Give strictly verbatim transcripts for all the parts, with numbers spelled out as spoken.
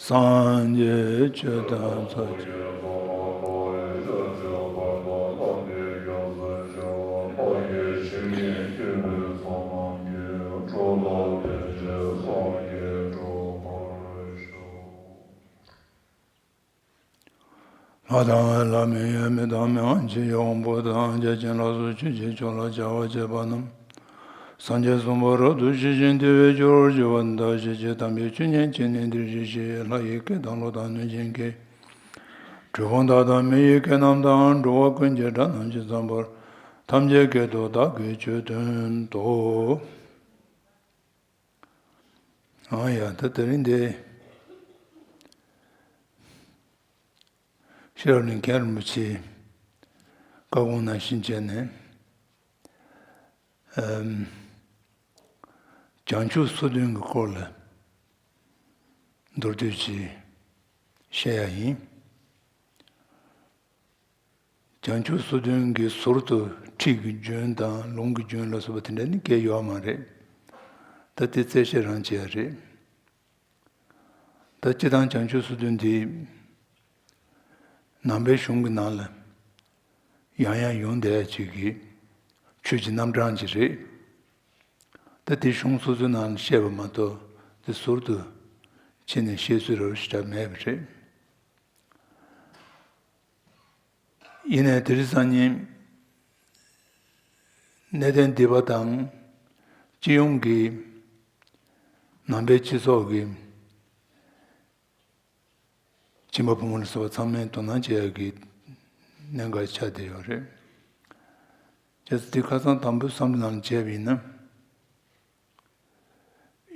སངས་རྒྱས་ཆོས་དང་ཚོགས་ཀྱི། ལྷ་དང་ལྷ་མིན་ཡང་མི་དང་མི་དབང་ཆེ་ཡང་དབང་པོ་དང་། བརྒྱ་བྱིན་ལ་སོགས་ཆོས་ཀྱི་མཆོག་ལ་བྱ་བ་བྱེད་པ་རྣམས། སངས་རྒྱས་གསུམ་པོ་རབ་ཏུ་ཞི་ཞིང་བདེ་བའི་རྒྱུར་གྱུར་པ་དང་། ཞི་བྱེད་དམ་པའི་ཆོས་ཉན་བྱས་ནས་འདིར་གཤེགས་ཤིང་། ལྷ་ཡི་སྐད་དང་གླུ་དང་གནོད་སྦྱིན་སྐད། གྲུལ་བུམ་དག་དང་མི་ཡི་སྐད་རྣམས་དང་། འགྲོ་བ་ཀུན་གྱི་སྒྲ་རྣམས་ཀྱི་ཚོམ་པར། ཐམས་ཅད་སྐད་དུ་བདག་གིས་ཆོས་བསྟན་ཏོ། ཨང་ཡ། ད་དེ་རིང་འདི་ཤེས་རབ་གླིང་མཁན་རིན་པོ་ཆེའི་བཀའ་དགོངས་ནང་བཞིན་བྱས་ནས། ཨམ། བྱང་ཆུབ་སོ་བདུན་གྱི་སྐོར་ལ་མདོར་བསྡུས་ཅིག་བཤད་ཡ་ཡིན། བྱང་ཆུབ་སོ་བདུན་གྱི་ཟུར་དུ་ཁྲིད་ཀྱི་རྒྱུན་དང་ལུང་གི་རྒྱུན་ལ་སོགས་པ་དེ་འདྲ་ནི་སྐད་ཡོད་མ་རེད། ད་དེ་རྩད་བཤད་རང་བྱས་ཡ་རེད། ད་སྤྱིར་བཏང་བྱང་ཆུབ་སོ་བདུན་འདི་ནང་པའི་གཞུང་གི་ནང་ལ་ཡང་ཡང་ཡོང་བསྡད་ཡ་ཅིག་གི་ཆོས་ཀྱི་རྣམ་གྲངས་ཅིག་རེད། ད་དེ་གཞུང་སོ་སོའི་ནང་ལ་བཤད་པ་མ་གཏོགས་དེ་ཟུར་དུ་ཕྱིན་ནས་བཤད་སྲོལ་རབ་ཞེ་དྲག་མེད་པ་རེད། ཡིན་ནའི་དེ་རིང་སང་ཉིན་གནས་བརྟན་སྡེ་པ་དང་སྤྱི་ཡོངས་ཀྱི་ནང་པའི་སྤྱི་ཚོགས་ཀྱི་ཁྱིམ་པ་བུ་མོ་ལ་སོགས་པ་ཚང་མས་དོ་སྣང་བྱེད་ཡག་གི་གནད་འགག་ཆགས་བསྡད་ཡོད་རེད། བྱས་ཙང་དེ་ཁ་སང་དང་པོའི་བསམ་བློ་ནང་བྱས་པ་ཡིན་ན།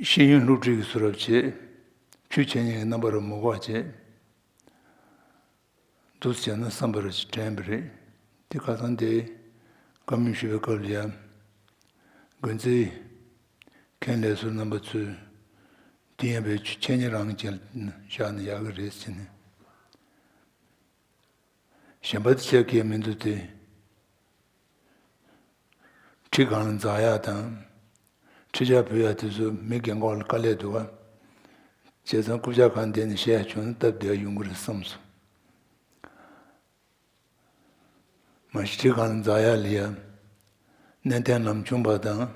ཤེས་ཡོན་སློབ་ཁྲིད་ཀྱི་ཚུལ་རབ་བྱེད། ཆོས་འཆད་ཉན་གྱི་རྣམ་པ་རུ་མི་འགོག་བྱེད། འདུག་བྱས་ན་བསམ་པ་རུ་དྲན་པ་རེད། དེ་ཁ་སང་དེ་བཀའ་མོལ་ཞུ་བའི་སྐབས་ལ་ཡང་། དགོན་རྩིས་མཁན་ལས་ཟུར་རྣམ་པ་ཚོས་དེ་ཡང་བའི་ཆོས་འཆད་ཉན་རང་བྱས་བཞག་ན་ཡག་གི་རེད་ཟེར་ནས། གཞན་པ་དེ་བྱས་ཀྱི་མི་འདུག་སྟེ། ཁྲི་སྒང་ལ་འཛེག་ཡག་དང་། ཁྲི་ཆག་ཕུལ་ཡག་དེ་ཚོ་མི་རྒན་འཁོགས་ལ་དཀའ་ལས་འདུག་ག་བྱས་ཙང་རྐུབ་བཀྱག་སྒང་བསྡད་ནས་བཤད་ཡག་བྱུང་ན་སྟབས་བདེ་བ་ཡོང་གི་རེད་བསམས་སོང་། མ་གཞི་ཁྲི་སྒང་ལ་འཛེག་ཡག་ལ་ཡ། གནས་བརྟན་ལམ་ཆུང་པ་དང་།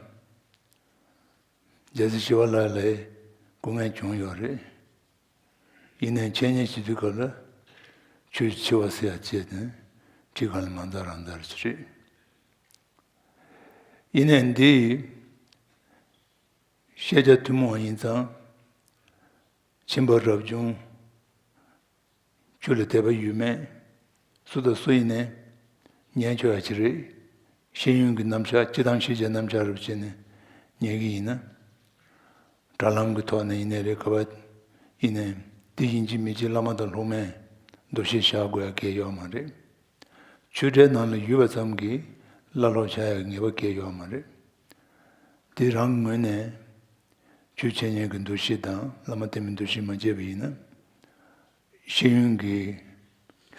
རྒྱལ་སྲས་ཞི་བ་ལྷ་ལ་སྐུ་ངལ་བྱུང་ཡོད་རེད། ཡིན་ནའི་འཆད་ཉན་བྱེད་དུས་སྐབས་ལ་ཆོས་འཆད་པ་ཟེར་ཡག་བྱས་ནས་ཁྲི་སྒང་ལ་མ་འཛེག་རང་འཛེག་ཅིག་རེད། ཡིན་ནའི་འདི་ཤེས་བྱ་ཐུན་མོང་ཡིན་ཙང་། ཁྱིམ་པ་རབ་བྱུང་ཆོས་ལ་དད་པ་ཡོད་མེད། སུ་དང་སུ་ཡིན་ནའི་ཉན་ཆོག་ཡག་ཅིག་རེད། ཤེས་ཡོན་གྱི་རྣམ་གཞག་སྤྱིར་བཏང་ཤེས་བྱའི་རྣམ་གཞག་རབ་བྱས་ནས་ཉན་གྱི་ཡིན་ན། དྲ་ལམ་གྱི་ཐོག་ནས་ཡིན་ནའི་རེད། ག་པར་ཡིན་ནའི་དེ་ཡིན་གཅིག་མིན་གཅིག་བླ་མ་དང་སློབ་མའི་འདུ་ཤེས་བཞག་དགོས་ཡག་གང་ཡང་ཡོད་མ་རེད། ཆོས་འབྲེལ་ནང་ལ་ཡོད་པ་ཙམ་གྱིས་བླ་སློབ་བྱ་ཡག་གི་ངེས་པ་གང་ཡང་ཡོད་མ་རེད། དེ་རང་གི་ངོས་ནས་ཆོས་འཆད་ཉན་གྱི་འདུ་ཤེས་དང་བླ་མ་བསྟེན་པའི་འདུ་ཤེས་མ་བསྐྱེད་པ་ཡིན་ན། ཤེས་ཡོན་གྱི་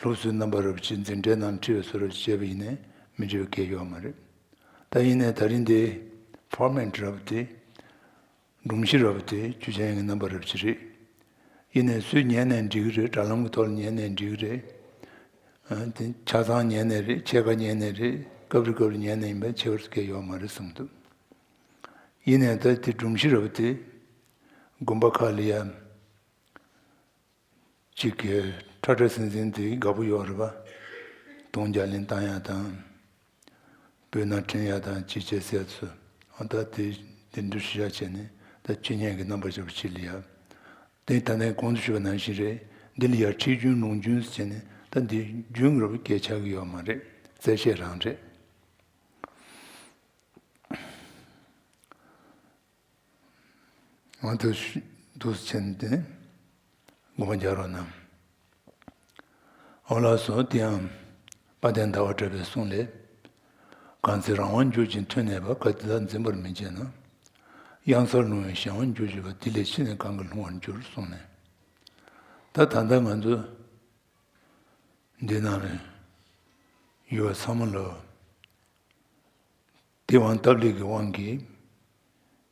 སློབ་གསོའི་རྣམ་པ་རབ་ཅིག་འཛིན་གྲྭའི་ནང་ཁྲིད་པའི་བཟོ་འདྲ་བྱས་པ་ཡིན་ནའི་མི་འགྲིག་པ་གང་ཡང་ཡོད་མ་རེད། ད་ཡིན་ནའི་ད་རིང་འདི་ཕོར་མེཊ་རབ་དེ། སྒྲོམ་གཞི་རབ་དེ་ཆོས་ཅན་གྱི་རྣམ་པ་རབ་ཅིག་རེད། ཡིན་ནའི་སུས་ཉན་ནའི་འགྲིག་གི་རེད། དྲ་ལམ་གྱི་ཐོག་ལ་ཉན་ནའི་འགྲིག་གི་རེད། ཨ་དེ་ཆ་ཚང་ཉན་ནའི་རེད། ཕྱེད་ཀ་ཉན་ནའི་རེད། སྐབས་རེ་སྐབས་རེ་ཉན་ནའི་ཡིན་པས་ཁྱད་པར་གང་ཡང་ཡོད་མ་རེད་བསམ་འདུག་ཡིན་ནའི་ད་དེ་སྒྲོམ་གཞི་རབ་དེ་དགོན་པ་ཁག་ལ་ཡ། གཅིག་གིས་ཁྲ་ཁྲ་ཟིང་ཟིང་དེ་དགའ་པོ་ཡོད་རེད་པ། དུང་རྒྱ་ལན་བཏང་ཡག་དང་། སྤོས་སྣ་འཁྲེན་ཡག་དང་ཅི་བྱེད་ཟེར་ཚོ། ཨ་ད་དེ་དེ་འདུ་ཤེས་བྱ་བྱས་ནས་ད་ཆོས་ཉན་གྱི་རྣམ་པ་བྱ་བ་ཅིག་ལ་ཡ། དེ་ད་ནས་གོང་དུ་ཞུས་པ་ནང་བཞིན་རེད། འདི་ལ་ཡ་ཁྲིད་རྒྱུན་ལུང་རྒྱུན་ཟེར་བྱས་ནས་ད་འདི་རྒྱུན་རབ་སྐད་ཆགས་ཀྱི་ཡོད་མ་རེད། རྩད་བཤད་རང་རེད། ང་ཚོ་ཤུ་འདུག་ཕྱིན་ཏེ་ངོ་མ་རྒྱག་རོགས་གནང་། འོ་ལགས་སོ། དེ་ཡང་དཔལ་ལྡན་ཟླ་བ་གྲགས་པའི་གསུང་ལས། གང་ཚེ་རང་དབང་འཇུག་ཅིང་ཐོས་ནས་པ། གལ་ཏེ་བདག་འཛིན་པར་མི་བྱེད་ན། གཡང་སར་ལྷུང་བའི་གཞན་དབང་འཇུག་བྱེད་པ། དེ་ལས་ཕྱི་ནས་གང་གིས་ལྷུང་བར་འགྱུར་གསུངས་ནས། ད་ད་ལྟ་ང་ཚོ་འདི་ནང་ལ་ཡོད་པ་ཚང་མ་ལ། དེ་དབང་སྟབས་ལེགས་ཀྱི་དབང་གིས་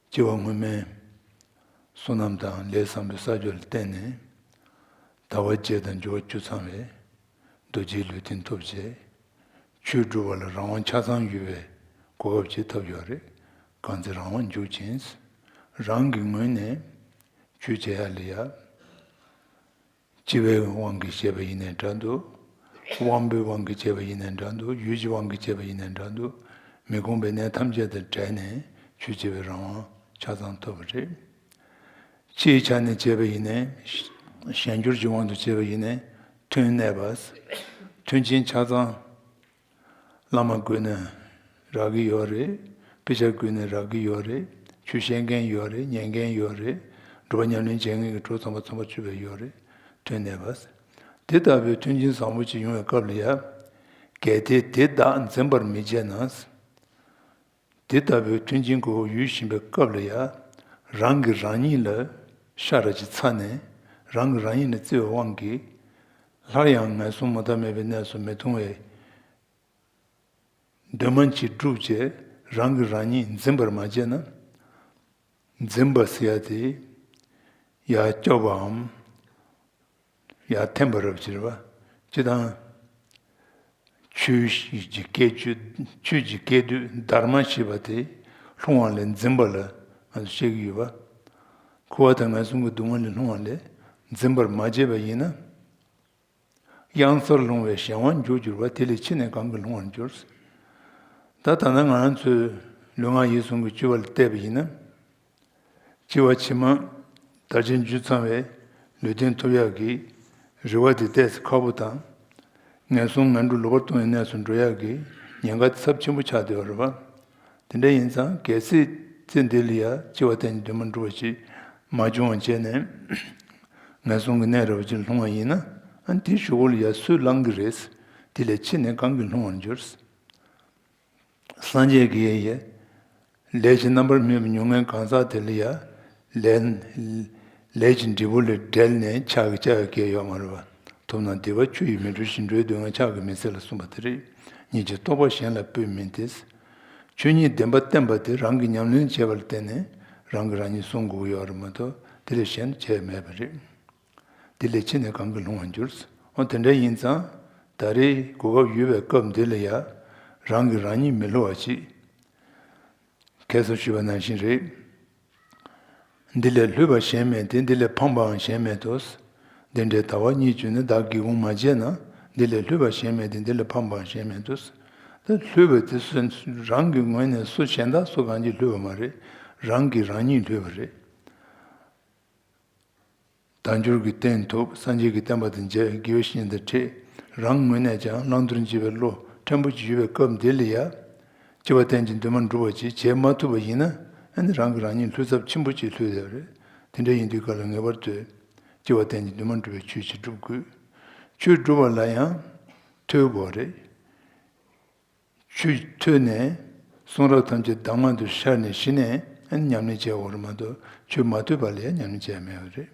སྐྱེ་བ་སྔོན་མའི་བསོད་ནམས་དང་ལས་བཟང་པོའི་བསགས་རྒྱུ་ལ་བརྟེན་ནས་དལ་བ་བརྒྱད་དང་འབྱོར་བ་བཅུ་ཚང་བའི་རྡོ་རྗེའི་ལུས་རྟེན་ཐོབ་བྱས། ཆོས་སྒྲུབ་པ་ལ་རང་དབང་ཆ་ཚང་ཡོད་པའི་གོ་སྐབས་ཅིག་ཐོབ་ཡོད་རེད། གང་ཚེ་རང་དབང་འཇུག་ཅིང་། རང་གི་ངོས་ནས་ཆོས་བྱེད་ཡག་ལ་ཡ། སྤྱི་བོའི་དབང་གིས་བྱས་པ་ཡིན་ནའི་འདྲ་འདུག་དབང་པོའི་དབང་གིས་བྱས་པ་ཡིན་ནའི་འདྲ་འདུག་ཡུལ་གྱི་དབང་གིས་བྱས་པ་ཡིན་ནའི་འདྲ་འདུག་མི་ཁོམ་པའི་གནས་ཐམས་ཅད་དང་བྲལ་ནས་ཆོས་བྱེད་པའི་རང་དབང་ཆ་ཚང་ཐོབ་པ་རེད། སྤྱིའི་ཆ་ནས་བྱས་པ་ཡིན་ནའི་གཞན་འགྱུར་གྱི་དབང་དུ་བྱས་པ་ཡིན་ནའི་མཐུན་གནས་པ། མཐུན་རྐྱེན་ཆ་ཚང་། བླ་མ་དགོས་ནས་རག་གི་ཡོད་རེད། དཔེ་ཆ་དགོས་ནས་རག་གི་ཡོད་རེད། ཆོས་བཤད་མཁན་ཡོད་རེད། ཉན་མཁན་ཡོད་རེད། སྒྲུབ་པ་ཉམས་ལེན་བྱེད་མཁན་གྱི་གྲོགས་ཚང་མ་ཚང་མ་ཚུད་པ་ཡོད་རེད། མཐུན་གནས་པ། དེ་ལྟ་བུའི་མཐུན་རྐྱེན་བཟང་པོ་ཅིག་ཡོང་བའི་སྐབས་ལ་ཡ། གལ་ཏེ་དེ་བདག་འཛིན་པར་མི་བྱེད་ན། དེ་ལྟ་བུའི་མཐུན་རྐྱེན་གོ་ཡུལ་བཞིན་པའི་སྐབས་ལ་ཡ། རང་གིས་རང་ཉིད་ལ་ཤ་ར་ཅིག་ཚ་ནས་རང་གིས་རང་ཉིད་ལ་བརྩི་བའི་དབང་གིས། སླར་ཡང་ངན་སོང་མུ་མཐའ་མེད་པའི་གནས་སུ་མི་ལྟུང་བའི་འདུན་མ་ཅིག་བསྒྲུབས་བྱས་རང་གིས་རང་ཉིད་འཛིན་པར་མ་བྱས་ན། འཛིན་པ་ཟེར་ཡ་དེ་ཡར་སྐྱོ་བའམ་ཡར་འཐེན་པ་རབ་ཅིག་རེད་པ། སྤྱིར་བཏང་ཆོས་ཀྱི་སྐད་ཆོས་ཆོས་ཀྱི་སྐད་དོད་འདར་མ་ཞེས་པ་དེ་ལྷུང་བ་ལས་འཛིན་པ་ལ་ང་ཚོ་བཤད་ཀྱི་ཡོད་པ། འཁོར་བ་དང་ངན་སོང་གི་སྡུག་བསྔལ་ལས་ལྷུང་བ་ལས་འཛིན་པར་མ་བྱས་པ་ཡིན་ན། གཡང་སར་ལྷུང་བའི་གཞན་དབང་འཇུག་འགྱུར་བ། དེ་ལས་ཕྱི་ནས་གང་གིས་ལྷུང་བར་འགྱུར། ད་ད་ལྟ་ང་རང་ཚོའི་ལུས་ངག་ཡིད་གསུམ་གྱི་སྤྱོད་པ་ལ་བལྟས་པ་ཡིན་ན། སྐྱེ་བ་ཕྱི་མ་དལ་བ་བརྒྱད་ཚང་བའི་ལུས་རྟེན་ཐོབ་ཡག་གི་རེ་བ་དེ་ཏོག་ཙམ་ཁག་པོ་དང་། ངན་སོང་ངན་འགྲོར་ལོག་པར་ལྟུང་བའི་གནས་སུ་འགྲོ་ཡག་གི་ཉེན་ཁ་ཚབས་ཆེན་པོ་ཆགས་བསྡད་པ་རེད་པ། དེ་འདྲ་ཡིན་ཙང་གལ་སྲིད་ཚེ་འདི་ལ་ཡ་སྐྱེ་བ་ཐམས་ཅད་འདུན་མ་འགྲུབ་པ་ཞིག་མ་བྱུང་བ་བྱས་ནས། ངན་སོང་གི་གནས་རབ་ཅིག་ལྷུང་བ་ཡིན་ན། ཨ་དེའི་གཞུག་གུ་ལ་ཡ་སུས་བླང་གི་རེད། དེ་ལས་ཕྱི་ནས་གང་གིས་ལྷུང་བར་འགྱུར། སངས་རྒྱས་ཀྱི་ཡ། ལས་ཀྱི་རྣམ་པར་སྨིན་པའི་མྱོང་མཁན་གང་ཟག་དེ་ལ་ཡ། ལས་ལས་ཀྱི་འབྲས་བུ་ལས་བྲལ་ནས་ཕྱག་གིས་བཅག་པའི་གེགས་ཡོད་མ་རེད་པ། ཐོབ་ན་བདེ་བ་ཆུ་ཡིས་མི་འཁྲུ་ཞིང་། འགྲོ་བའི་སྡུག་བསྔལ་ཕྱག་གིས་མི་སེལ་ལ་གསུངས་པ་དེ་རེད། ཉིད་ཀྱི་རྟོགས་པ་གཞན་ལ་སྤོས་མིན་ཏེ། ཆོས་ཉིད་བདེན་པ་བསྟན་པ་དེ་རང་གིས་ཉམས་ལེན་བྱས་པ་ལ་བརྟེན་ནས་རང་གིས་རང་ཉིད་བསྲུང་དགོས་ཀྱི་ཡོད་རེད་མ་གཏོགས་དེ་ལས་གཞན་བྱས་མེད་པ་རེད། དེ་ལས་ཕྱི་ནས་གང་གིས་ལྷུང་བར་འགྱུར། འོ་དེ་འདྲ་ཡིན་ཙང་ད་རེས་གོ་སྐབས་ཡོད་པའི་སྐབས་འདི་ལ་ཡ། རང་གིས་རང་ཉིད་མི་བསླུ་བ་ཅིག་ཁ་སང་ཞུས་པ་ནང་བཞིན་རེད། འདི་ལས་ལྷོད་པ་གཞན་མེད་དེ། འདི་ལས་ཕངས་པའང་གཞན་མེད་དོ། འདི་འདྲའི་ལྟ་བ་གཉིས་བྱུང་ནས་བདག་སྒེའུ་ཁུང་མ་བྱས་ན། འདི་ལས་ལྷོད་པ་གཞན་མེད་དེ། འདི་ལས་ཕངས་པའང་གཞན་མེད་དོ། ད་ལྷོད་པ་དེ་སུ་རང་གི་ངོས་ནས་སུ་གཞན་དག་སུ་གང་གིས་ལྷོད་པ་མ་རེད། རང་གིས་རང་ཉིད་ལྷོད་པ་རེད། དལ་འབྱོར་གྱི་རྟེན་ཐོབ། སངས་རྒྱས་ཀྱི་བསྟན་པ་དང་མཇལ། དགེ་བའི་བཤེས་གཉེན་དང་འཕྲད། རང་ངོས་ནས་ཀྱང་བླང་དོར་འབྱེད་པའི་བློ་ཕྲན་བུ་ཅིག་ཡོད་པའི་སྐབས་འདི་ལ་ཡ། སྐྱེ་བ་ཐམས་ཅད་འདུན་མ་འགྲུབ་པ་ཅིག་བྱེད་མ་ཐུབ་པ་ཡིན་ན། ཨ་ནི་རང་གིས་རང་ཉིད་ལྷོད་ཚབས་ཆེན་པོ་ཅིག་ལྷོད་བསྡད་པ་རེད། དེ་འདྲ་ཡིན་དུས་ག་ལ་ངེས་པར་དུ་སྐྱེ་བ་ཐམས་ཅད་འདུན་མ་འགྲུབ་པའི་ཆོས་ཅིག་སྒྲུབ་དགོས། ཆོས་སྒྲུབ་པ་ལ་ཡང་ཐོས་དགོས་རེད། ཆོས་ཐོས་ནས་གསུང་རབ་ཐམས་ཅད་གདམས་ངག་ཏུ་ཤར་ནས་གཞི་ནས་ཨ་ནི་ཉམས་ལེན་བྱས་ཡོད་རེད་མ་གཏོགས་ཆོས་མ་ཐོས་པ་ལ་ཡང་ཉམས་ལེན་བྱས་མེད་པ་རེད།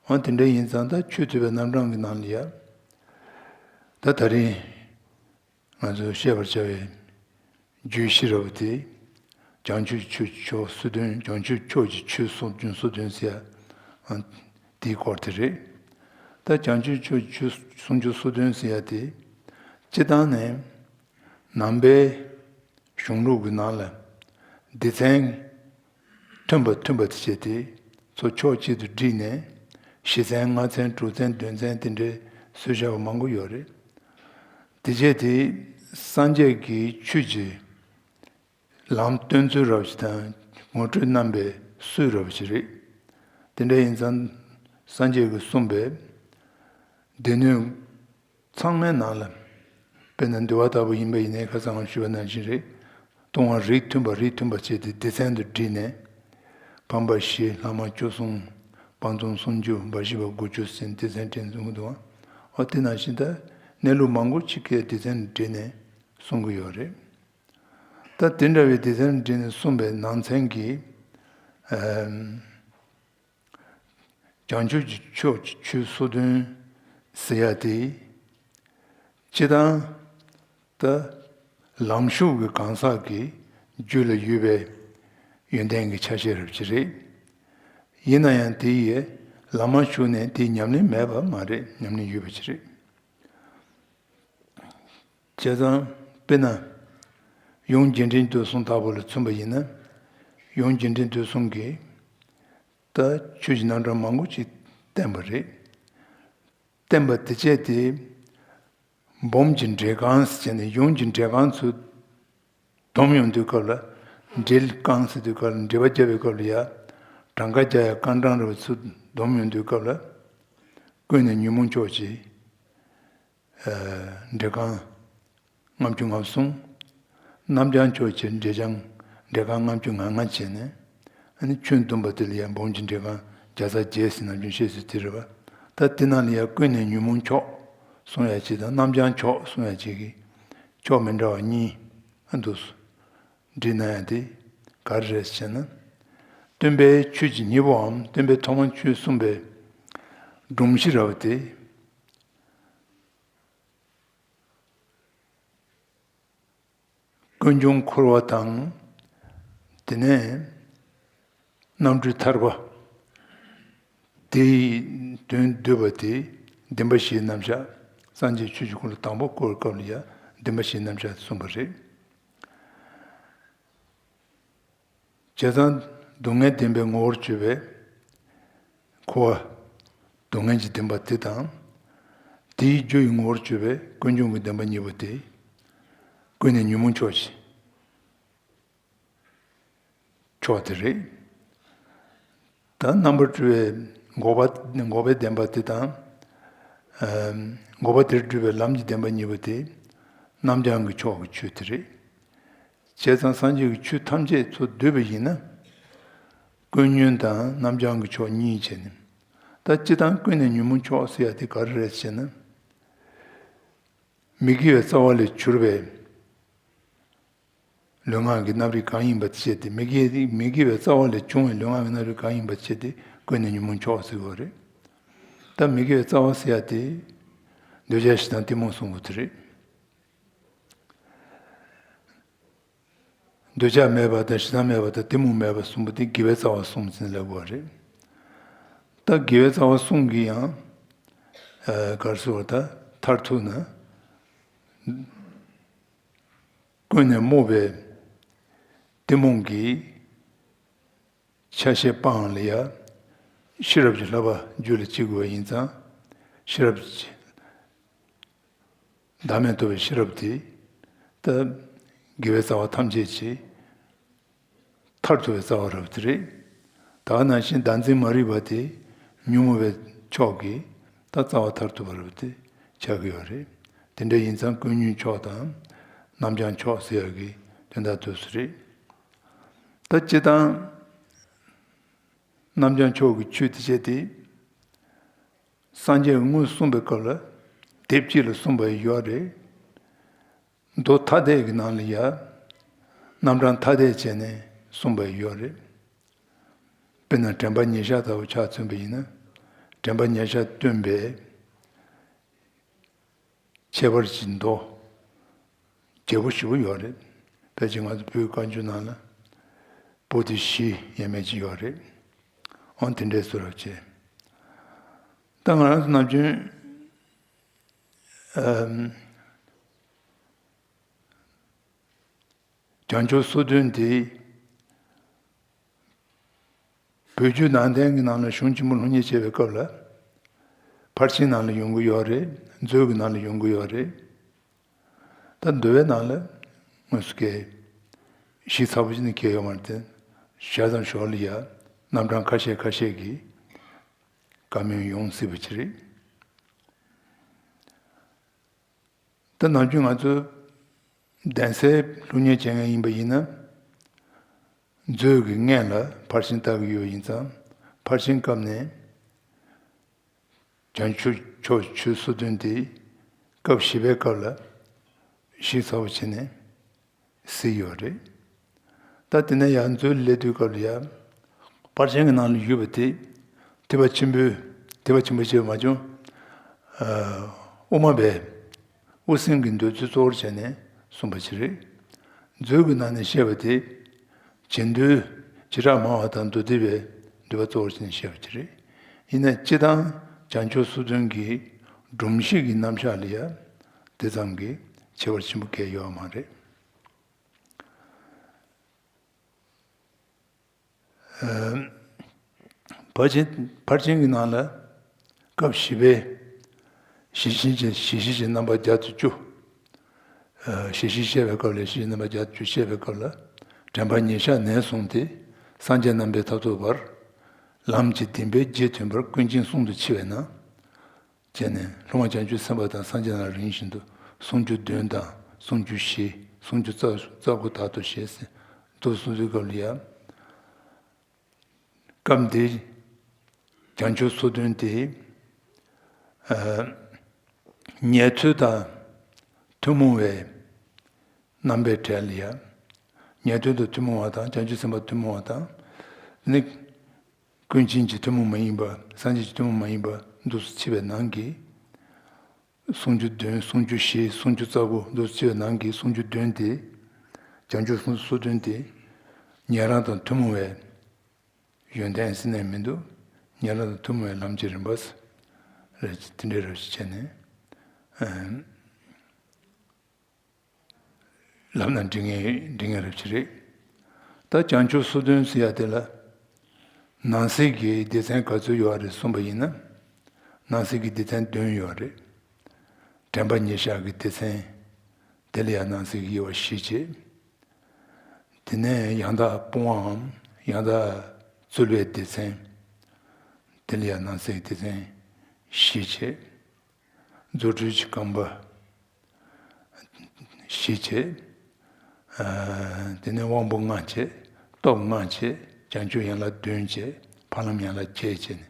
འོ་དེ་འདྲ་ཡིན་ཙང་ད་ཆོས་ཐོས་པའི་རྣམ་གྲངས་ཀྱི་ནང་ལ་ཡ། ད་ད་རིང་ང་ཚོས་བཤད་པར་བྱ་བའི་རྒྱུད་བཞི་ར་བ་དེ། བྱང་ཆུབ་ཀྱི་ཆོས་ཀྱི་ཕྱོགས་སོ་བདུན། བྱང་ཆུབ་ཕྱོགས་ཀྱི་ཆོས་སུམ་ཅུ་སོ་བདུན་ཟེར་ཡ། ཨ། དེའི་སྐོར་དེ་རེད། ད་བྱང་ཆུབ་ཕྱོགས་ཀྱི་ཆོས་སུམ་ཅུ་སོ་བདུན་ཟེར་ཡ་དེ། སྤྱིར་བཏང་ནས་ནང་པའི་གཞུང་ལུགས་ཀྱི་ནང་ལ་སྡེ་ཚན་མཐུན་པ་མཐུན་པ་དེ་བྱས་ཏེ་ཚོ་ཕྱོགས་གཅིག་ཏུ་བསྒྲིལ་ནས་བཞི་ཚན་ལྔ་ཚན་དྲུག་ཚན་བདུན་ཚན་དེ་འདྲའི་བཟོས་བཞག་པ་མང་པོ་ཡོད་རེད། དེ་བྱས་ཏེ་སངས་རྒྱས་ཀྱི་ཆོས་ཀྱི་ལམ་སྟོན་ཚུལ་ར་བ་ཞིག་དང་ངོ་སྤྲོད་གནང་པའི་སྲོལ་ར་བ་ཞིག་རེད། དེ་འདྲ་ཡིན་ཙང་སངས་རྒྱས་ཀྱིས་གསུངས་པའི་སྡེ་སྣོད་ཚང་མའི་ནང་ལ། དཔེར་ན་འདུལ་བ་ལྟ་བུ་ཡིན་པ་ཡིན་ནའི་ཁ་སང་ཞུས་པ་ནང་བཞིན་རེད། ལྟུང་བ་རིགས་མཐུན་པ་རིགས་མཐུན་པ་བྱས་ཏེ་སྡེ་ཚན་དུ་བསྒྲིལ་ནས། ཕམ་པ་བཞི། ལྷག་མ་བཅུ་གསུམ། སྤང་ལྟུང་སུམ་ཅུ། འབའ་ཞིག་པ་དགུ་བཅུ་ཟེར་སྡེ་ཚན་བསྒྲིལ་ནས་གསུང་གི་འདུག། འོ་དེ་ནང་བཞིན་ད་གནས་ལུགས་མང་པོ་ཅིག་གི་སྡེ་ཚན་དུ་བསྒྲིལ་ནས་གསུང་གི་ཡོད་རེད། ད་དེ་འདྲ་བའི་སྡེ་ཚན་དུ་བསྒྲིལ་ནས་གསུངས་པའི་ནང་ཚན་གྱི། ཨམ། བྱང་ཆུབ་ཀྱི་ཕྱོགས་ཀྱི་ཆོས་སོ་བདུན་ཟེར་ཡ་དེ། སྤྱིར་བཏང་ད་ལམ་ཞུགས་ཀྱི་གང་ཟག་གི་རྒྱུད་ལ་ཡོད་པའི་ཡོན་ཏན་གྱི་ཆ་ཤས་རབ་ཅིག་རེད། ཡིན་ན་ཡང་དེ་ཡི་ལམ་མ་ཞུགས་ནས་དེའི་ཉམས་ལེན་མེད་པ་མ་རེད། ཉམས་ལེན་ཡོད་པ་ཅིག་རེད། བྱས་ཙང་དཔེར་ན། ཡང་རྒྱས་འབྲིང་བསྡུས་གསུམ་ལྟ་བུ་ལ་མཚོན་པ་ཡིན་ན། ཡང་རྒྱས་འབྲིང་བསྡུས་གསུམ་གྱིས་ད་ཆོས་ཀྱི་རྣམ་གྲངས་མང་པོ་ཅིག་བསྟན་པ་རེད། བསྟན་པ་དེ་བྱས་ཏེ་སྦོམ་གྱི་འགྲེལ་རྐང་ཟེར་ནས་ཡང་རྒྱས་འགྲེལ་རྐང་ཚུར་སྡོམ་ཡོང་དུས་སྐབས་ལ། འགྲེལ་རྐང་ཟེར་དུས་སྐབས་ལ་འགྲེལ་པ་རྒྱབ་པའི་སྐབས་ལ་ཡ། གྲངས་ཀ་རྒྱག་ཡ་རྐང་གྲངས་རེ་བ་ཚུར་སྡོམ་ཡོང་དུས་སྐབས་ལ། ཀུན་ནས་ཉོན་མོངས་ཕྱོགས་ཀྱི་འགྲེལ་རྐང་ལྔ་བཅུ་ང་གསུམ། རྣམ་བྱང་ཕྱོགས་ཀྱི་འགྲེལ་རྐང་འགྲེལ་རྐང་ལྔ་བཅུ་ང་ལྔ་བྱས་ནས། ཨ་ནི་ཁྱོན་བསྡོམས་པ་དེ་ལ་ཡང་སྦོམ་གྱི་འགྲེལ་རྐང་བརྒྱ་རྩ་བརྒྱད་ཟེར་ནམ་རྒྱུན་བཤད་སྲོལ་དེ་རེད་པ། ད་དེ་ནང་ལ་ཡང་ཀུན་ནས་ཉོན་མོངས་ཕྱོགས་གསུང་ཡ་གཅིག་དང་རྣམ་བྱང་ཕྱོགས་གསུང་ཡ་གཅིག་གི་ཕྱོགས་མི་འདྲ་བ་གཉིས་ཨ་འདུག་སོ། འགྲིག་ན་ཡང་དེ་ག་རེ་རེད་ཟེར་ན། སྟོན་པའི་ཆོས་ཀྱི་སྙིང་པོའམ་སྟོན་པའི་ཐོག་མར་ཆོས་གསུངས་པའི་སྒྲོམ་གཞི་ར་བ་དེ། ཀུན་འབྱུང་འཁོར་བ་དང་། དེ་ནས་རྣམ་གྲོལ་ཐར་པ། དེའི་དོན་བསྡུས་པ་དེ་བདེན་པ་བཞིའི་རྣམ་གཞག། སངས་རྒྱས་ཆོས་ཀྱི་འཁོར་ལོ་དང་པོ་བསྐོར་བའི་སྐབས་ལ་ཡང་བདེན་པ་བཞིའི་རྣམ་གཞག་གསུངས་པ་རེད། བྱས་ཙང་སྡུག་བསྔལ་བདེན་པའི་ངོ་བོར་གྱུར་པའི་འཁོར་བ། སྡུག་བསྔལ་གྱི་བདེན་པ་དེ་དང་། དེའི་རྒྱུ་ཡི་ངོ་བོར་གྱུར་པའི་ཀུན་འབྱུང་གི་བདེན་པ་གཉིས་པོ་དེ། ཀུན་ནས་ཉོན་མོངས་ཕྱོགས་ཀྱི་ཕྱོགས་དེ་རེད། ད་རྣམ་པར་གྲོལ་བའི་འགོག་པ། འགོག་པའི་བདེན་པ་དེ་དང་། ཨ། འགོག་པ་དེར་སྒྲུབ་པའི་ལམ་གྱི་བདེན་པ་གཉིས་པོ་དེ། རྣམ་བྱང་གི་ཕྱོགས་ཀྱི་ཆོས་དེ་རེད། བྱས་ཙང་སངས་རྒྱས་ཀྱི་ཆོས་ཐམས་ཅད་ཚུར་བསྡུས་པ་ཡིན་ན། ཀུན་ཉོན་དང་རྣམ་བྱང་གི་ཕྱོགས་གཉིས་བྱས་ནས། ད་སྤྱིར་བཏང་ཀུན་ནས་ཉོན་མོངས་ཕྱོགས་ཟེར་ཡ་དེ་ག་རེ་རེད་ཟེར་ན། མི་དགེ་བའི་རྩ་བ་ལས་གྱུར་པའི་ལུས་ངག་གི་རྣམ་རིག་གང་ཡིན་པ་བྱས་ཏེ། མི་དགེ། མི་དགེ་བའི་རྩ་བ་ལས་བྱུང་བའི་ལུས་ངག་གི་རྣམ་རིག་གང་ཡིན་པ་བྱས་ཏེ་ཀུན་ནས་ཉོན་མོངས་ཕྱོགས་ཟེར་བ་རེད། ད་མི་དགེ་བའི་རྩ་བ་ཟེར་ཡ་དེ། འདོད་ཆགས་ཞེ་སྡང་གཏི་མུག་གསུམ་པོ་དེ་རེད། འདོད་ཆགས་མེད་པ་དང་ཞེ་སྡང་མེད་པ་དང་གཏི་མུག་མེད་པ་གསུམ་པོ་དེ་དགེ་བའི་རྩ་བ་གསུམ་ཟེར་ལབ་དགོས་པ་རེད། ད་དགེ་བའི་རྩ་བ་གསུམ་གྱིས་ཡང་། ཨ། ག་རེ་ཟེར་བ། ད་མཐར་ཐུག་ན། ཀུན་ནས་རྨོངས་པའི་གཏི་མུག་གི་ཆ་ཤས་སྤང་ལ་ཡ། ཤེས་རབ་ཀྱི་བསླབ་པ་རྒྱུད་ལ་བྱེད་དགོས་པ་ཡིན་ཙང་། ཤེས་རབ་ཀྱི། བདག་མེད་རྟོགས་པའི་ཤེས་རབ་དེ། ད་དགེ་བའི་རྩ་བ་ཐམས་ཅད་ཀྱི་མཐར་ཐུག་པའི་རྩ་བ་རབ་དེ་རེད། ད་ག་ནང་བཞིན་བདག་འཛིན་མ་རིག་པ་དེ་ཉོན་མོངས་པའི་ཕྱོགས་ཀྱི་ད་རྩ་བ་མཐར་ཐུག་པ་རབ་དེ་ཆགས་ཀྱི་ཡོད་རེད། དེ་འདྲ་ཡིན་ཙང་ཀུན་ཉོན་ཕྱོགས་དང་རྣམ་བྱང་ཕྱོགས་ཟེར་ཡག་གི་དོན་དག་དུས་སུ་རེད། ད་སྤྱིར་བཏང་རྣམ་བྱང་ཕྱོགས་ཀྱི་ཆོས་དེ་བྱས་ཏེ། སངས་རྒྱས་ཀྱིས་དངོས་སུ་གསུངས་པའི་སྐབས་ལ་དེབ་གཅིག་ལ་གསུངས་པ་ཡོད་རེད། མདོ་ཐ་དད་ཀྱི་ནང་ལ་ཡ། རྣམ་གྲངས་ཐ་དད་བྱས་ནས་གསུངས་པ་ཡོད་རེད། དཔེར་ན་དྲན་པ་ཉེར་བཞག་ལྟ་བུ་ཆ་མཚོན་པ་ཡིན་ན། དྲན་པ་ཉེར་བཞག་སྟོན་པའི་ཁྱད་པར་གྱི་མདོ་རྒྱས་པོ་ཞེ་པོ་ཡོད་རེད། ཕལ་ཆེར་ང་ཚོ་བོད་བཀའ་འགྱུར་ནང་ལ་པོ་ཏི་བཞི་ཡས་མས་ཅིག་ཡོད་རེད། འོ་དེ་འདྲས་སུ་རོ་བྱས། ད་ང་རང་ཚོ་ནམ་རྒྱུན་ཨམ། བྱང་ཆུབ་སོ་བདུན་དེ། བོད་བརྒྱུད་ནང་བསྟན་གྱི་ནང་ལ་གཞུང་ཆེན་པོ་སློབ་གཉེར་བྱེད་པའི་སྐབས་ལ། ཕར་ཕྱིན་ནང་ལ་ཡོང་གི་ཡོད་རེད། མཛོད་ཀྱི་ནང་ལ་ཡོང་གི་ཡོད་རེད། ད་འདུལ་བའི་ནང་ལ་དངོས་སུ་སྐད་ཞིབ་ཚགས་པོ་ཞིག་ནས་སྐད་ཡོད་མ་རེད་དེ། ཞལ་དང་ཞོར་ལ་ཡ་རྣམ་གྲངས་ཁ་ཤས་ཁ་ཤས་ཀྱི་བཀའ་མོལ་ཡོང་སྲིད་པ་ཅིག་རེད། ད་ནམ་རྒྱུན་ང་ཚོ་གདན་སའི་སློབ་གཉེར་བྱེད་མཁན་ཡིན་པ་ཡིན་ན། མཛོད་ཀྱི་སྔོན་ལ་ཕར་ཕྱིན་ལྟ་གི་ཡོད་ཡིན་ཙང་། ཕར་ཕྱིན་སྐབས་ནས་བྱང་ཆུབ་ཕྱོགས་ཆོས་སོ་བདུན་དེ་སྐབས་བཞི་པའི་སྐབས་ལ་ཞིབ་ཚགས་པོ་བྱས་ནས་གཟིགས་ཡོད་རེད། ད་དེ་ནས་ཡང་མཛོད་ལ་སླེབས་དུས་སྐབས་ལ་ཡང་། ཕར་ཕྱིན་གྱི་ནང་ལ་ཡོད་པ་དེ། ཐེག་པ་ཆེན་པོའི། ཐེག་པ་ཆེན་པོ་ཞེས་པ་མ་བྱུང་། ཨ། དབུ་མ་པའི་དབུ་སེམས་ཀྱི་འདོད་ཚུལ་གཙོ་བོར་བྱས་ནས་གསུངས་པ་ཞིག་རེད། མཛོད་ཀྱི་ནང་ནས་བཤད་པ་དེ། བྱེད་འདོད་བྱེ་བྲག་སྨྲ་བ་དང་མདོ་སྡེ་པའི་འདོད་པ་གཙོ་བོར་བྱས་ནས་བཤད་པ་ཞིག་རེད། ཡིན་ན་སྤྱིར་བཏང་བྱང་ཆུབ་སོ་བདུན་གྱི་སྒྲོམ་གཞི་གི་རྣམ་གཞག་ལ་ཡང་དེ་ཙམ་གྱི་ཁྱད་པར་ཆེན་པོ་གང་ཡང་ཡོད་མ་རེད། ཕར་ཕྱིན། ཕར་ཕྱིན་གྱི་ནང་ལ་སྐབས་བཞི་པའི་ཞི་བྱེད་ཀྱི། ཞི་བྱེད་ཀྱི་རྣམ་པ་བརྒྱད་དང་བཅུ། ཞི་བྱེད་བཤད་པའི་སྐབས་ལ། ཞི་བྱེད་རྣམ་པ་བརྒྱད་དང་བཅུ་བཤད་པའི་སྐབས་ལ། དྲན་པ་ཉེར་བཞག་ནས་བཟུང་སྟེ་སངས་རྒྱས་རྣམ་པའི་ཐབས་ཐོབ་བར། ལམ་གྱི་བདེན་པའི་རྗེས་མཐུན་པར་ཀུན་མཁྱེན་གསུང་དུ་མཆི་བས་ན། བྱས་ནས་སློབ་མ་བྱང་ཆུབ་སེམས་དཔའ་དང་སངས་རྒྱས་རྣམས་རིམ་བཞིན་དུ་སུམ་ཅུ་བདུན་དང་སུམ་ཅུ་བཞི། སུམ་ཅུ་རྩ། རྩ་དགུ་དག་ཏུ་བཞེད་ཟེར་འདུག་གསུངས་དུས་སྐབས་ལ་ཡ། སྐབས་འདིའི་བྱང་ཆུབ་སོ་བདུན་དེ། ཨ། ཉན་ཐོས་དང་ཐུན་མོང་བའི་རྣམ་པའི་གྲས་ལ་ཡ། ཉན་ཐོས་དང་ཐུན་མོང་བ་དང་། བྱང་ཆུབ་སེམས་དཔའ་ཐུན་མོང་བ་དང་། ནི། ཀུན་མཁྱེན་གྱི་ཐུན་མོང་མ་ཡིན་པ། སངས་རྒྱས་ཀྱི་ཐུན་མོང་མ་ཡིན་པ་འདུག་སེ་ཕྱེ་བའི་ནང་གི། སུམ་ཅུ་བདུན། སུམ་ཅུ་བཞི། སུམ་ཅུ་རྩ་དགུ་འདུག་སེ་ཕྱེ་བའི་ནང་གི་སུམ་ཅུ་བདུན་དེ། བྱང་ཆུབ་སོ་བདུན་དེ། ཉན་རང་དང་ཐུན་མོང་བའི་ཡོན་ཏན་ཟེར་ནས་མི་འདུག་ཉན་རང་དང་ཐུན་མོང་བའི་ལམ་གྱི་རིམ་པ་རེད། དེ་འདྲའི་རབ་ཞིག་བྱས་ནས། ཨ། ལབ་ན་འགྲིག་ངེས། འགྲིག་ངེས་རབ་ཅིག་རེད། ད་བྱང་ཆུབ་སོ་བདུན་ཟེར་ཡ་དེ་ལ། ནང་གསེས་ཀྱི་སྡེ་ཚན་ག་ཚོད་ཡོད་རེད་གསུངས་པ་ཡིན་ན། ནང་གསེས་ཀྱི་སྡེ་ཚན་བདུན་ཡོད་རེད། དྲན་པ་ཉེར་བཞག་གི་སྡེ་ཚན། དེ་ལ་ཡང་ནང་གསེས་ཀྱི་དབྱེ་བ་བཞི་བྱས། དེ་ནས་ཡང་དག་སྤོང་བའམ་ཡང་དག་རྩོལ་བའི་སྡེ་ཚན། དེ་ལ་ཡང་ནང་གསེས་ཀྱི་སྡེ་ཚན་བཞི་བྱས། རྫུ་འཕྲུལ་གྱི་རྐང་པ། བཞི་བྱས། ཨ། དེ་ནས་དབང་པོ་ལྔ་བྱས། སྟོབས་ལྔ་བྱས། བྱང་ཆུབ་ཡན་ལག་བདུན་བྱས། ཕ་ལམ་ཡན་ལག་བརྒྱད་བྱས་ནས་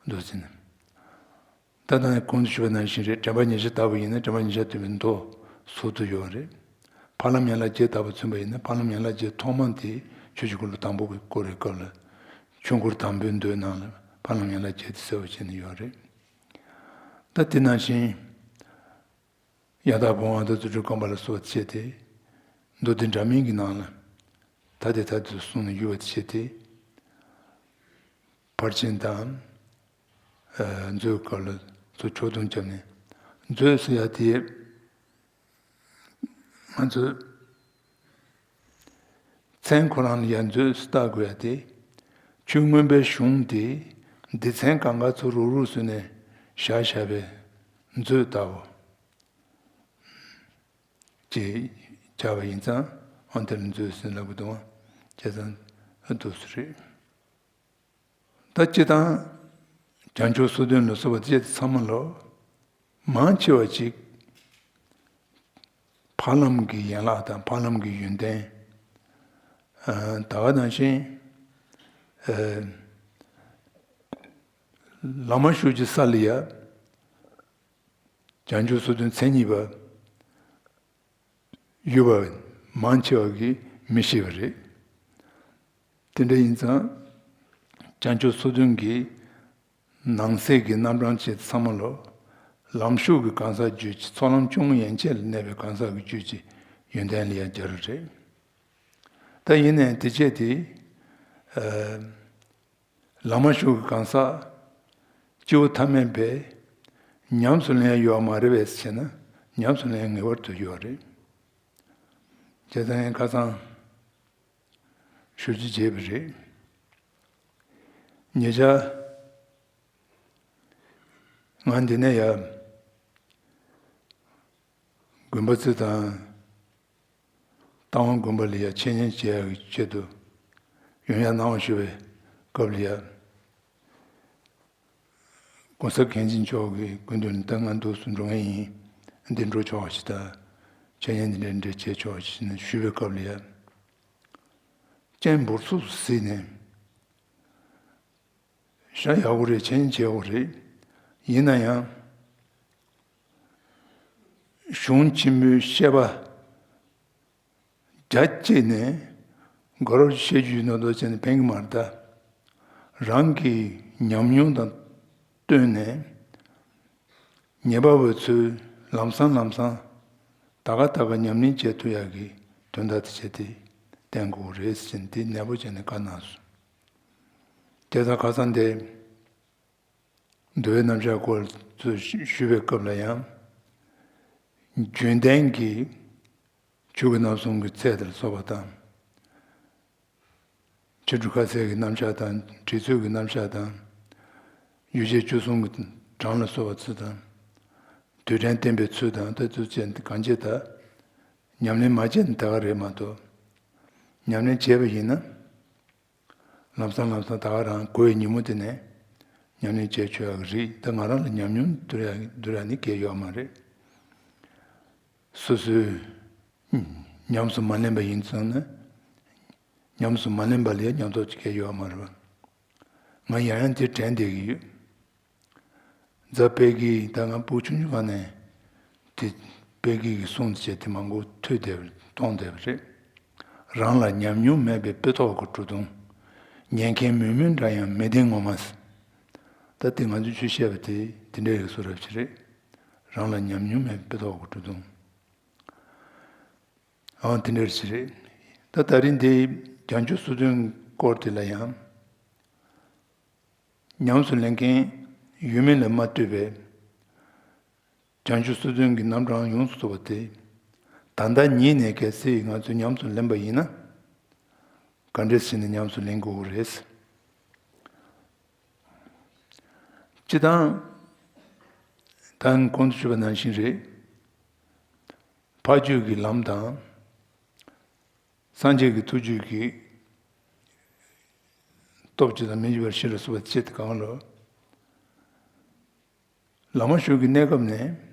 འདུག་ཟེར་ནས། ད་ལྟ་གོང་དུ་ཞུས་པ་ནང་བཞིན་རེད། དྲན་པ་ཉེར་བཞག་ལྟ་བུ་ཡིན་ན་དྲན་པ་ཉེར་བཞག་སྟོན་པའི་མདོ་ཟུར་དུ་ཡོད་རེད། ཕ་ལམ་ཡན་ལག་བརྒྱད་ལྟ་བུ་མཚོན་པ་ཡིན་ན་ཕ་ལམ་ཡན་ལག་བརྒྱད་ཐོག་མ་དེ་ཆོས་ཀྱི་འཁོར་ལོ་དང་པོ་གི་སྐོར་རེད། སྐབས་ལ་ཆོས་འཁོར་དང་པོའི་མདོའི་ནང་ལ་ཕ་ལམ་ཡན་ལག་བརྒྱད་དེ་གསལ་བོ་བྱས་ནས་ཡོད་རེད། ད་དེ་ནང་བཞིན། ཡང་དག་སྤོང་བ་དང་རྫུ་འཕྲུལ་རྐང་པ་ལ་སོགས་པ་བྱས་ཏེ། མདོ་སྡེ་འདྲ་མིན་གྱི་ནང་ལ། ཐ་དད་ཐ་དད་དུ་གསུངས་ནས་ཡོད་པ་བྱས་ཏེ། ཕར་ཕྱིན་དང་། ཨ། མཛོད་སྐབས་ལ་ཚུར་ཕྱོགས་བསྡོམས་བརྒྱབ་ནས། མཛོད་ཟེར་ཡ་དེ། ང་ཚོས་མཚན་ཁོ་རང་ལ་ཡང་མཛོད་ཟེར་བཏགས་དགོས་ཡ་དེ། ཆོས་མངོན་པའི་གཞུང་དེ་སྡེ་ཚན་གང་ག་ཚོ་རུག་རུག་བཟོས་ནས་བཞག་བཞག་པའི་མཛོད་ལྟ་བུ་ཅིག་བྱ་བ་ཡིན་ཙང་། ཨང་། དེ་ལ་མཛོད་ཟེར་ལབ་དགོས་འདུག་ཨང་། བྱས་ཙང་འདུག་སེ་རེད། ད་སྤྱིར་བཏང་བྱང་ཆུབ་སོ་བདུན་ལ་སོགས་པ་དེ་ཚང་མ་ལོ། མང་ཆེ་བ་ཅིག་ཕ་ལམ་གྱི་ཡན་ལག་དང་ཕ་ལམ་གྱི་ཡོན་ཏན། ཨ། ད་ག་ནང་བཞིན། ཨ། བླ་མ་ཤོད་ཀྱི་ས་ལ་ཡ། བྱང་ཆུབ་སོ་བདུན་མཚན་ཉིད་པ་ཡོད་པ་མང་ཆེ་བ་གིས་མི་ཤེས་པ་རེད། དེ་འདྲ་ཡིན་ཙང་། བྱང་ཆུབ་སོ་བདུན་གྱི་ ནང་གསེས་ཀྱི་རྣམ་གྲངས་བཅས་ཚང་མ་ལོ། ལམ་ཞུགས་ཀྱི་གང་ཟག་རྒྱུད་ཀྱི་ཚོགས་ལམ་བཅུ་གཉིས་ཡན་ཆད་ལ་གནས་པའི་གང་ཟག་གི་རྒྱུད་ཀྱི་ཡོན་ཏན་ལ་ཡང་སྦྱར་བ་རེད། ད་ཡིན་ནའི་དེ་བྱས་ཏེ། ཨ། ལམ་མ་ཞུགས་ཀྱི་གང་ཟག་སྐྱེ་བོ་ཐ་མལ་པས་ཉམས་སུ་ལེན་ཡ་ཡོད་མ་རེད་པས་ཟེར་ན། ཉམས་སུ་ལེན་ངེས་པར་དུ་ཡོད་རེད། བྱས་ཙང་ངས་ཁ་སང་ཞུ་རྒྱུ་བརྗེད་པ་རེད། ཉེ་ཆར་ང་འདི་ནས་ཡ་དགོན་པ་ཚོ་དང་། རྟ་དབང་དགོན་པ་ལ་ཡ་འཆད་ཉན་བྱེད་ཡག་གི་ཆེད་དུ་ཡོང་ཡ་གནང་བ་ཞུ་བའི་སྐབས་ལ་ཡ། ༸གོང་ས་མཁན་ཆེན་མཆོག་གི་སྐུ་མདུན་ལ་ད་ང་འདུག་སེ་འགྲོ་མཁན་ཡིན། འདི་འགྲོ་ཆོག་ཅིག་དང་། འཆད་ཉན་འདི་འདྲ་འདྲ་བྱེད་ཆོག་ཅིག་ནས་ཞུ་བའི་སྐབས་ལ་ཡ། སྤྱན་འབུར་ཚུགས་སུ་གཟིགས་ནས། ཤ་ཡག་པོ་རེད། འཆད་ཉན་བྱེད་དགོས་རེད། ཡིན་ན་ཡང་། གཞུང་ཆེན་པོའི་བཤད་པ་རྒྱ་བསྐྱེད་ནས་དགའ་རབ་བཤད་རྒྱུ་ཡིན་མདོག་མདོག་བྱས་ནས་ཕན་གྱི་མ་རེད་ད། རང་གི་ཉམས་མྱོང་དང་བསྟུན་ནས་ཉེས་པ་བོད་ཚོས་ལམ་སང་ལམ་སང་ད་ག་ད་ག་ཉམས་ལེན་བྱེད་ཐུབ་ཡག་གི་དོན་དག་དེ་བྱས་ཏེ་བསྟན་དགོས་རེད་ཟེར་ནས་དེ་ནན་པོ་བྱས་ནས་བཀའ་གནང་སོང་། དེ་ད་ཁ་སང་དེ། འདུལ་བའི་རྣམ་གཞག་སྐོར་ཚུར་ཞུ་བའི་སྐབས་ལ་ཡང་། རྒྱུན་ལྡན་གྱི་ཆོས་གོས་རྣམ་གསུམ་གྱི་ཚད་དེ་ལ་སོགས་པ་དང་། ཕྱི་དྲོ་ཁ་ཟས་ཀྱི་རྣམ་གཞག་དང་། དྲི་ཚོད་ཀྱི་རྣམ་གཞག་དང་། ཡོ་བྱད་བཅུ་གསུམ་གྱི་གྲངས་ལ་སོགས་པ་ཚུལ་དང་། རྡུལ་ཕྲན་བསྟན་པའི་ཚུལ་དང་། ད་ཚུལ་བཅས་གང་ཅི་ལྟར་ཉམས་ལེན་མ་བྱས་ན་ད་ག་རེད་མ་གཏོགས། ཉམས་ལེན་བྱས་པ་ཡིན་ན། ལམ་སང་ལམ་སང་ད་ག་རང་དགོས་པའི་ཉིན་མོ་དེ་ནས་ཉམས་ལེན་བྱས་ཆོག་ཡག་རེད། ད་ང་རང་ལ་ཉམས་མྱོང་བསྡུར་ཡག་བསྡུར་ཡག་ནི་གལ་ཡོད་མ་རེད། སོ་སོས་ཉམས་སུ་མ་ལེན་པ་ཡིན་ཙང་ན། ཉམས་སུ་མ་ལེན་པ་ལ་ཡང་ཉམས་རྟོགས་ཀྱི་གལ་ཡོད་མ་རེད་པ། ང་ཡང་ཡང་དེ་དྲན་བསྡད་ཀྱི་ཡོད། རྫ་དཔལ་གྱིས་ད་ང་བུ་ཆུང་ཆུང་སྒང་ནས་དེ་དཔལ་སྐྱེས་ཀྱི་གསུང་བྱས་ཏེ་མང་པོ་ཐོས་བསྡད་པ་མཐོང་བསྡད་པ་རེད། རང་ལ་ཉམས་མྱོང་མེད་པའི་དཔེ་ཐོག་གི་བྲོ་བརྡུང་། ཉན་མཁན་མུན་མུན་འདྲ་ཡང་མི་བདེན་ངོ་མ། ད་དེ་ང་ཚོས་ཆོས་བཤད་པ་དེ་དེ་འདྲ་ཡོད་བཟོ་འདྲ་ཅིག་རེད། རང་ལ་ཉམས་མྱོང་མེད་པའི་དཔེ་ཐོག་གི་བྲོ་བརྡུང་། ཨང་། དེ་འདྲ་ཅིག་རེད། ད་ད་རིང་འདི་བྱང་ཆུབ་སོ་བདུན་སྐོར་དེ་ལ་ཡང་། ཉམས་སུ་ལེན་མཁན་ཡོད་མེད་ལ་མ་ལྟོས་པའི་བྱང་ཆུབ་སོ་བདུན་གྱི་རྣམ་གྲངས་ཡོངས་སུ་རྫོགས་པ་དེ། ད་ལྟ་ཉིད་ནས་གལ་སྲིད་ང་ཚོས་ཉམས་སུ་ལེན་པ་ཡིན་ན། ག་འདྲས་བྱས་ནས་ཉམས་སུ་ལེན་དགོས་ཀྱི་རེད། སྤྱིར་བཏང་། ད་གོང་དུ་ཞུས་པ་ནང་བཞིན་རེད། ཕ་རྒྱུད་ཀྱི་ལམ་དང་། སངས་རྒྱས་ཀྱི་ཐུགས་རྒྱུད་ཀྱི་སྟོབས་བཅུ་དང་མི་འཇིགས་པ་བཞི་ལ་སོགས་པ་བཅས་ཏེ་གང་ལ། ལམ་མ་ཞུགས་ཀྱི་གནས་སྐབས་ནས་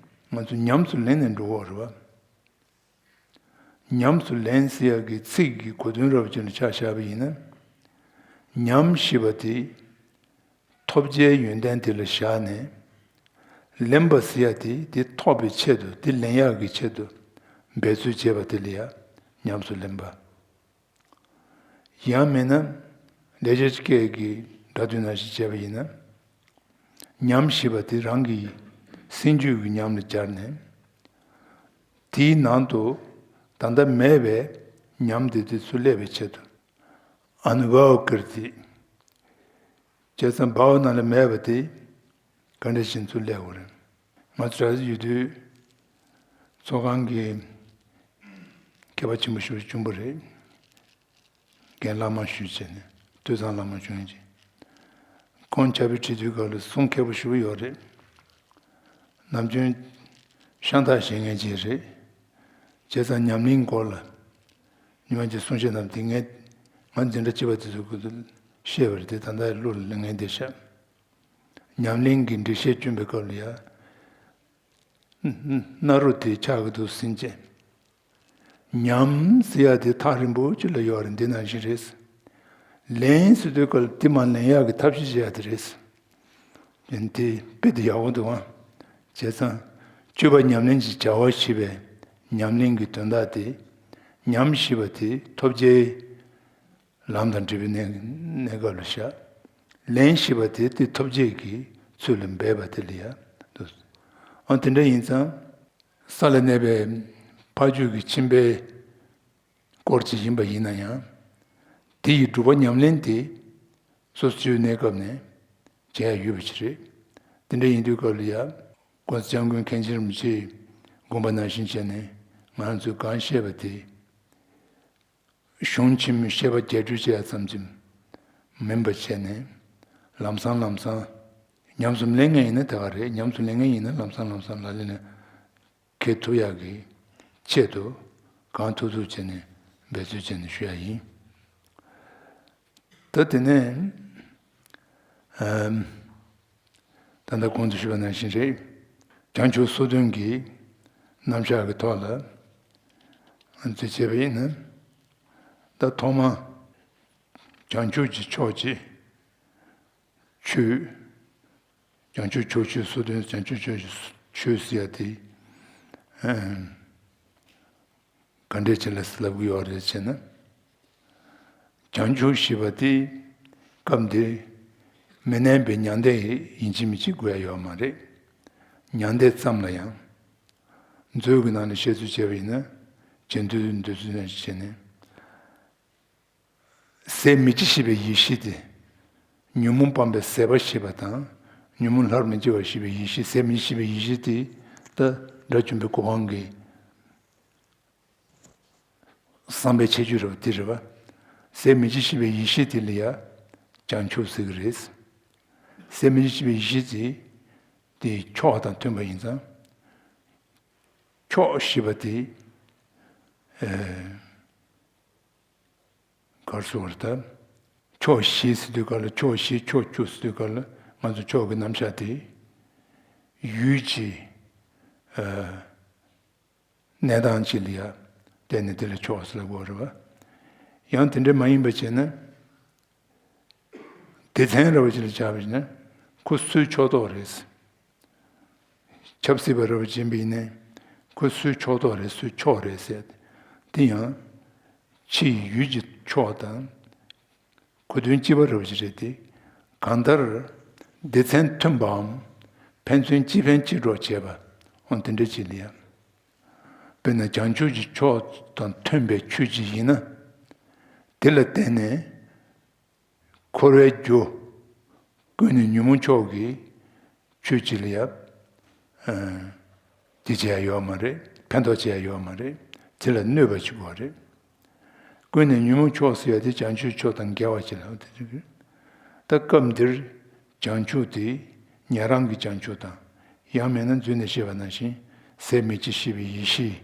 ང་ཚོ་ཉམས་སུ་ལེན་ནས་འགྲོ་དགོས་རེད་པ། ཉམས་སུ་ལེན་ཟེར་ཡག་གི་ཚིག་གི་གོ་དོན་རབ་ཅིག་ལ་ཆ་བཞག་པ་ཡིན་ན། ཉམས་ཞེས་པ་དེ། ཐོབ་བྱའི་ཡོན་ཏན་དེ་ལ་བཞག་ནས། ལེན་པ་ཟེར་ཡ་དེ་དེ་ཐོབ་པའི་ཆེད་དུ། དེ་ལེན་ཡག་གི་ཆེད་དུ་འབད་རྩོལ་བྱེད་པ་དེ་ལ་ཡང་ཉམས་སུ་ལེན་པ། ཡང་མིན་ན་ལེགས་སྦྱར་སྐད་ཀྱི་སྒྲ་དོན་ནང་བཞིན་བྱས་པ་ཡིན་ན། ཉམས་ཞེས་པ་དེ་རང་གི་སེམས་རྒྱུད་ཀྱི་ཉམས་ལ་སྦྱར་ནས། དེའི་ནང་དུ་ད་ལྟ་མེད་པའི་ཉམས་དེ་དེ་ཚུར་སླེབས་པའི་ཆེད་དུ། ཨ་ནུ་བྷ་བ་ཀིརྟི། བྱས་ཙང་བྷ་བ་ནང་ལ་མེད་པ་དེ་ག་འདྲ་ཞིག་ཚུར་སླེབས་དགོས་རེད། ང་ཚོ་གྲྭ་ས་ཡོད་དུས་ཚོགས་ཁང་གི་མཁས་པ་ཆེན་པོ་ཞིག་བྱུང་བ་རེད། རྒན་བླ་མ་ཞུས་བྱས་ནས་ཐོས་བསམ་བླ་མ་བྱུང་ཡོད་ཅིང་། ཁོང་ཕྱག་དཔེ་ཁྲིད་དུས་སྐབས་ལ་གསུང་མཁས་པོ་ཞེ་པོ་ཡོད་རེད། ནམ་རྒྱུན་ཤང་ཐག་བཞེས་མཁན་ཅིག་རེད། བྱས་ཙང་ཉམས་ལེན་སྐོར་ལ་ཉི་མ་གཅིག་གསུང་བཤད་གནང་དེ་ངས་ང་འཛིན་གྲྭ་བཅུ་པ་དེ་ཚོའི་སྐོར་དུ་བཤད་པ་རེད་དེ། ད་ལྟ་གླུ་ལ་ངས་འདི་བཤད། ཉམས་ལེན་གྱི་འགྲེལ་བཤད་བསྐྱོན་པའི་སྐབས་ལ་ཡ། སྣ་རུ་དེ་ཆགས་ཀྱི་འདུག་ཟིན་བྱས། ཉམས་ཟེར་ཡ་དེ་ཐག་རིང་པོ་ཅིག་ལ་ཡོད་རེད། འདི་ནང་བཞིན་རེད། ལེན་ཟེར་དུས་སྐབས་དེ་མ་ལེན་ཡག་གི་ཐབས་ཤེས་བྱེད་ཡ་དེ་རེད། དེ་དཔེ་དེ་ཡག་པོ་འདུག་ཨང་། བྱས་ཙང་། སྤྱོད་པ་ཉམས་ལེན་གྱི་བྱ་བ་ཞེས་པའི་ཉམས་ལེན་གྱི་དོན་དག་དེ། ཉམས་ཞེས་པ་དེ་ཐོབ་བྱའི་ལམ་དང་འབྲས་བུའི་གནས་གནས་སྐབས་ལ་བཞག་ལེན་ཞེས་པ་དེ་དེ་ཐོབ་བྱེད་ཀྱི་ ཚུལ་ལ་འབད་པ་དེ་ལ་ཡ་འདུག་ཨ་དེ་འདྲ་ཡིན་ཙང་ས་ལ་གནས་པའི་ཕ་རྒྱུད་ཀྱི་ཁྱིམ་པའི་སྐོར་ཅིག་ཡིན་པ་ཡིན་ན་ཡང་དེ་ཡི་སྒྲུབ་པ་ཉམས་ལེན་དེ་སོ་སོ་སྐྱེ་བོའི་གནས་སྐབས་ནས་བྱེད་ཡ་ཡོད་པ་ཅིག་རེད། དེ་འདྲ་ཡིན་དུས་སྐབས་ལ་ཡ་ྋགོང་ས་ྋསྐྱབས་མགོན་མཁན་ཆེན་རིན་པོ་ཆེའི་དགོངས་པ་ནང་བཞིན་བྱས་ནས་ང་རང་ཚོས་གང་བཤད་པ་དེ། གཞུང་ཆེན་མོའི་བཤད་པ་རྒྱས་སྤྲོས་བྱས་ཙམ་གྱིས་མིན་པ་བྱས་ནས། ལམ་སང་ལམ་སང་ཉམས་སུ་ལེན་མཁན་ཡིན་ན་དེ་ག་རེད། ཉམས་སུ་ལེན་མཁན་ཡིན་ན་ལམ་སང་ལམ་སང་ལ་ལས་ནས་འཁྱེར་ཐུབ་ཡག་གི་ཆེད་དུ་གང་ཐུབ་ཐུབ་བྱས་ནས་འབད་རྩོལ་བྱས་ནས་ཞུ་ཡ་ཡིན། ད་དེ་ནས་ཨམ། ད་ལྟ་གོང་དུ་ཞུས་པ་ནང་བཞིན་རེད། བྱང་ཆུབ་སོ་བདུན་གྱི་རྣམ་གཞག་གི་ཐོག་ལ་ང་ཚོས་བྱས་པ་ཡིན་ན། ད་ཐོག་མ་བྱང་ཆུབ་ཀྱི་ཕྱོགས་ཀྱི་ཆོས། བྱང་ཆུབ་ཕྱོགས་ཆོས་སོ་བདུན། བྱང་ཆུབ་ཕྱོགས་ཀྱི་ཆོས་ཟེར་ཡ་དེ། ཨམ། ག་འདྲས་བྱས་ལ་ལབ་ཀྱི་ཡོད་རེད་ཅེ་ན། བྱང་ཆུབ་ཞེས་པ་དེ་སྐབས་འདིར་མི་གནས་པའི་མྱང་འདས་ཡིན་གཅིག་མིན་གཅིག་དགོས་ཡ་ཡོད་མ་རེད། མྱང་འདས་ཙམ་ལ་ཡང་མཛོད་ཀྱི་ནང་ནས་བཤད་ཚུལ་བྱས་པ་ཡིན་ན། རྗེས་ཟློས་འདོད་ཚུལ་ནང་བཞིན་བྱས་ནས། ཟད་མི་འཇིགས་ཞེས་པའི་ཡེ་ཤེས་དེ། ཉོན་མོངས་སྤངས་པའི་ཟད་པ་ཞེས་པ་དང་། ཉོན་མོངས་སླར་མི་འཇིག་པ་ཞེས་པའི་ཡེ་ཤེས། ཟད་མི་འཇིགས་ཞེས་པའི་ཡེ་ཤེས་དེ། ད་དགྲ་བཅོམ་པའི་གོ་འཕང་གི་བསམ་པའི་ཁྱད་ཆོས་རེད་པ། དེ་རེད་པ། ཟད་མི་འཇིགས་ཞེས་པའི་ཡེ་ཤེས་དེ་ལ་ཡ་བྱང་ཆུབ་ཟེར་གི་རེད། ཟད་མི་འཇིགས་ཞེས་པའི་ཡེ་ཤེས་དེ། དེ་ཕྱོགས་དང་མཐུན་པ་ཡིན་ཙང་། ཕྱོགས་ཞེས་པ་དེ། ཨེ། ག་རེ་ཟེར་བ་རེད་ད། ཕྱོགས་བཞི་ཟེར་དུས་སྐབས་ལ། ཕྱོགས་བཞི་ཕྱོགས་བཅུ་ཟེར་དུས་སྐབས་ལ། ང་ཚོ་ཕྱོགས་ཀྱི་རྣམ་གཞག་དེ་ཡུལ་གྱི་ཨ་གནས་སྟངས་ཅིག་ལ་ཡ་བརྟེན་ནས་དེ་ལ་ཕྱོགས་ཟེར་ལབ་དགོས་རེད་པ། ཡང་དེ་འདྲ་མ་ཡིན་པ་བྱས་ན། སྡེ་ཚན་ར་བ་ཅིག་ལ་བྱ་བ་ཡིན་ན་ཁོ་སུའི་ཕྱོགས་གཏོགས་རེད། ཆབ་སྲིད་པ་ར་བ་ཅིག་ཡིན་པ་ཡིན་ནའི་ཁོ་སུའི་ཕྱོགས་གཏོགས་རེད། སུའི་ཕྱོགས་རེད་ཟེར། དེ་ཡང་ཕྱིའི་ཡུལ་གྱི་ཕྱོགས་དང་གོ་དོན་གཅིག་པ་ར་བ་ཅིག་རེད་དེ། གང་ལྟར་སྡེ་ཚན་མཐུན་པའམ་ཕན་ཚུན་གཅིག་ཕན་གཅིག་གྲོགས་བྱེད་པ། འོ་དེ་འདྲ་ཅིག་ལ་ཡ། དཔེར་ན་བྱང་ཆུབ་ཀྱི་ཕྱོགས་དང་མཐུན་པའི་ཆོས་ཅིག་ཡིན་ན། དེ་ལ་བརྟེན་ནས་འཁོར་བའི་རྒྱུ་ཀུན་ནས་ཉོན་མོངས་ཕྱོགས་ཀྱི་ཆོས་ཅིག་ལ་ཡ། ཨ་དེ་བྱེད་ཡ་ཡོད་མ་རེད། ཕན་ཐོགས་བྱེད་ཡ་ཡོད་མ་རེད། དེ་ལ་གནོད་པ་ཅིག་དགོས་རེད། ཀུན་ནས་ཉོན་མོངས་ཕྱོགས་ཟེར་ཡ་དེ་བྱང་ཆུབ་ཕྱོགས་དང་འགལ་བ་ཅིག་ལ་འོ་དེ་རེད། ད་སྐབས་འདིར་བྱང་ཆུབ་དེ་ཉན་རང་གི་བྱང་ཆུབ་དང་། ཡང་མིན་ན་རྫུན་ནས་བཤད་པ་ནང་བཞིན་ཟད་མི་འཇིགས་ཞེས་པའི་ཡེ་ཤེས་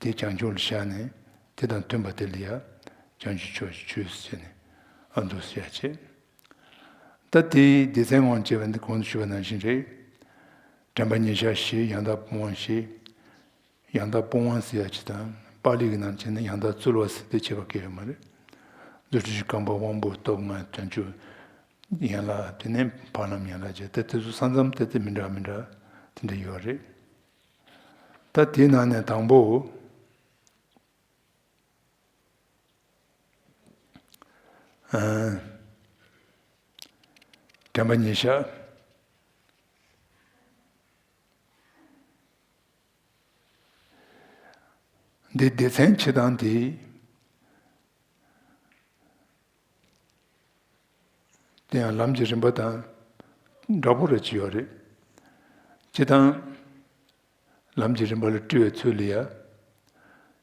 དེ་བྱང་ཆུབ་ལ་བཞག་ནས། དེ་དང་མཐུན་པ་དེ་ལ་ཡ་བྱང་ཆུབ་ཕྱོགས་ཀྱི་ཆོས་ཟེར་ནས་ཨ་འདུག་ཟེར་ཡ་བྱས། ད་དེའི་སྡེ་ཚན་དབང་བྱས་པ་འདི་གོང་དུ་ཞུས་པ་ནང་བཞིན་རེད། དྲན་པ་ཉེར་བཞག་བཞི། ཡང་དག་སྤོང་བ་བཞི། ཡང་དག་སྤོང་བ་ཟེར་ཡ་ཅིག་དང་། པཱ་ལི་གི་ནང་བྱས་ན་ཡང་དག་བཙུལ་བ་ཟེར་དེ་བྱེད་པ་གལ་ཡོད་མ་རེད། རྫུ་འཕྲུལ་གྱི་རྐང་པ་དབང་པོ་སྟོབས་ལྔ། དོན་བཅུ་ཡན་ལག་དེ་ནས་འཕགས་ལམ་ཡན་ལག་བརྒྱད། ད་དེ་ཚོ་ས་མཚམས་དེ་དེ་མི་འདྲ་མི་འདྲ་དེ་འདྲ་ཡོད་རེད། ད་དེའི་ནང་ནས་དང་པོ། ཨ་དྲན་པ་ཉེར་བཞག་འདི་སྡེ་ཚན་ཕྱེ་སྟངས་དེ། དེ་ཡང་ལམ་གྱི་རིམ་པ་དང་འདྲ་པོ་རེ་ཅིག་ཡོད་རེད། སྤྱིར་བཏང་ལམ་གྱི་རིམ་པ་ལ་དཀྲི་བའི་ཚུལ་ལ་ཡ།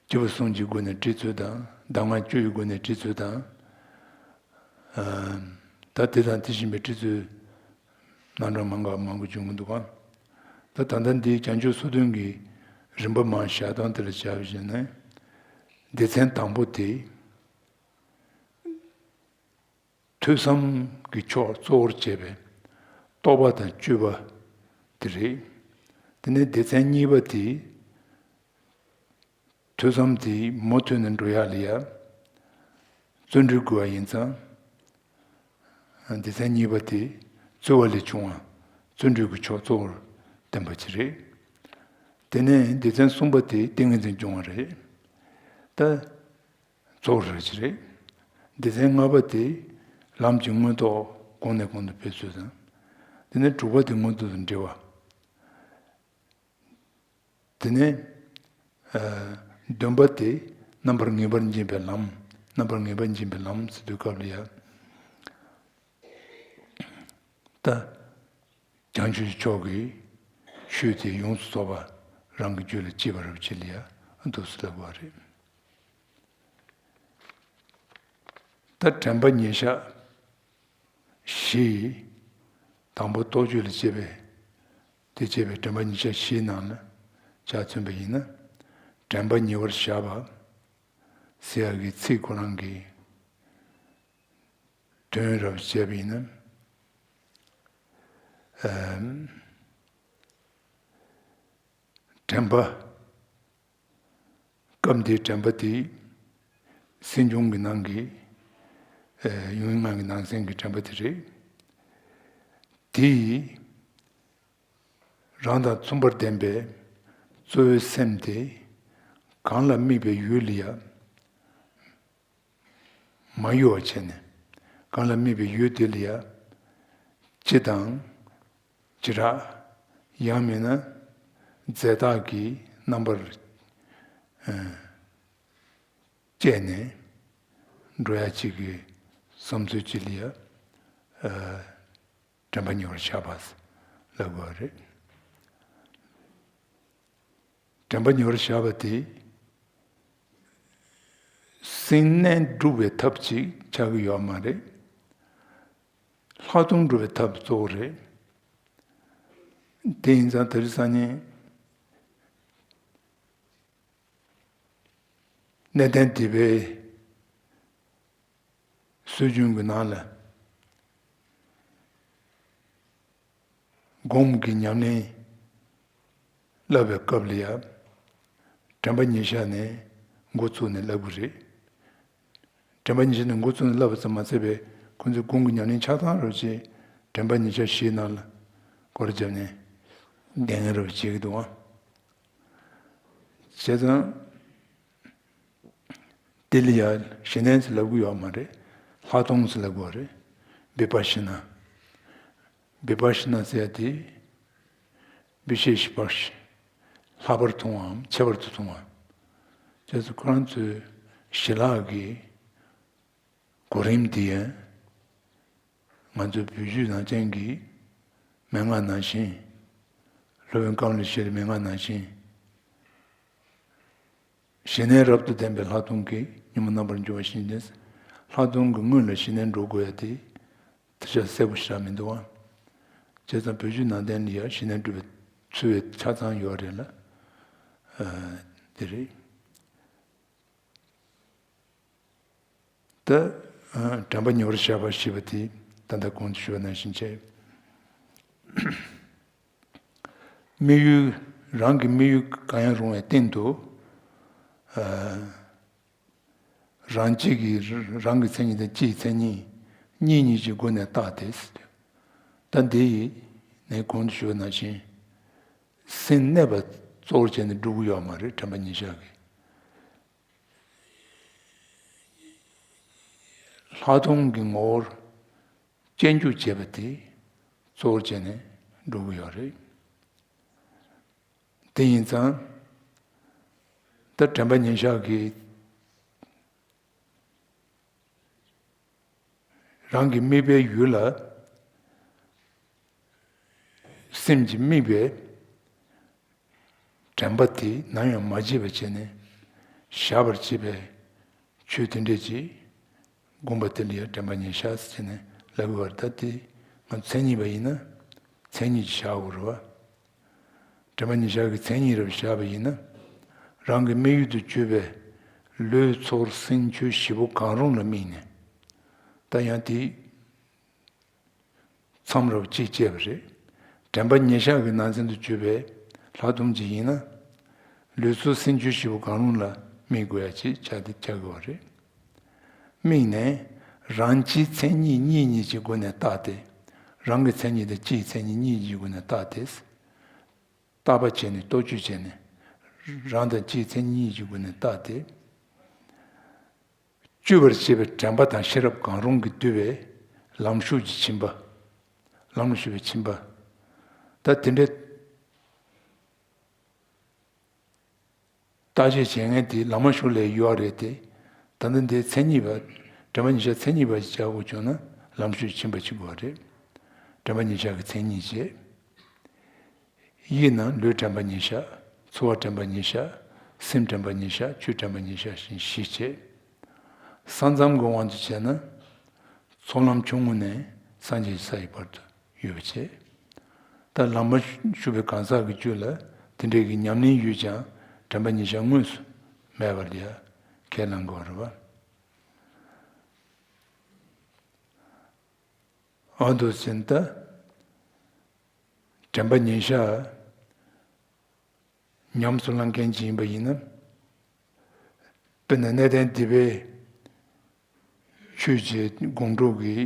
སྐྱེས་བུ་གསུམ་གྱི་སྒོ་ནས་དཀྲི་ཚུལ་དང་། གདམས་ངག་བཅུ་ཡི་སྒོ་ནས་དཀྲི་ཚུལ་དང་། ཨ་ད་དེ་དང་དེ་བཞིན་པའི་དཀྲི་ཚུལ་རྣམ་གྲངས་མང་ག་མང་པོ་བྱུང་གི་འདུག་ག་ད་ད་ལྟ་འདི་བྱང་ཆུབ་སོ་བདུན་གྱི་རིམ་པ་མར་བཞག་སྟངས་དེ་ལ་བྱ་བ་བྱས་ན། སྡེ་ཚན་དང་པོ་དེ། ཐོས་བསམ་གྱི་ཕྱོགས་གཙོ་བོར་བྱས་པའི་རྟོགས་པ་དང་དཔྱོད་པ་དེ་རེད། དེ་ནས་སྡེ་ཚན་གཉིས་པ་དེ། ཐོས་བསམ་དེ་མུ་མཐུད་ནས་འགྲོ་ཡག་ལ་ཡ་བརྩོན་འགྲུས་དགོས་པ་ཡིན་ཙང་། སྡེ་ཚན་གཉིས་པ་དེ་རྩོལ་བ་ལས་བྱུང་བ་བརྩོན་འགྲུས་ཀྱི་ཕྱོགས་གཙོ་བོར་བསྟན་པ་ཅིག་རེད། དེ་ནས་སྡེ་ཚན་གསུམ་པ་དེ་ཏིང་ངེ་འཛིན་སྦྱོང་བ་རེད། ད། གཙོ་བོ་རེ་ཅིག་རེད། སྡེ་ཚན་ལྔ་པ་དེ་ལམ་གྱི་མངོན་རྟོགས་གོང་ནས་གོང་དུ་འཕེལ་ཚུལ་དང་། དེ་ནས་དྲུག་པ་དེ་མངོན་རྟོགས་དང་འབྲེལ་བ། དེ་ནས་ཨ་བདུན་པ་དེ་རྣམ་པར་ངེས་པར་འབྱིན་པའི་ལམ། རྣམ་པར་ངེས་པར་འབྱིན་པའི་ལམ་ཟེར་དུས་སྐབས་ལ་ཡང་། ད་བྱང་ཆུབ་ཀྱི་ཕྱོགས་ཀྱི་ཆོས་དེ་ཡོངས་སུ་རྫོགས་པ་རང་གི་རྒྱུད་ལ་སྐྱེས་པ་རུ་བྱེད་ལ་ཡང་འདུག་སེ་ལབ་པ་རེད། ད་དྲན་པ་ཉེར་བཞག་བཞི། དང་པོ་རྟོག་དཔྱོད་ལ་དཔྱད་པས་དེ་དཔྱད་པའི་དྲན་པ་ཉེར་བཞག་བཞིའི་ནང་ལ་ཆ་མཚོན་པ་ཡིན་ན། དྲན་པ་ཉེ་བར་བཞག་པ་ཟེར་ཡག་གི་ཚིག་ཁོ་རང་གི་དོན་རབ་བཤད་པ་ཡིན་ན། ཨམ། དྲན་པ། སྐབས་འདིའི་དྲན་པ་དེ་སེམས་བྱུང་གི་ནང་གི་ཨ་ཡུལ་ལྔ་གི་ནང་ཚན་གྱི་དྲན་པ་དེ་རེད། དེ་ཡིས་རང་དང་མཚུངས་པར་ལྡན་པའི་གཙོ་བོའི་སེམས་དེ་གང་ལ་དམིགས་པའི་ཡུལ་ལ་ཡང་མ་གཡོ་བར་བྱས་ནས། གང་ལ་དམིགས་པའི་ཡུལ་དེ་ལ་ཡང་སྤྱི་དང་བྱེ་བྲག་ཡང་མིན་ན་རྫས་བཏགས་ཀྱི་རྣམ་པར་ཨ་བཅད་ནས་འགྲོ་ཡ་གཅིག་གི་བསམ་ཚུལ་གཅིག་ལ་ཡང་ཨ་དྲན་པ་ཉེ་བར་བཞག་པ་ལབ་དགོས་པ་རེད། དྲན་པ་ཉེ་བར་བཞག་པ་དེ་སེམས་གནས་སྒྲུབ་པའི་ཐབས་ཅིག་ཆགས་ཀྱི་ཡོད་མ་རེད། ལྷག་མཐོང་སྒྲུབ་པའི་ཐབས་གཙོ་བོ་རེད། དེ་ཡིན་ཙང་དེ་རིང་སང་ཉིན་གནས་བརྟན་སྡེ་པའི་སྲོལ་རྒྱུན་གྱི་ནང་ལ་སྒོམ་གྱི་ཉམས་ལེན་བསླབ་པའི་སྐབས་ལ་ཡང་དྲན་པ་ཉེར་བཞག་ནས་འགོ་བཙུགས་ནས་བསླབ་ཀྱི་རེད། དྲན་པ་ཉེར་བཞག་ནས་འགོ་བཙུགས་ནས་བསླབ་པ་ཙམ་མ་ཟད་པའི་ཁོང་ཚོས་སྒོམ་གྱི་ཉམས་ལེན་ཆ་ཚང་རོ་ཅེས་དྲན་པ་ཉེར་བཞག་བཞིའི་ནང་ལ་སྐོར་བརྒྱབ་ནས་གདན་རབས་བྱེད་ཀྱི་འདུག་ཨང་། བྱས་ཙང་། དེ་ལ་ཡང་ཞི་གནས་ཟེར་ལབ་ཀྱི་ཡོད་མ་རེད། ལྷག་མཐོང་ཟེར་ལབ་དགོས་རེད། བི་པ་ཤི་ན། བི་པ་ཤི་ན་ཟེར་ཡ་དེ། བི་ཤེ་ཤི་པ་ཤི། ལྷག་པར་མཐོང་བའམ་ཁྱད་པར་དུ་མཐོང་བ། བྱས་ཙང་ཁོ་རང་ཚོའི་ཞི་ལྷག་གི་གོ་རིམ་དེ་ཡང་། ང་ཚོའི་བོད་བརྒྱུད་ནང་བསྟན་གྱི་མན་ངག་ནང་བཞིན། སློབ་དཔོན་ཀམ་ལ་ཤཱི་ལའི་མན་ངག་ནང་བཞིན། ཞི་གནས་རབ་ཏུ་ལྡན་པའི་ལྷག་མཐོང་གིས་ཉོན་མོངས་རྣམ་པར་འཇོམས་པ་བཞིན་ཏེ། ལྷག་མཐོང་གི་སྔོན་ལ་ཞི་གནས་འགྲོ་དགོས་ཡ་དེ་དེ་ཆ་གསལ་པོ་ཞེ་དྲག་མི་འདུག་ཨང་། བྱས་ཙང་བོད་བརྒྱུད་ནང་བསྟན་ལ་ཡ་ཞི་གནས་སྒྲུབ་པའི་ཚུལ་བས་ཆ་ཚང་ཡོད་རེད་ལ། ཨ་དེ་རེད། ད་ཨ་དྲན་པ་ཉེ་བར་བཞག་པ་ཞེས་པ་དེ་ད་ལྟ་གོང་དུ་ཞུས་པ་ནང་བཞིན་བྱས། དམིགས་ཡུལ། རང་གི་དམིགས་ཡུལ་གང་ཡང་རུང་བའི་སྟེང་དུ། ཨ་རང་གཅིག་གི་རང་གི་མཚན་ཉིད་དང་སྤྱིའི་མཚན་ཉིད་གཉིས་གཉིས་ཀྱི་སྒོ་ནས་བརྟགས་ཏེ། ད་འདི་ཡིས་ནས་གོང་དུ་ཞུས་པ་ནང་བཞིན་སེམས་གནས་པ་གཙོ་བོར་བྱས་ནས་སྒྲུབ་ཀྱི་ཡོད་མ་རེད། དྲན་པ་ཉེར་བཞག་གིས། ལྷག་མཐོང་གི་ངོ་བོར་སྤྱད་འཇུག་བྱེད་པ་དེ་གཙོ་བོར་བྱས་ནས་འགྲོ་གི་ཡོད་རེད། དེ་ཡིན་ཙང་ད་དྲན་པ་ཉེར་བཞག་གིས་རང་གི་དམིགས་པའི་ཡུལ་ལ་སེམས་ཀྱིས་དམིགས་པའི་དྲན་པ་དེ་ནམ་ཡང་མ་བརྗེད་པར་བྱས་ནས་བཞག་པར་བྱེད་པའི་ཆོས་དེ་འདྲས་ཀྱི་སྒོམ་པ་དེ་ལ་ཡང་དྲན་པ་ཉེར་བཞག་ཟེར་ནས་ལབ་དགོས་པ་རེད། ད་དེ་ང་ཚོ་མཚན་ཉིད་པ་ཡིན་ན་མཚན་ཉིད་ཀྱིས་བཞག་དགོས་རེད་བ། དྲན་པ་ཉེར་བཞག་གི་མཚན་ཉིད་རབ་བཞག་པ་ཡིན་ན། རང་གི་དམིགས་ཡུལ་དུ་གྱུར་པའི་ལུས་ཚོར་སེམས་ཆོས་བཞི་པོ་གང་རུང་ལ་དམིགས་ནས། ད་ཡང་དེ་མཚམས་རབ་གཅིག་བཅད་པ་རེད། དྲན་པ་ཉེར་བཞག་གི་ནང་ཚན་དུ་གྱུར་པའི་ལྷག་མཐོང་ཅིག་ཡིན་ན། ལུས་ཚོར་སེམས་ཆོས་བཞི་པོ་གང་རུང་ལ་དམིགས་དགོས་ཡ་ཅིག་ཆགས་ཏེ་ཆགས་དགོས་པ་རེད། དམིགས་ནས་རང་སྤྱིའི་མཚན་ཉིད་གཉིས་གཉིས་ཀྱི་སྒོ་ནས་བརྟགས་ཏེ། རང་གི་མཚན་ཉིད་དང་སྤྱིའི་མཚན་ཉིད་གཉིས་ཀྱི་སྒོ་ནས་བརྟགས་ཏེ། བརྟག་པ་བྱས་ནས་རྟོག་དཔྱོད་བྱས་ནས། རང་དང་སྤྱིའི་མཚན་ཉིད་གཉིས་ཀྱི་སྒོ་ནས་བརྟགས་ཏེ། བཅོས་པར་བྱེད་པའི་དྲན་པ་དང་ཤེས་རབ་གང་རུང་གིས་བསྡུས་པའི་ལམ་ཞུགས་ཀྱི་ཕྱིན་པ། ལམ་ལ་ཞུགས་པའི་ཕྱིན་པ་ ད་དེ་འདྲའི་བརྟག་དཔྱད་བྱེད་མཁན་དེ་ལམ་མང་ཤོས་ལ་ཡོད་རེད་དེ། ད་ལྟ་འདི་མཚན་ཉིད་པ། དྲན་པ་ཉེར་བཞག་མཚན་ཉིད་པ་ཞིག་བྱ་དགོས་བྱུང་ན་ལམ་ཤོས་ཕྱིན་པ་བྱེད་དགོས་པ་རེད། དྲན་པ་ཉེར་བཞག་གི་མཚན་ཉིད་བྱེད། ཡིད་ནི་ལུས་དྲན་པ་ཉེར་བཞག་ཚོར་བ་དྲན་པ་ཉེར་བཞག་སེམས་དྲན་པ་ཉེར་བཞག་ཆོས་དྲན་པ་ཉེར་བཞག་བཞི་བྱེད། ས་མཚམས་ཀྱི་དབང་དུ་བྱས་ན། ཚོགས་ལམ་ཆུང་ངུ་ནས་སངས་རྒྱས་ཀྱི་ས་ཡི་བར་དུ་ཡོད་པ་བྱེད། ད་ལམ་མང་ཞུགས་པའི་གང་ཟག་གི་རྒྱུད་ལ་དེ་འདྲའི་གི་ཉམས་ལེན་ཡོད་ཀྱང་དྲན་པ་ཉེར་བཞག་དངོས་སུ་མེད་པ་ལ་ཡང་ཁས་བླང་དགོས་རེད་པ། འོ་འདུག་ཟིན་ད། དྲན་པ་ཉེར་བཞག་ཉམས་སུ་བླང་མཁན་ཅིག་ཡིན་པ་ཡིན་ན། དཔེར་ན་གནས་བརྟན་སྡེ་པའི་ཆོས་ཀྱི་དགོངས་གྲུབ་ཀྱི་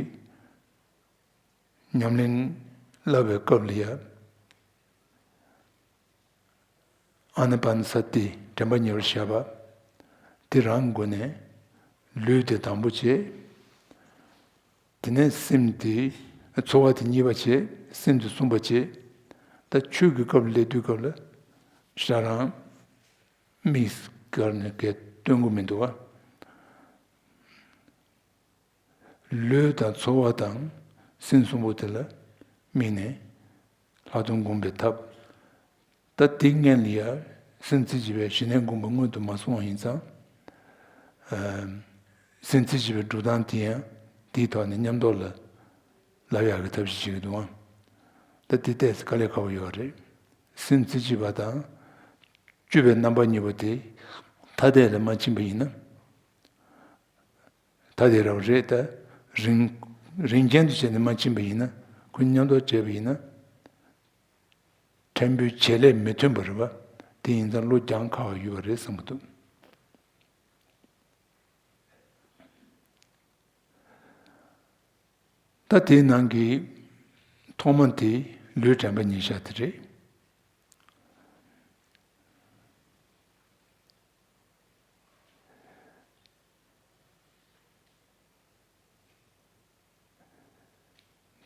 ཉམས་ལེན་བསླབ་པའི་སྐབས་ལ་ཡང་། ཨ་ན་པ་ན་ས་ཏི་དྲན་པ་ཉེར་བཞག་པ། དེ་རང་སྒོ་ནས་ལུས་དེ་དང་པོ་བྱེད། དེ་ནས་སེམས་དེ་ཚོར་བ་དེ་གཉིས་པ་བྱེད། སེམས་དེ་གསུམ་པ་བྱེད། ད་ཆོས་ཀྱི་སྐབས་ལ་སླེབས་དུས་སྐབས་ལ་ཞེ་དྲག་རང་དམིགས་བཀར་ནས་གས་སྟོན་གྱི་མི་འདུག་བ། ལུས་དང་ཚོར་བ་དང་སེམས་གསུམ་པོ་དེ་ལ་དམིགས་ནས་ལྷག་མཐོང་སྒོམ་པའི་ཐབས། ད་དེ་སྔོན་ལ་ཡང་སེམས་རྩེ་གཅིག་པའི་ཞི་གནས་སྒོམ་པ་སྔོན་དུ་མ་སོང་བ་ཡིན་ཙང་། ཨ། སེམས་རྩེ་གཅིག་པའི་སྒྲུབ་སྟངས་དེ་ཡང་དེའི་ཐོག་ནས་མཉམ་དུ་ལ་ལབ་ཡག་གི་ཐབས་ཤེས་བྱེད་ཀྱི་འདུག་ཨང་། ད་དེ་ཏོག་ཙམ་དཀའ་ལས་ཁག་པོ་ཡོད་རེད། སེམས་རྩེ་གཅིག་པ་དང་། སྤྱོད་པའི་རྣམ་པ་གཉིས་པོ་དེ་ཐ་དད་ལ་མ་ཕྱིན་པ་ཡིན་ན། ཐ་དད་རང་རེད་ད། རིང་རིང་རྐྱེན་དུ་བྱས་ནས་མ་ཕྱིན་པ་ཡིན་ན། ཁོ་མཉམ་དུ་བྱས་པ་ཡིན་ན། ཕྲན་བུའི་བྱེད་ལས་མི་མཐུན་པ་རེད་པ། དེ་ཡིན་ཙང་བློ་སྦྱང་དཀའ་བ་ཡོད་པ་རེད་བསམ་གྱི་འདུག་ད་དེའི་ནང་གི་ཐོག་མ་དེ་ལུས་དྲན་པ་ཉེར་བཞག་དེ་རེད།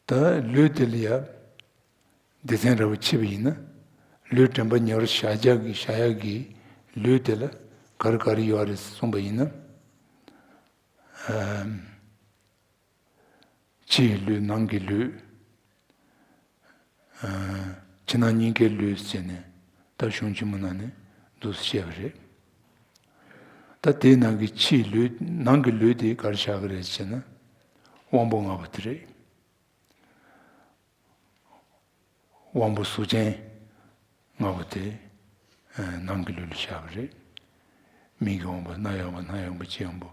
ད་ལུས་དེ་ལ་ཡ་སྡེ་ཚན་འདྲ་བོ་ཕྱེ་བ་ཡིན་ན། ལུས་དྲན་པ་ཉེར་བཞག་གི་བཞག་ཡག་གི་ལུས་དེ་ལ་ག་རེ་ག་རེ་ཡོད་རེད་གསུངས་པ་ཡིན་ན། ཨ། ཕྱི་ཡི་ལུས་ནང་གི་ལུས། ཨ། ཕྱི་ནང་གཉིས་ཀའི་ལུས་ཟེར་ནས་ད་གཞུང་ཆེན་མོ་ནང་ནས་འདུག་སེ་བཤད་པ་རེད། ད་དེའི་ནང་གི་ཕྱིའི་ལུས་ནང་གི་ལུས་དེ་ག་རེ་བཞག་གི་རེད་ཟེར་ན། དབང་པོ་ལྔ་པོ་དེ་རེད། དབང་པོ་གཟུགས་ཅན་ལྔ་པོ་དེ་ནང་གི་ལུས་ལ་བཞག་པ་རེད། མིག་གི་དབང་པོ། རྣ་བའི་དབང་པོ། སྣའི་དབང་པོ། ལྕེའི་དབང་པོ།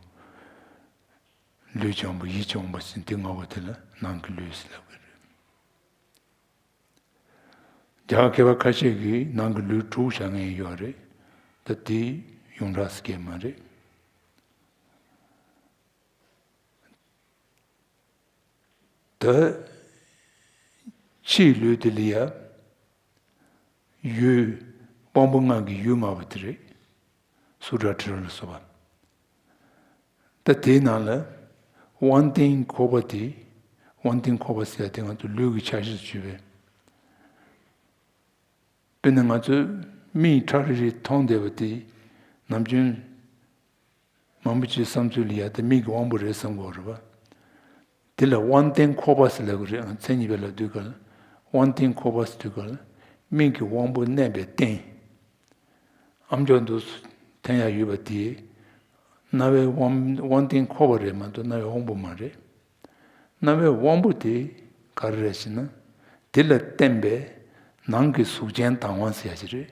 ལུས་ཀྱི་དབང་པོ། ཡིད་ཀྱི་དབང་པོ་ཟེར་དེ་ལྔ་པོ་དེ་ལ་ནང་གི་ལུས་ཟེར་ལབ་ཀྱི་རེད། རྒྱ་གར་མཁས་པ་ཁ་ཤས་ཀྱིས་ནང་གི་ལུས་དྲུག་བཞག་མཁན་ཡོད་རེད། ད་དེ་ཡོངས་གྲགས་སུ་སྐྱེས་མ་རེད། ད་ཕྱིའི་ལུས་དེ་ལ་ཡ་ཡུལ། དབང་པོ་ལྔ་གི་ཡུལ་ལྔ་པོ་དེ་རེད། སུ་ཏྲ་ཏྲི་ལ་སོགས་པ། ད་དེའི་ནང་ལ་དབང་རྟེན་ཁོག་པ་དེ། དབང་རྟེན་ཁོག་པ་ཟེར་ཡ་དེ་ང་ཚོ་ལུས་ཀྱི་ཆ་ཤས་སུ་གྱུར་པས། དཔེར་ན་ང་ཚོས་མིག་ཁྲ་རི་རི་མཐོང་བསྡད་པ་དེ་ནམ་རྒྱུན་མང་པོ་ཅིག་བསམ་ཚུལ་ལ་ཡ་དེ་མིག་གི་དབང་པོ་རེད་བསམ་གྱི་ཡོད་རེད་པ། དེ་ལ་དབང་རྟེན་ཁོག་པ་ཟེར་ལབ་ཀྱི་རེད། མཚན་ཉིད་པའི་ལ་དུས་སྐབས་ལ་དབང་རྟེན་ཁོག་པ་ཟེར་དུས་སྐབས་ལ་མིག་གི་དབང་པོ་གནས་པའི་རྟེན། ཨ་མཆོག་འདུག་འཐེན་ཡག་ཡོད་པ་དེ་རྣ་བའི་དབང་དབང་རྟེན་ཁོག་པ་རེད་མ་གཏོགས་རྣ་བའི་དབང་པོ་མ་རེད། རྣ་བའི་དབང་པོ་དེ་ག་རེ་རེད་ཟེར་ན། དེ་ལ་བརྟེན་པའི་ནང་གི་གཟུགས་ཅན་དང་བ་ཟེར་ཡ་ཅིག་རེད།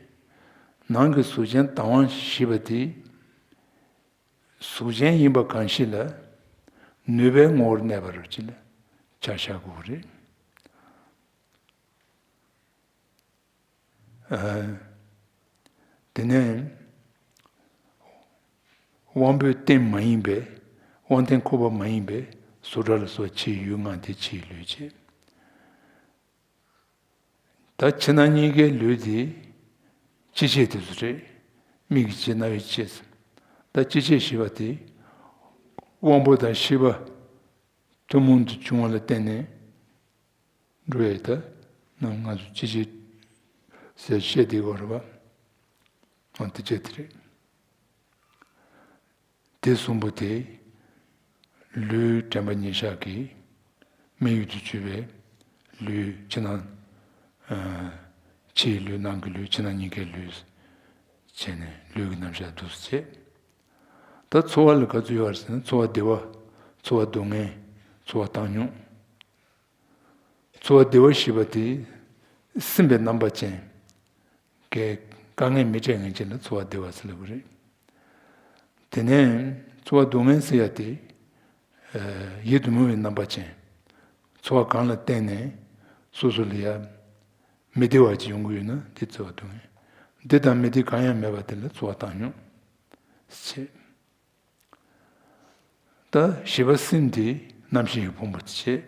ནང་གི་གཟུགས་ཅན་དང་བ་ཞེས་པ་དེ། གཟུགས་ཅན་ཡིན་པ་གང་ཞིག་ལ་ནུས་པའི་ངོ་བོར་གནས་པ་རུ་ཅིག་ལ་ཆ་བཞག་དགོས་རེད། ཨ། དེ་ནས་དབང་པོའི་རྟེན་མ་ཡིན་པའི། དབང་རྟེན་ཁོག་པ་མ་ཡིན་པའི་སུ་ཏྲ་ལ་སོགས་ཕྱིའི་ཡུལ་ལྔ་དེ་ཕྱིའི་ལུས་བྱེད། ད་ཕྱི་ནང་གཉིས་ཀའི་ལུས་དེ་ཕྱི་བྱེད་དེ་ཚོ་རེད། མིག་གི་བྱེད། རྣ་བའི་བྱེད། ད་ཕྱི་བྱེད་ཞེས་པ་དེ་དབང་པོ་དང་ཤེས་པ་ཐུན་མོང་དུ་བྱུང་བ་ལ་བརྟེན་ནས་འགྲོ་བའི། ད་ནང་ང་ཚོ་ཕྱི་བྱེད་ ཟེར་བཤད་དེ་གོ་རེད་པ། འོ་དེ་བྱས་དེ་རེད། དེ་གསུམ་པོ་དེ། ལུས་དྲན་པ་ཉེར་བཞག་གི་དམིགས་ཡུལ་དུ་གྱུར་པའི་ལུས་ཕྱི་ནང་། ཨ། ཕྱིའི་ལུས་ནང་གི་ལུས་ཕྱི་ནང་གཉིས་ཀའི་ལུས། བྱས་ནས་ལུས་ཀྱི་རྣམ་གཞག་འདུག་སེ་བྱས། ད་ཚོར་བ་ལ་ག་ཚོད་ཡོད་རེད་ཟེར་ན། ཚོར་བ་བདེ་བ། ཚོར་བ་སྡུག་བསྔལ། ཚོར་བ་བཏང་སྙོམས། ཚོར་བ་བདེ་བ་ཞེས་པ་དེ་སིམ་པའི་རྣམ་པ་ཅན་གྱི་དཀའ་ངལ་མི་སྤྲད་མཁན་ཅན་ལ་ཚོར་བ་བདེ་བ་ཟེར་ལབ་ཀྱི་རེད། དེ་ནས་ཚོར་བ་སྡུག་བསྔལ་ཟེར་ཡ་དེ། ཡིད་དུ་མི་འོང་བའི་རྣམ་པ་ཅན། ཚོར་བ་གང་ལ་བརྟེན་ནས་སོ་སོ་ལ་ཡ་མི་བདེ་བ་ཅིག་ཡོང་གི་ཡོད་ན་དེ་ཚོར་བ་སྡུག་བསྔལ། འདི་དང་མི་བདེ་གང་ཡང་མེད་པ་དེ་ལ་ཚོར་བ་བཏང་སྙོམས་བྱེད། ད་བཞི་པ་སིམ་དེ་རྣམ་ཤེས་ཀྱི་ཕུང་པོ་བྱེད།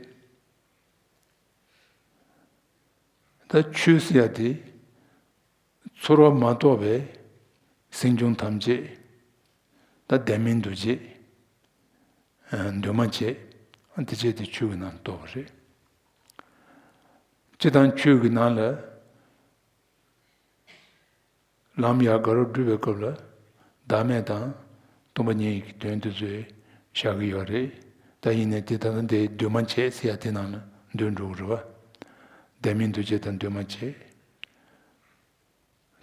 ད་ཆོས་ཟེར་ཡ་དེ་ཚོར་བ་མ་གཏོགས་པའི་སེམས་བྱུང་ཐམས་ཅད། ད་ལྡན་མིན་འདུ་བྱེད། འདུས་མ་བྱས། དེ་བྱས་དེ་ཆོས་ཀྱི་ནང་གཏོགས་པ་རེད། སྤྱིར་བཏང་ཆོས་ཀྱི་ནང་ལ། ལམ་ཡ་ག་རོ་སྒྲུབ་པའི་སྐབས་ལ་བདག་མེད་དང་སྟོང་པ་ཉིད་ཀྱི་དོན་དེ་ཚོ་བཞག་གི་ཡོད་རེད། ད་ཡིན་ནའི་དེ་ད་ལྟ་འདི་འདུས་མ་བྱས་ཟེར་ཡ་དེ་ནང་ལ་འདུས་འགྲོ་གི་རེད་བ། ལྡན་མིན་འདུ་བྱེད་དང་འདུས་མ་བྱས།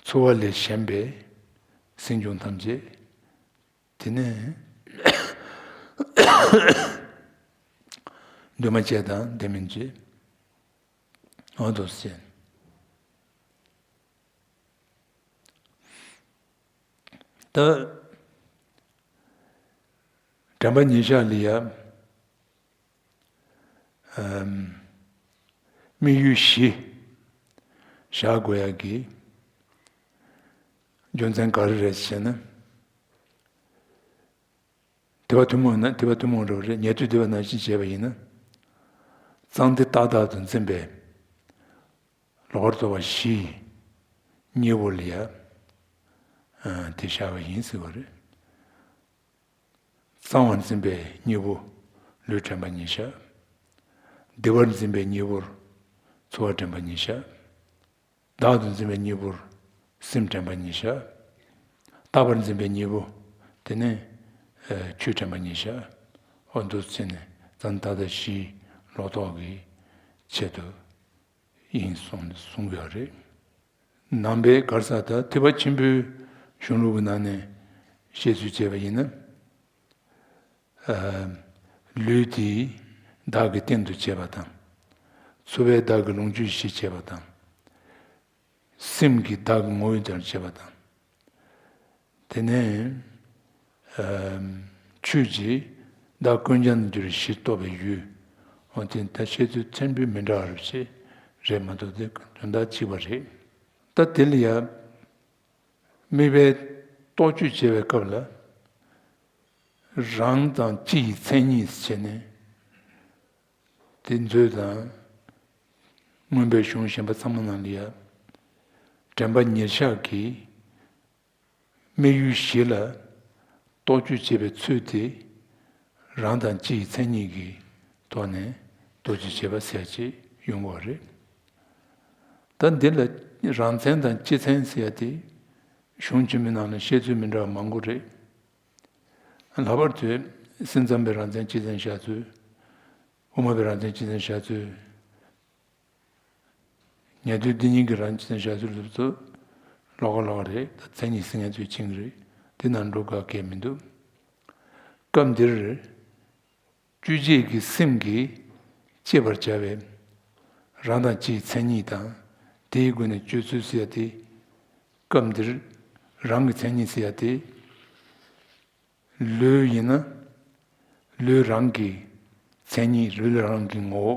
ཚོར་བ་ལས་གཞན་པའི་སེམས་བྱུང་ཐམས་ཅད། དེ་ནས་འདུས་མ་བྱས་དང་ལྡན་མིན་བྱས། འོ་དོ་ཟེར། ད་དྲན་པ་ཉེར་བཞག་ལ་ཡ། ཨམ། དམིགས་ཡུལ་བཞི་བཞག་དགོས་ཡ་གི་རྒྱུ་མཚན་ག་རེ་རེད་ཟེར་ན། དེ་བ་ཐུན་མོང་ན་དེ་བ་ཐུན་མོང་རེད་པ། རེད། ཉན་ཐོས་སྡེ་པ་ནང་བཞིན་བྱས་པ་ཡིན་ན། གཙང་འདི་རྟག་བདག་ཏུ་འཛིན་པའི་ལོག་པར་རྟོག་པ་བཞི་གཉིས་པོ་ལ་ཡ། ཨ། དེ་བཞག་པ་ཡིན་ཟེར་བ་རེད། གཙང་བར་འཛིན་པའི་གཉིས་པོ་ལུས་དྲན་པ་ཉེར་བཞག། བདེ་བར་འཛིན་པའི་གཉིས་པོར་ཚོར་བ་དྲན་པ་ཉེར་བཞག། བདག་ཏུ་འཛིན་པའི་གཉིས་པོར་སེམས་དྲན་པ་ཉེར་བཞག། རྟག་པར་འཛིན་པའི་གཉིས་པོ་དེ་ནི་ཆོས་དྲན་པ་ཉེར་བཞག། འོ་འདུག་ཟེར་ནས་གཙང་རྟག་བདག་བཞིའི་ལོག་རྟོག་གི་ཆེད་དུ་ཡིན་གསུངས་གསུང་གི་ཡོད་རེད། ནང་པའི་ག་རེ་ཟེར། ད་ཐེག་པ་ཆེན་པོའི་གཞུང་ལུགས་ཀྱི་ནང་ནས་བཤད་ཚུལ་བྱས་པ་ཡིན་ན། ཨ། ལུས་དེ་བདག་གི་རྟེན་དུ་བྱས་པ་དང་། ཚོར་བས་བདག་གི་ལོངས་སྤྱོད་གཞི་བྱས་པ་དང་། སེམས་ཀྱིས་བདག་གི་ངོ་བོ་ལྟར་བྱས་པ་དང་། དེ་ནས། ཨ། ཆོས་ཀྱིས་བདག་ཀུན་ཀྱང་འགྱུར་བའི་གཞི་རྟོགས་པའི་ཡུལ། འོ་དེ་ད་བཤད་ཚུལ་ཕྲན་བུ་མི་འདྲ་བ་རེ་ཞིག་རེད་མ་གཏོགས་དེ་དོན་དག་གཅིག་པ་རེད། ད་དེ་ལ་ཡང་། དམིགས་པའི་རྟོག་དཔྱོད་བྱེད་པའི་སྐབས་ལ། རང་དང་སྤྱི་ཡི་མཚན་ཉིད་བྱས་ནས། དེ་མཛོད་དང་། མངོན་པའི་གཞུང་གཞན་པ་ཚང་མ་ནང་ལ་ཡ། དྲན་པ་ཉེར་བཞག་གི་དམིགས་ཡུལ་བཞི་ལ་རྟོག་དཔྱོད་བྱེད་པའི་ཚུལ་དེ། རང་དང་སྤྱི་ཡི་མཚན་ཉིད་ཀྱི་ཐོག་ནས་རྟོག་དཔྱོད་བྱེད་པ་ཟེར་ཅིག་ཡོང་གི་ཡོད་རེད། ད་འདི་ལ་རང་མཚན་དང་སྤྱི་མཚན་ཟེར་ཡ་དེ་གཞུང་ཆེན་མོའི་ནང་ལ་བཤད་ཚུལ་མི་འདྲ་བ་མང་པོ་རེད། ལྷག་པར་དུ་སེམས་ཙམ་པའི་རང་མཚན་སྤྱི་མཚན་བཞག་ཚུལ། དབུ་མ་པའི་རང་མཚན་སྤྱི་མཚན་བཞག་ཚུལ། ཉན་ཐོས་སྡེ་གཉིས་ཀྱི་རང་མཚན་བཞག་ཚུལ་ལ་སོགས་ལོགས་ཀ་ལོགས་ཀ་རེད། ད་མཚན་ཉིད་ཟེར་མཁན་ཚོས་ཕྱིན་གྱི་རེད། དེ་ནང་འགྲོ་དགོས་གལ་མི་འདུག་སྐབས་འདིར་དཔྱོད་བྱེད་ཀྱི་སེམས་ཀྱིས་དཔྱད་པར་བྱ་བའི་རང་དང་སྤྱིའི་མཚན་ཉིད་དང་། དེའི་སྒོ་ནས་དཔྱོད་ཚུལ་ཟེར་ཡ་དེ། སྐབས་འདིར་རང་གི་མཚན་ཉིད་ཟེར་ཡ་དེ། ལུས་ཡིན་ན། ལུས་རང་གི་མཚན་ཉིད། ལུས་རང་གི་ངོ་བོ།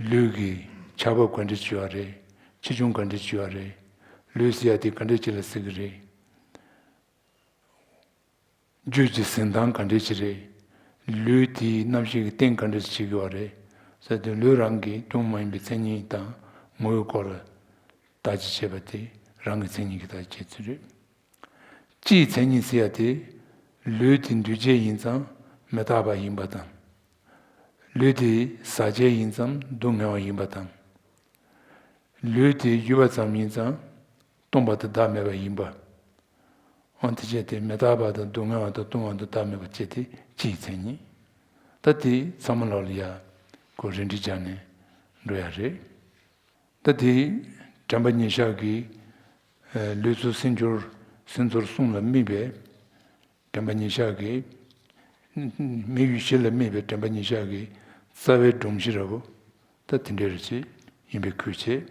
ལུས་ཀྱི་ཆགས་བབ་ག་འདྲ་ཅིག་ཡོད་རེད། ཆེ་ཆུང་ག་འདྲ་ཅིག་ཡོད་རེད། ལུས་ཟེར་ཡ་དེ་ག་འདྲ་ཅིག་ལ་ཟེར་གི་རེད། རྒྱུད་ཀྱི་གཟི་མདངས་ག་འདྲ་ཅིག་རེད། ལུས་དེའི་རྣམ་ཤེས་ཀྱི་རྟེན་ག་འདྲ་ཅིག་བྱེད་ཀྱི་ཡོད་རེད་ཟེར་དུས། ལུས་རང་གི་སྐྱོན་མ་ཡིན་པའི་མཚན་ཉིད་དང་ངོ་བོའི་སྐོར་ལ་བརྟག་དཔྱད་བྱེད་པ་དེ་རང་གི་མཚན་ཉིད་ཀྱི་བརྟག་དཔྱད་བྱེད་ཚུལ་རེད། སྤྱིའི་མཚན་ཉིད་ཟེར་ཡ་དེ། ལུས་དེ་འདུས་བྱས་ཡིན་ཙང་མི་རྟག་པ་ཡིན་པ་དང་། ལུས་དེ་ཟག་བཅས་ཡིན་ཙང་སྡུག་བསྔལ་བ་ཡིན་པ་དང་། ལུས་དེ་ཡུལ་བ་ཙམ་ཡིན་ཙང་སྟོང་པ་དང་བདག་མེད་པ་ཡིན་པ། འོ་དེ་བྱས་ཏེ་མི་རྟག་པ་དང་སྡུག་བསྔལ་བ་དང་ལྟུང་བ་དང་བདག་མེད་པ་བཅས་ཏེ་སྤྱིའི་མཚན་ཉིད། ད་དེ་ཚང་མ་ལོག་ལ་ཡ་ཁོ་རིན་འབྲས་སྦྱར་ནས་འགྲོ་ཡ་རེད། ད་དེ་དྲན་པ་ཉེར་བཞག་གི་ལུས་ཚོར་སེམས་ཚོར་སེམས་ཚོར་གསུམ་ལ་དམིགས་པའི་དྲན་པ་ཉེར་བཞག་གི། མིག་ཡུལ་བཞི་ལ་དམིགས་པའི་དྲན་པ་ཉེར་བཞག་གི་རྩ་བའི་སྒྲོམ་གཞི་ར་བོ། ད་དེ་འདྲའི་རེ་ཅིག་ཡིན་པའི་ཁུལ་བྱེད།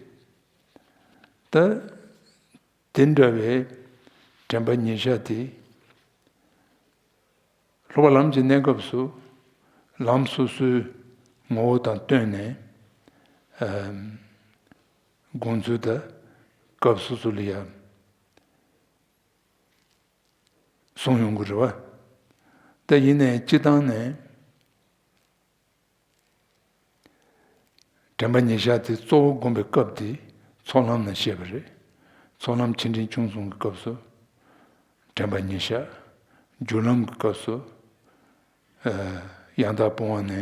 ད་དེ་འདྲ་བའི་དྲན་པ་ཉེར་བཞག་དེ། སློབ་པ་ལམ་གྱི་གནས་སྐབས་སུ་ལམ་སོ་སོའི་ངོ་བོ་དང་བསྟུན་ནས་དགོངས་ཚུལ་དང་སྐབས་སོ་སོ་ལ་ཡང་གསུངས་ཡོང་གི་རེད་བ། ད་ཡིན་ནའི་སྤྱི་བཏང་ནས། དྲན་པ་ཉེར་བཞག་དེ་གཙོ་བོ་བསྒོམ་པའི་སྐབས་དེ་ཚོགས་ལམ་ནས་བཤད་པ་རེད། ཚོགས་ལམ་ཆེ་འབྲིང་ཆུང་གསུམ་གྱི་སྐབས་སུ་དྲན་པ་ཉེར་བཞག་སྒྱུ་ལམ་གྱི་སྐབས་སུ་ཡང་དག་སྤོང་བ་ནས་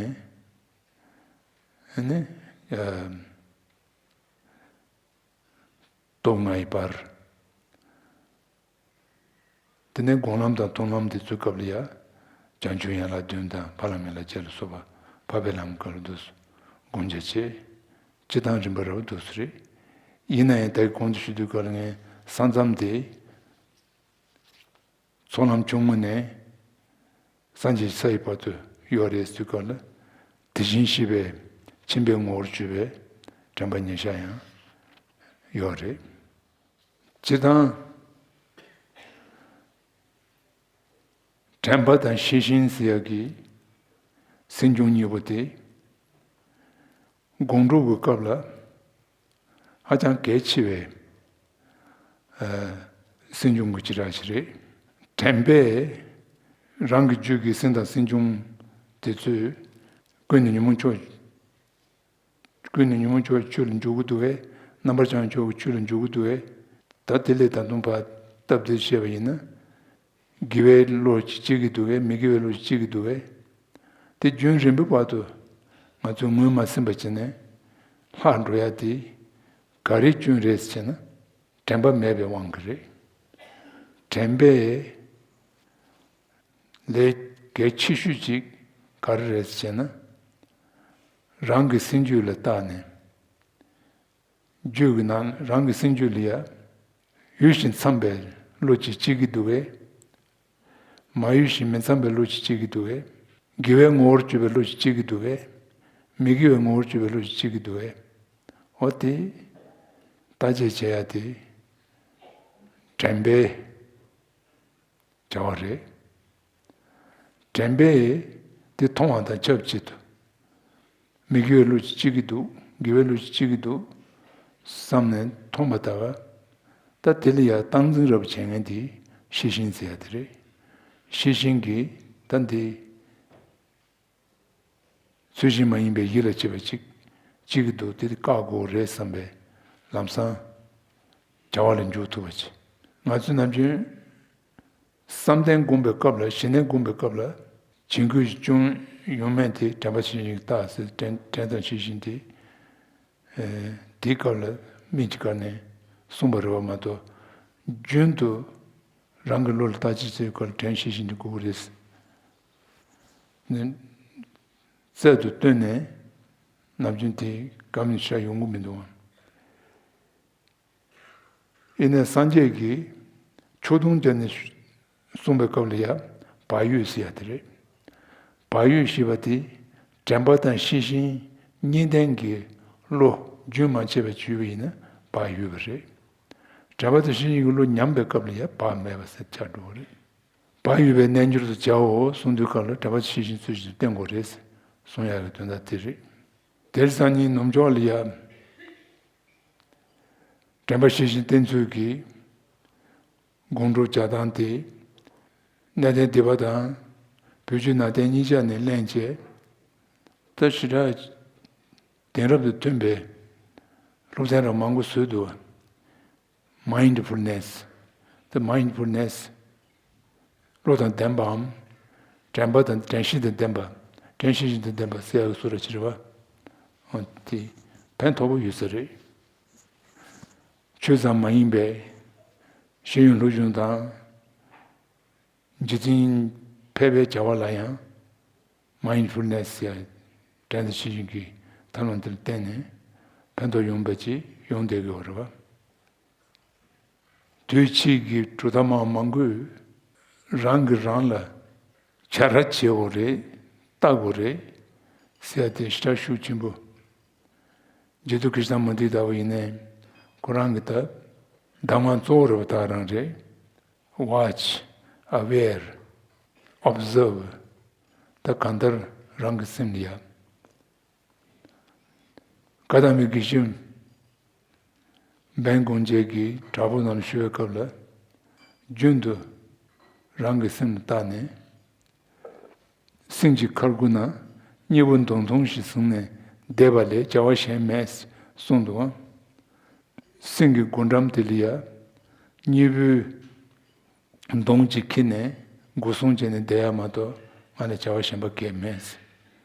ནི་སྟོབས་ལྔ་ཡི་བར། དེ་ནས་སྒོམ་ལམ་དང་མཐོང་ལམ་དེ་ཚོའི་སྐབས་ལ་ཡང་བྱང་ཆུབ་ཡན་ལག་བདུན་དང་འཕགས་ལམ་ཡན་ལག་བརྒྱད་ལ་སོགས་པ་འཕགས་པའི་ལམ་སྐབས་ལ་འདུག་སེ་སྒོམ་རྒྱག་བྱེད། སྤྱི་བཏང་རིམ་པ་ར་བ་འདུག་སེ་རེད། ཡིན་ན་ཡང་ད་གིན་གོང་དུ་ཞུ་དུས་སྐབས་ལ་ངས་ས་མཚམས་དེ་ཚོགས་ལམ་ཆུང་ངུ་ནས་སངས་རྒྱས་ཀྱི་ས་ཡི་བར་དུ་ཡོད་རེད་ཟེར་དུས་སྐབས་ལ་དེ་བཞིན་གཤེགས་པའི་ཁྱིམ་པའི་ངོ་བོར་གྱུར་པའི་དྲན་པ་ཉེར་བཞག་ཡང་ཡོད་རེད། སྤྱིར་བཏང་དྲན་པ་དང་ཤེས་བཞིན་ཟེར་ཡག་གི་སེམས་བྱུང་གཉིས་པོ་དེ་སྒོམ་སྒྲུབ་ཀྱི་སྐབས་ལ་ཧ་ཅང་གལ་ཆེ་བའི་ཨ་སེམས་བྱུང་གི་བྱེ་བྲག་ཅིག་རེད། དྲན་པས་རང་གི་རྒྱུད་ཀྱི་སེམས་དང་སེམས་བྱུང་དེ་ཚོས་ཀུན་ནས་ཉོན་མོངས་ཕྱོགས། ཀུན་ནས་ཉོན་མོངས་ཕྱོགས་ཀྱི་ཆོས་ལ་འཇུག་གི་འདུག་གས། རྣམ་པར་བྱང་བའི་ཕྱོགས་ཀྱི་ཆོས་ལ་འཇུག་གི་འདུག་གས། ད་དེ་ལས་ད་དུང་ཕར་སྟབས་བདེ་བཤད་པ་ཡིན་ན། དགེ་བའི་བློ་ཞིག་སྐྱེ་གི་འདུག་གས། མི་དགེ་བའི་བློ་ཞིག་སྐྱེ་གི་འདུག་གས། དེ་རྒྱུན་རིང་པོའི་བར་དུ་ང་ཚོས་ངོས་མ་ཟིན་པ་བྱས་ནས་ལྷག་འགྲོ་ཡ་དེ་ག་རེའི་རྐྱེན་རེད་ཟེར་ན། དྲན་པ་མེད་པའི་དབང་གིས་རེད། དྲན་པའི་ལས་གལ་ཆེ་ཤོས་ཅིག་ག་རེ་རེད་ཟེར་ན། རང་གི་སེམས་རྒྱུད་ལ་བལྟས་ནས། རྒྱུད་ཀྱི་ནང་རང་གི་སེམས་རྒྱུད་ལ་ཡ། ཡུལ་བཞིན་འཚམ་པའི་བློ་ཅིག་སྐྱེ་གི་འདུག་གས། མ་ཡུལ་བཞིན་མི་འཚམ་པའི་བློ་ཅིག་སྐྱེ་གི་འདུག་གས། དགེ་བའི་ངོ་བོར་གྱུར་པའི་བློ་ཅིག་སྐྱེ་གི་འདུག་གས། མི་དགེ་བའི་ངོ་བོར་གྱུར་པའི་བློ་ཅིག་སྐྱེ་གི་འདུག་གས། འོ་དེ། བརྟག་དཔྱད་བྱེད་ཡ་དེ། དྲན་པའི་བྱ་བ་རེད། དྲན་པས་དེ་མཐོང་བ་དང་ཆབས་ཅིག་ཏུ། མི་དགེ་བའི་བློ་ཅིག་སྐྱེ་གི་འདུག་དགེ་བའི་བློ་ཅིག་སྐྱེ་གི་འདུག་བསམ་ནས་མཐོང་བ་ལྟ་བུ། ད་དེ་ལ་ཡང་སྟངས་འཛིན་རབ་བྱེད་མཁན་དེ་ཤེས་བཞིན་ཟེར་ཡ་དེ་རེད། ཤེས་བཞིན་གྱིས་ད་འདི། ཚུལ་བཞིན་མ་ཡིན་པའི་ཡིད་ལ་བྱེད་པ་ཅིག་སྐྱེ་གི་འདུག་དེ་དེ་བཀག་དགོས་རེད་བསམ་པའི་ལམ་སང་བྱ་བ་ལ་འཇུག་ཐུབ་པ་ཅིག་ང་ཚོས་ནམ་རྒྱུན་བསམ་གཏན་བསྒོམ་པའི་སྐབས་ལ་ཞི་གནས་བསྒོམ་པའི་སྐབས་ལ་བྱིང་རྒོད་ཅུང་ཡོང་མེད་དེ་དྲན་པ་ཤེས་བཞིན་གྱིས་བརྟག་ཟེར་དྲན་དྲན་དང་ཤེས་བཞིན་དེ། དེའི་སྐབས་ལ་དམིགས་ཀྱི་བཀར་ནས་གསུངས་པ་རེད་བ་མ་གཏོགས། རྒྱུན་དུ་རང་གི་བློ་ལ་བརྟག་དཔྱད་བྱེད་སྐབས་ལ་དྲན་ཤེས་བཞིན་དུ་དགོས་ཀྱི་རེད། ནི། རྩལ་དུ་བཏོན་ནས་ནམ་རྒྱུན་དེ་བཀའ་མོལ་བྱ་ཡོང་གི་མི་འདུག་ཨང་། ཡིན་ནའི་སངས་རྒྱས་ཀྱིས་ཕྱོགས་སྟོན་བརྒྱབ་ནས་གསུངས་པའི་སྐབས་ལ་ཡང་བག་ཡོད་ཟེར་ཡ་དེ་རེད། བག་ཡོད་ཞེས་པ་དེ་དྲན་པ་དང་ཤེས་བཞིན་གཉིས་ལྡན་གྱི་བློ་རྒྱུན་མ་ཆད་པར་ཞུས་པ་ཡིན་ན་བག་ཡོད་པ་རེད། དྲན་པ་དང་ཤེས་བཞིན་གྱི་བློ་ཉམས་པའི་སྐབས་ལ་ཡང་བག་མེད་པ་ཟེར་ཆགས་འགྲོ་བ་རེད། བག་ཡོད་པའི་རྣལ་འབྱོར་དུ་བྱའོ་གསུངས་དུས་སྐབས་ལ་དྲན་པ་དང་ཤེས་བཞིན་ཚུལ་བཞིན་དུ་བསྟེན་དགོས་རེད་གསུང་ཡག་གི་དོན་དག་དེ་རེད། དེར་སང་ཉིན་ནུབ་ཕྱོགས་ལ་ཡང་དྲན་པ་ཤེས་བཞིན་བསྟེན་ཚུལ་གྱི་སྒོམ་སྒྲུབ་བྱ་སྟངས་དེ་གནས་བརྟན་སྡེ་པ་དང་བོད་བརྒྱུད་ནང་བསྟན་གཉིས་ཆ་ནས་གླེང་བྱས། ད་ཞེ་དྲག་དེང་རབས་དང་མཐུན་པའི་སློབ་ཚན་རང་མང་པོ་བཟོས་འདུག་མའིན་ཌི་ཕུལ་ནེས། ད་མའིན་ཌི་ཕུལ་ནེས། བློ་དང་ལྡན་པའམ། དྲན་པ་དང་དྲན་ཤེས་དང་ལྡན་པ། དྲན་ཤེས་བཞིན་དུ་ལྡན་པ་ཟེར་ཡག་གི་བཟོ་འདྲ་ཅིག་རེད་བ། འོ་དེ་ཕན་ཐོགས་པོ་ཡོད་ས་རེད། ཆོས་ཙམ་མ་ཡིན་པའི་ཤེས་ཡོན་སློབ་སྦྱོང་དང་། འཇིག་རྟེན་ཕལ་པའི་བྱ་བ་ལ་ཡང་མའིན་ཌ་ཕུལ་ནེ་སི་ཡ་དྲན་གསོ་བྱེད་ཀྱི་ཐབས་ལམ་དེར་བརྟེན་ནས་ཕན་ཐོགས་ཡོང་བ་ཅིག་ཡོང་བསྡད་ཀྱི་ཡོད་རེད་བ། དུས་ཕྱིས་ཀྱི་གྲུབ་མཐའ་མང་མང་པོས་རང་གིས་རང་ལ་བྱ་ར་བྱེད་དགོས་རེད། ལྟ་དགོས་རེད་ཟེར་ཡ་དེ་ཞེ་དྲག་ཤུགས་ཆེན་པོ། རྗེ་བཙུན་ཀྲྀཥྞ་མུ་ཏིག་ལྟ་བུ་ཡིན་ནའི་ཁོ་རང་གི་ད་གདམས་ངག་གཙོ་བོ་རེད་པ། ད་རང་རེད། Watch, aware, observe. ད་གང་ལྟར་རང་གི་སེམས་ལ་ཡ། བཀའ་གདམས་པའི་དགེ་བཤེས་འབན་གུང་རྒྱལ་གྱིས་དྲག་པོ་རྣམས་ཞུ་བའི་སྐབས་ལ། རྒྱུན་དུ་རང་གི་སེམས་ལ་བལྟས་ནས། སེམས་ཀྱི་ཁར་ཁུ་ན་སྙིང་པོ་མདུང་ཐུང་ཞིག་བཟུང་ནས་བསྡད་པ་ལས་བྱ་བ་གཞན་མེད་གསུངས་འདུག་ཨང་། སེམས་ཀྱི་སྒོ་འགྲམ་དེ་ལ་ཡ་སྙིང་པོའི་མདུང་གཅིག་ཁྱེར་ནས་སྒོ་སྲུང་བྱས་ནས་བསྡད་ཡ་མ་གཏོགས་ང་ལ་བྱ་བ་གཞན་པ་གང་ཡང་མེད། བྱས་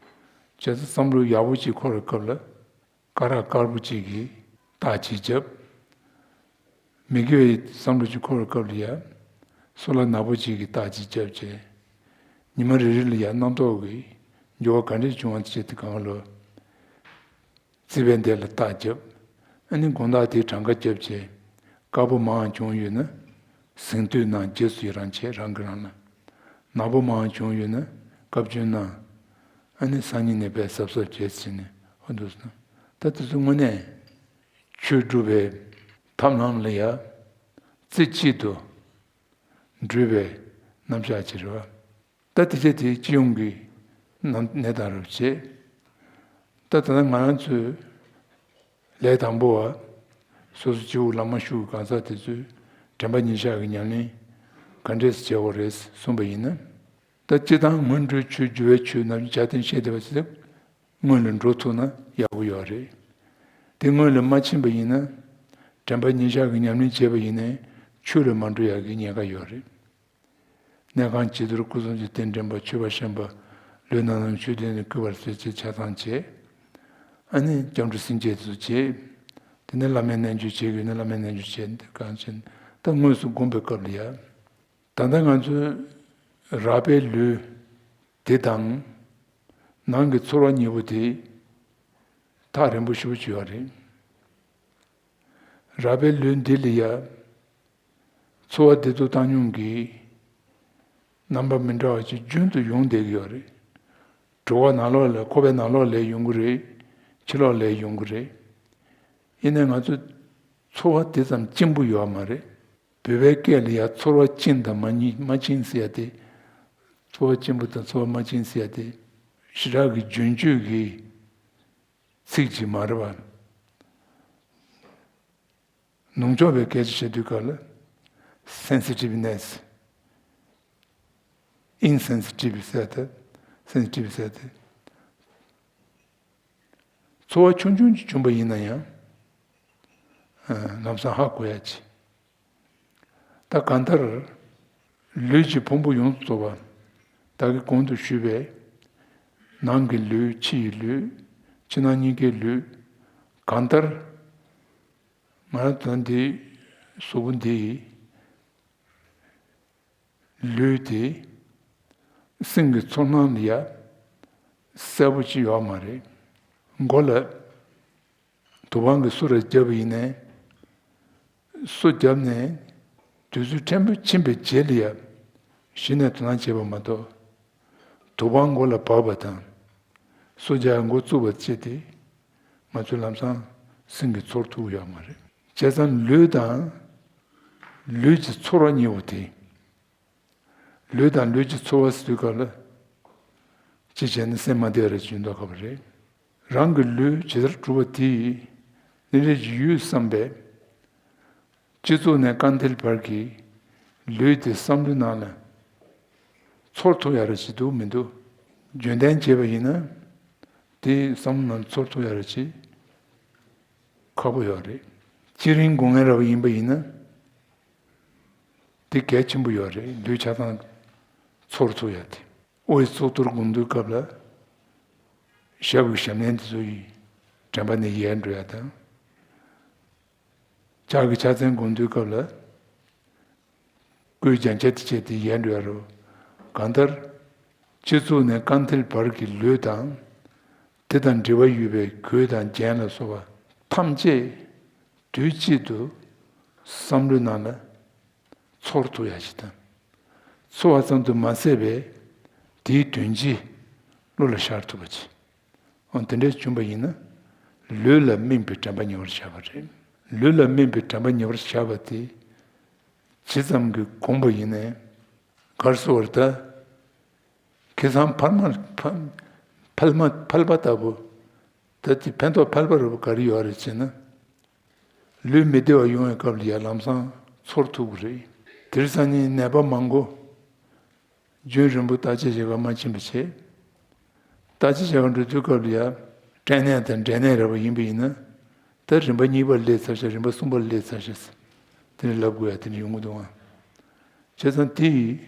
ཙང་བསམ་བློ་ཡག་པོ་ཅིག་འཁོར་བའི་སྐབས་ལ། སྐ་རགས་དཀར་པོ་གཅིག་གིས་རྟགས་གཅིག་བརྒྱབ། མི་དགེ་བའི་བསམ་བློ་གཅིག་འཁོར་བའི་སྐབས་ལ་ཡ། སོལ་བ་ནག་པོ་གཅིག་གིས་རྟགས་གཅིག་བརྒྱབ་བྱས། ཉི་མ་རེ་རེ་ལ་ཡ་རྣམ་རྟོག་གི་འགྱུར་བ་ག་འདྲས་བྱུང་བ་བྱས་ཏེ་གང་ལོ། རྩིག་པའི་འདེགས་ལ་རྟགས་བརྒྱབ། ཨ་ནི་དགོང་དག་དེའི་གྲངས་ཀ་བརྒྱབ་བྱས། དཀར་པོ་མང་བྱུང་ཡོད་ན། གཟེངས་བསྟོད་གནང་། རྗེས་སུ་ཡི་རང་བྱེད་རང་གིས་རང་ལ། ནག་པོ་མང་བྱུང་ཡོད་ན་བཀའ་བཀྱོན་གནང་། ཨ་ནི་སང་ཉིན་ནས་དཔེ་གཟབ་གཟབ་བྱས་ཟེར་ནས་འོ་འདུག་ཟེར་ན། ད་དེ་ཚོ་དངོས་གནས་ཆོས་སྒྲུབ་པའི་ཐབས་ལམ་ལ་ཡ་རྩེ་གཅིག་ཏུ་འགྲུལ་བའི་རྣམ་གཞག་ཅིག་རེད་བ། ད་དེ་ཆ་དེ་སྤྱི་ཡོངས་ཀྱི་ནང་གནས་སྟངས་རེད་བྱས། ད་ད་ལྟ་ང་རང་ཚོའི་ལས་དང་པོ་བ། སོ་སོ་སྤྱི་བོ་བླ་མ་བཞུགས་གང་ཟག་དེ་ཚོས་དྲན་པ་ཉེར་བཞག་གི་ཉམས་ལེན་ག་འདྲས་སེ་བྱེད་དགོས་རེད་གསུངས་པ་ཡིན་ན། ད་སྤྱིར་བཏང་སྔོན་འགྲོའི་ཆོས་སྒྱུ་བའི་ཆོས་རྣམ་བཞི་ཆ་རྟེན་བཤད་བསྡད་པ་ཚོ་སྔོན་ལ་འགྲོ་ཐུབ་ན་ཡག་པོ་ཡོད་རེད། དེ་སྔོན་ལ་མ་ཕྱིན་པ་ཡིན་ན། དྲན་པ་ཉེར་བཞག་གི་ཉམས་ལེན་བྱས་པ་ཡིན་ནའི་ཆོས་ལ་མ་འགྲོ་ཡག་གི་ཉེན་ཁ་ཡོད་རེད། གནས་ཁང་བྱི་དོར་སྐུ་གསུང་ཐུགས་རྟེན་འདྲེན་པ་མཆོད་པ་བཤམས་པ། ལུས་རྣམས་ནང་མཆོད་རྟེན་ནས་བསྐུལ་བར་མཛད་ཅེས་ཆ་ཚང་བྱས། ཨ་ནི་སྐྱབས་འགྲོ་སེམས་བསྐྱེད་དེ་ཚོ་བྱས། དེ་ནས་བླ་མའི་རྣལ་འབྱོར་བྱེད་དགོས་ན་བླ་མའི་རྣལ་འབྱོར་བྱས་གང་བྱས་ད་དངོས་སུ་བསྒོམས་པའི་སྐབས་ལ་ཡ། ད་ལྟ་ང་ཚོའི་རགས་པའི་ལུས་དེ་དང་། ནང་གི་ཚོར་བ་གཉིས་པོ་དེ་ཐག་རིང་པོ་ཞེ་པོ་ཅིག་ཡོད་རེད། རགས་པའི་ལུས་འདི་ལ་ཡ། ཚོར་བ་བདེ་སྡུག་བཏང་སྙོམས་ཀྱི་རྣམ་པ་མི་འདྲ་བ་ཅིག་རྒྱུན་དུ་ཡོང་བསྡད་ཀྱི་ཡོད་རེད། གྲོད་པ་ནང་ལོགས་ལ་ཁོག་པའི་ནང་ལོགས་ལ་ཡོང་གི་རེད། ཕྱི་ལོགས་ལ་ཡོང་གི་རེད། ཡིན་ནའི་ང་ཚོ་ཚོར་བ་དེ་ཙམ་གཅིན་པོ་ཡོད་མ་རེད། བོད་པའི་སྐད་ལ་ཡ་ཚོར་བ་གཅིན་དང་མ་གཅིན་མ་གཅིན་ཟེར་ཡ་དེ། ཚོར་བ་གཅིན་པོ་དང་ཚོར་བ་མ་གཅིན་ཟེར་ཡ་དེ། ཞེ་དྲག་གི་རྒྱུན་སྤྱོད་ཀྱི་ཚིག་ཅིག་མ་རེད་པ། ནུབ་ཕྱོགས་པའི་སྐད་ཆ་བཤད་དུས་སྐབས་ལ། སེན་སི་ཊིབ་ནེ་སི། ཨིན་སེན་སི་ཊིབ་ཟེར་ཏེ། སེན་སི་ཊིབ་ཟེར་ཏེ། ཚོར་བ་ཆུང་ཆུང་ཅིག་བྱུང་པ་ཡིན་ན་ཡང་། ཨ། ལམ་སང་ཧ་གོ་ཡ་ཅིག་ད་གང་ལྟར། ལུས་ཀྱི་ཕུང་པོ་ཡོངས་སུ་རྫོགས་པ། ད་གིན་གོང་དུ་ཞུས་པའི། ནང་གི་ལུས། ཕྱི་ཡི་ལུས། ཕྱི་ནང་གཉིས་ཀའི་ལུས། གང་ལྟར། ང་རང་ཚོ་འདི་གཟུགས་པོ་འདི་ཡི་ལུས་དེ་སེམས་ཀྱི་ཚོར་སྣང་ལ་ཡ་གསལ་པོ་ཅིག་ཡོད་མ་རེད། མགོ་ལ་དུ་བང་གི་སོ་ར་བརྒྱབ་པ་ཡིན་ནའི། སོ་བརྒྱབ་ནས་དུས་ཚོད་ཕྲན་བུ་ཕྱིན་པའི་རྗེས་ལ་ཡ་གཞི་ནས་དོ་སྣང་བྱེད་པ་མ་གཏོགས། དུ་བང་མགོ་ལ་བབས་པ་དང་། སོ་རྒྱག་མགོ་བཙུགས་པ་བྱས་ཏེ། ང་ཚོས་ལམ་སང་སེམས་ཀྱིས་ཚོར་ཐུབ་ཡོད་མ་རེད། བྱས་ཙང་ལུས་དང་། ལུས་ཀྱི་ཚོར་བ་གཉིས་པོ་དེ། ལུས་དང་ལུས་ཀྱི་ཚོར་བ་ཟེར་དུས་སྐབས་ལ། ཅི་བྱས་ནས་སེམས་མ་བདེ་བ་རེ་ཅིག་འདུག་ག་བ་རེད། རང་གི་ལུས་ཇི་ལྟར་གྲུབ་པ་དེ་ཡིས་ནི་རེ་ཅིག་ཡོད་བསམ་པས། སྤྱི་གཙུག་ནས་རྐང་མཐིལ་བར་གྱི་ལུས་དེ་བསམ་བློའི་ནང་ལ་ཚོར་ཐུབ་ཡ་རེ་ཅིག་འདུག་མི་འདུག་རྒྱུན་ལྡན་བྱས་པ་ཡིན་ན། དེ་བསམ་བློ་ནང་ཚོར་ཐུབ་ཡ་རེ་ཅིག་ཁག་པོ་ཡོད་རེད། སྤྱིར་རིང་སྒོ་ལྔའི་ར་བ་ཡིན་པ་ཡིན་ན། དེ་གལ་ཆེན་པོ་ཡོད་རེད། ལུས་ཆ་ཚང་ཚོར་ཐུབ་ཡ་དེ། དབུའི་གཙུག་ཏོར་སྒོམ་དུས་སྐབས་ལ། ཞབས་ཀྱི་ཞབས་ནན་དེ་ཚོ་ཡི་དྲན་པ་ནས་ཡལ་འགྲོ་ཡ་དང་། ལྕགས་ཀྱི་ཕྱག་མཚན་བསྒོམ་དུས་སྐབས་ལ། སྐུའི་རྒྱན་ཆ་དེ་བྱས་ཏེ་ཡལ་འགྲོ་ཡ་རེད། གང་ལྟར། སྤྱི་གཙུག་ནས་རྐང་མཐིལ་བར་གྱི་ལུས་དང་། དེ་དང་འབྲེལ་བ་ཡོད་པའི་གོས་དང་རྒྱན་ལ་སོགས་པ་ཐམས་ཅད་དུས་གཅིག་ཏུ་བསམ་བློའི་ནང་ལ་ཚོར་ཐུབ་ཡ་ཞིག་དང་། ཚོར་བ་ཙམ་དུ་མ་ཟད་པའི་དེའི་དོན་སྤྱི་བློ་ལ་ཤར་ཐུབ་པ་ཅིག། འོ་དེ་འདྲ་བྱུང་བ་ཡིན་ན། ལུས་ལ་སྨིན་པའི་དྲན་པ་ཉེ་བར་བྱ་བ་རེད། ལུས་ལ་སྨིན་པའི་དྲན་པ་ཉེ་བར་བྱ་བ་དེ། ཇི་ཙམ་གྱིས་གོམས་པ་ཡིན་ནའི། གར་སོ་བར་ད། ཁེ་སང་ཕལ་མ་ཕལ་མ་ཕལ་པ་ལྟ་བུ། ད་དེ་ཕན་ཐོགས་ཕལ་པ་རེད་པ་ག་རེ་ཡོད་རེད་ཅེ་ན། ལུས་མི་བདེ་བ་ཡོང་བའི་སྐབས་ལ་ཡ་ལམ་སང་ཚོར་ཐུབ་ཀྱི་རེད། དེར་སང་ཉིན་ནད་པ་མང་པོ། རྒྱུན་རིང་པོ་བརྟག་དཔྱད་བྱེད་ག་མ་ཕྱིན་པ་བྱས། བརྟག་དཔྱད་བྱེད་ག་འགྲོ་དུས་སྐབས་ལ་ཡ། སྐྲན་ནད་དང་འབྲས་ནད་རེད་པ་ཡིན་པ་ཡིན་ན། ད་རིམ་པ་གཉིས་པ་སླེབས་ཚར་ཤག་རིམ་པ་གསུམ་པ་སླེབས་ཚར་ཤག་དེ་ནས་ལབ་དགོས་ཡ་དེ་འདྲ་ཡོང་གི་འདུག་ཨང་། བྱས་ཙང་དེ་ཡིས་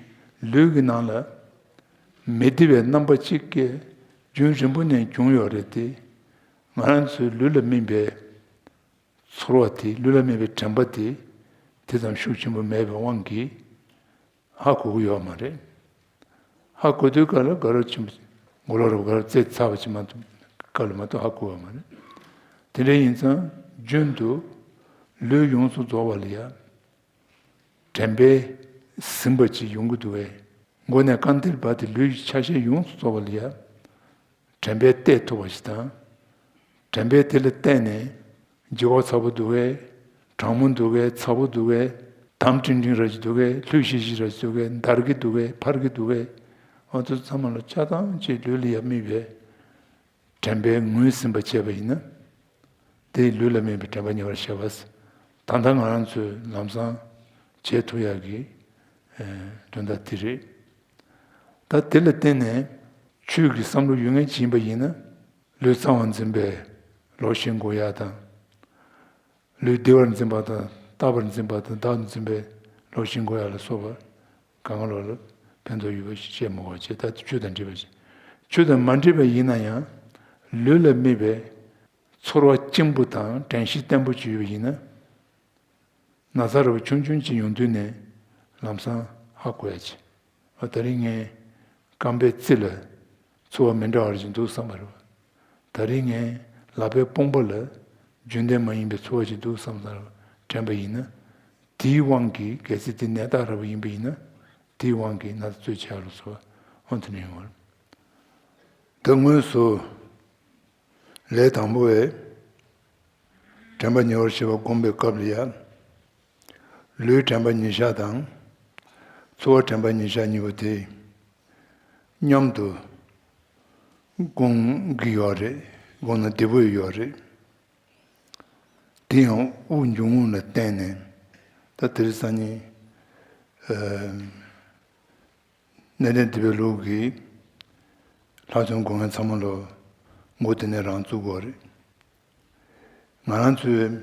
ལུས་ཀྱི་ནང་ལ་མི་བདེ་བའི་རྣམ་པ་གཅིག་གིས་རྒྱུན་རིང་པོ་ནས་བྱུང་ཡོད་རེད་དེ། ང་རང་ཚོའི་ལུས་ལ་སྨིན་པའི་ཚོར་བ་དེ། ལུས་ལ་སྨིན་པའི་དྲན་པ་དེ་དེ་ཙམ་ཤུགས་ཆེན་པོ་མེད་པའི་དབང་གིས་ཧ་གོ་གི་ཡོད་མ་རེད། ཧ་གོ་དུས་སྐབས་ལ་དགའ་རབ་ཆེན་པོ་མགོ་ལོག་རབ་དགའ་རབ་རྩེ་ཚ་བ་ཅིག་མ་གཏོགས་སྐབས་ལ་མ་གཏོགས་ཧ་གོ་བ་མ་རེད། དེ་འདྲ་ཡིན་ཙང་རྒྱུན་དུ་ལུས་ཡོངས་སུ་རྫོགས་པ་ལ་ཡ། དྲན་པས་ཟིན་པ་ཅིག་ཡོང་གི་འདུག་བས། མགོ་ནས་རྐང་མཐིལ་བར་དུ་ལུས་ཀྱི་ཆ་ཤས་ཡོངས་སུ་རྫོགས་པ་ལ་ཡ། དྲན་པས་གཏད་ཐུབ་པ་ཞིག་དང་། དྲན་པས་དེ་ལ་བརྟེན་ནས་ལྗིད་ཁོག་ཚ་པོ་འདུག་གས། གྲང་མོ་འདུག་གས། ཚ་པོ་འདུག་གས། དམ་ཀྲིང་ཀྲིང་ར་ཅིག་འདུག་གས། ལྷོད་ཤིག་ཤིག་ར་ཅིག་འདུག་གས། འདར་གི་འདུག་གས། འཕར་གི་འདུག་གས། ཨ་ཚོ་ཚང་མ་ལ་ཆ་ཚང་ཅིག་ལུས་ལ་ཡ་དམིགས་པའི་དྲན་པས་ངོས་ཟིན་པ་བྱས་པ་ཡིན་ན། དེ་ལུས་ལ་དམིགས་པའི་དྲན་པ་ཉེ་བར་བྱ་བ། ད་ལྟ་ང་རང་ཚོས་ལམ་སང་བྱེད་ཐུབ་ཡག་གི་དོན་དག་དེ་རེད། ད་དེ་ལ་བརྟེན་ནས་ཆོས་ཀྱི་བསམ་བློ་ཡོད་མཁན་ཅིག་ཡིན་པ་ཡིན་ན། ལུས་གཙང་བར་འཛིན་པའི་ལོག་ཤེས་འགོག་ཡག་དང་། ལུས་བདེ་བར་འཛིན་པ་དང་། རྟག་པར་འཛིན་པ་དང་། བདག་ཏུ་འཛིན་པའི་ལོག་ཤེས་འགོག་ཡག་ལ་སོགས་པ་གང་ག་ལོག་ལ་ཕན་ཐོགས་ཡོད་པ་ཞིག་བཤད་མི་དགོས་པ་བྱས། ད་ཆོས་དང་འདྲེས་པ་ཞིག་ཆོས་དང་མ་འདྲེས་པ་ཡིན་ན་ཡང་། ལུས་ལ་དམིགས་པའི་ཚོར་བ་གཅིག་པུ་དང་དྲན་ཤེས་བརྟན་པོ་ཅིག་ཡོད་པ་ཡིན་ན། ན་ཚ་ར་བ་ཆུང་ཆུང་ཅིག་ཡོང་དུས་ནས་ལམ་སང་ཧ་གོ་ཡ་ཆེ། ཨ་དེ་རིང་ངས་རྐང་པའི་རྩེ་ལ་ཚོར་བ་མི་འདྲ་བ་རེ་ཞིག་འདུག་བསམ་པ་རེད་བ། དེ་རིང་ངས་ལག་པའི་དཔུང་པ་ལ་རྒྱུན་ལྡན་མ་ཡིན་པའི་ཚོར་བ་ཞིག་འདུག་བསམ་བསམ་དྲན་པ་ཡིན་ན། དེའི་དབང་གིས་གལ་སྲིད་དེ་ནད་རྟགས་ར་བ་ཡིན་པ་ཡིན་ན། དེའི་དབང་གིས་ན་ཚ་རྩོད་བྱས་ལ་སོགས་པ་འོང་དུ་ནས་ཡོང་བ་རེད། ད་དངོས་སུ། ལས་དང་པོ་བས། དྲན་པ་ཉེ་བར་བྱེད་པ་བསྒོམ་པའི་སྐབས་ལ་ཡ། ལུས་དྲན་པ་ཉིད་བཞག་དང་། ཚོར་བ་དྲན་པ་ཉིད་བཞག་གཉིས་པོ་དེ། མཉམ་དུ་བསྒོམ་གྱི་ཡོད་རེད། བསྒོམ་ན་བདེ་པོ་ཡོད་རེད། དེ་ཡང་དབུགས་འབྱུང་རྔུབ་ལ་བརྟེན་ནས། ད་དེ་རིང་སང་ཉིན། ཨ། གནས་བརྟན་སྡེ་པའི་ལུགས་ཀྱི་ལྷག་བཅོམ་སྒོམ་མཁན་ཚང་མ་ལོ་མགོ་དེ་ནས་རང་བཙུགས་དགོས་རེད། ང་རང་ཚོའི་བོད་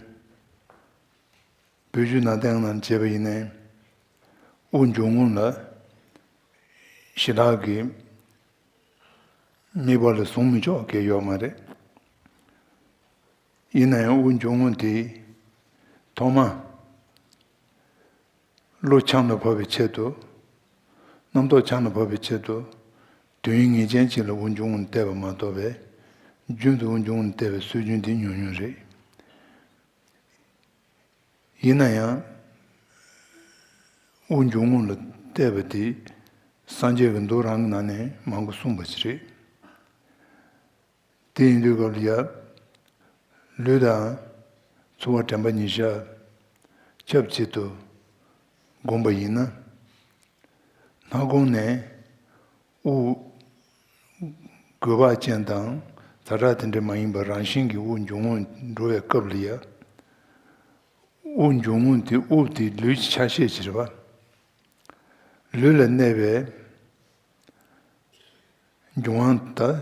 བརྒྱུད་ནང་བསྟན་ནང་བྱས་པ་ཡིན་ནའི་དབུགས་འབྱུང་རྔུབ་ལ་ཞི་དྲག་གི་དམིགས་པ་ལ་བཟུང་མི་ཆོག་གི་ཡོད་མ་རེད། ཡིན་ན་ཡང་དབུགས་འབྱུང་རྔུབ་དེ་ཐོག་མ། བློ་ཆམ་ལ་ཕབ་པའི་ཆེད་དུ། རྣམ་རྟོག་ཆམ་ལ་ཕབ་པའི་ཆེད་དུ། དུས་ཡུན་ངེས་ཅན་ཅིག་ལ་དབུགས་འབྱུང་རྔུབ་བལྟས་པ་མ་གཏོགས་པས། རྒྱུན་དུ་དབུགས་འབྱུང་རྔུབ་བལྟས་པའི་སྲོལ་རྒྱུན་འདི་ཉུང་ཉུང་རེད། ཡིན་ན་ཡང་། དབུགས་འབྱུང་རྔུབ་ལ་བལྟས་པ་དེ། སངས་རྒྱས་ཀྱིས་མདོ་རང་གི་ནང་ནས་མང་པོ་གསུངས་པ་ཞིག་རེད། དེ་ཡིན་དུས་སྐབས་ལ་ཡ། ལུས་དང་ཚོར་བ་དྲན་པ་ཉིད་བཞག་ཆབས་ཅིག་ཏུ་བསྒོམ་པ་ཡིན་ན། སྣ་ཁུང་ནས་དབུགས་དགོས་པ་ཅན་དང་ཛ་དྲག་དེ་འདྲ་མ་ཡིན་པར་རང་བཞིན་གྱིས་དབུགས་འབྱུང་རྔུབ་འགྲོ་བའི་སྐབས་ལ་ཡ། དབུགས་འབྱུང་རྔུབ་དེ་དབུགས་དེ་ལུས་ཀྱི་ཆ་ཤས་ཅིག་རེད་པ། ལུས་ལ་གནས་པའི་འབྱུང་བ་དང་།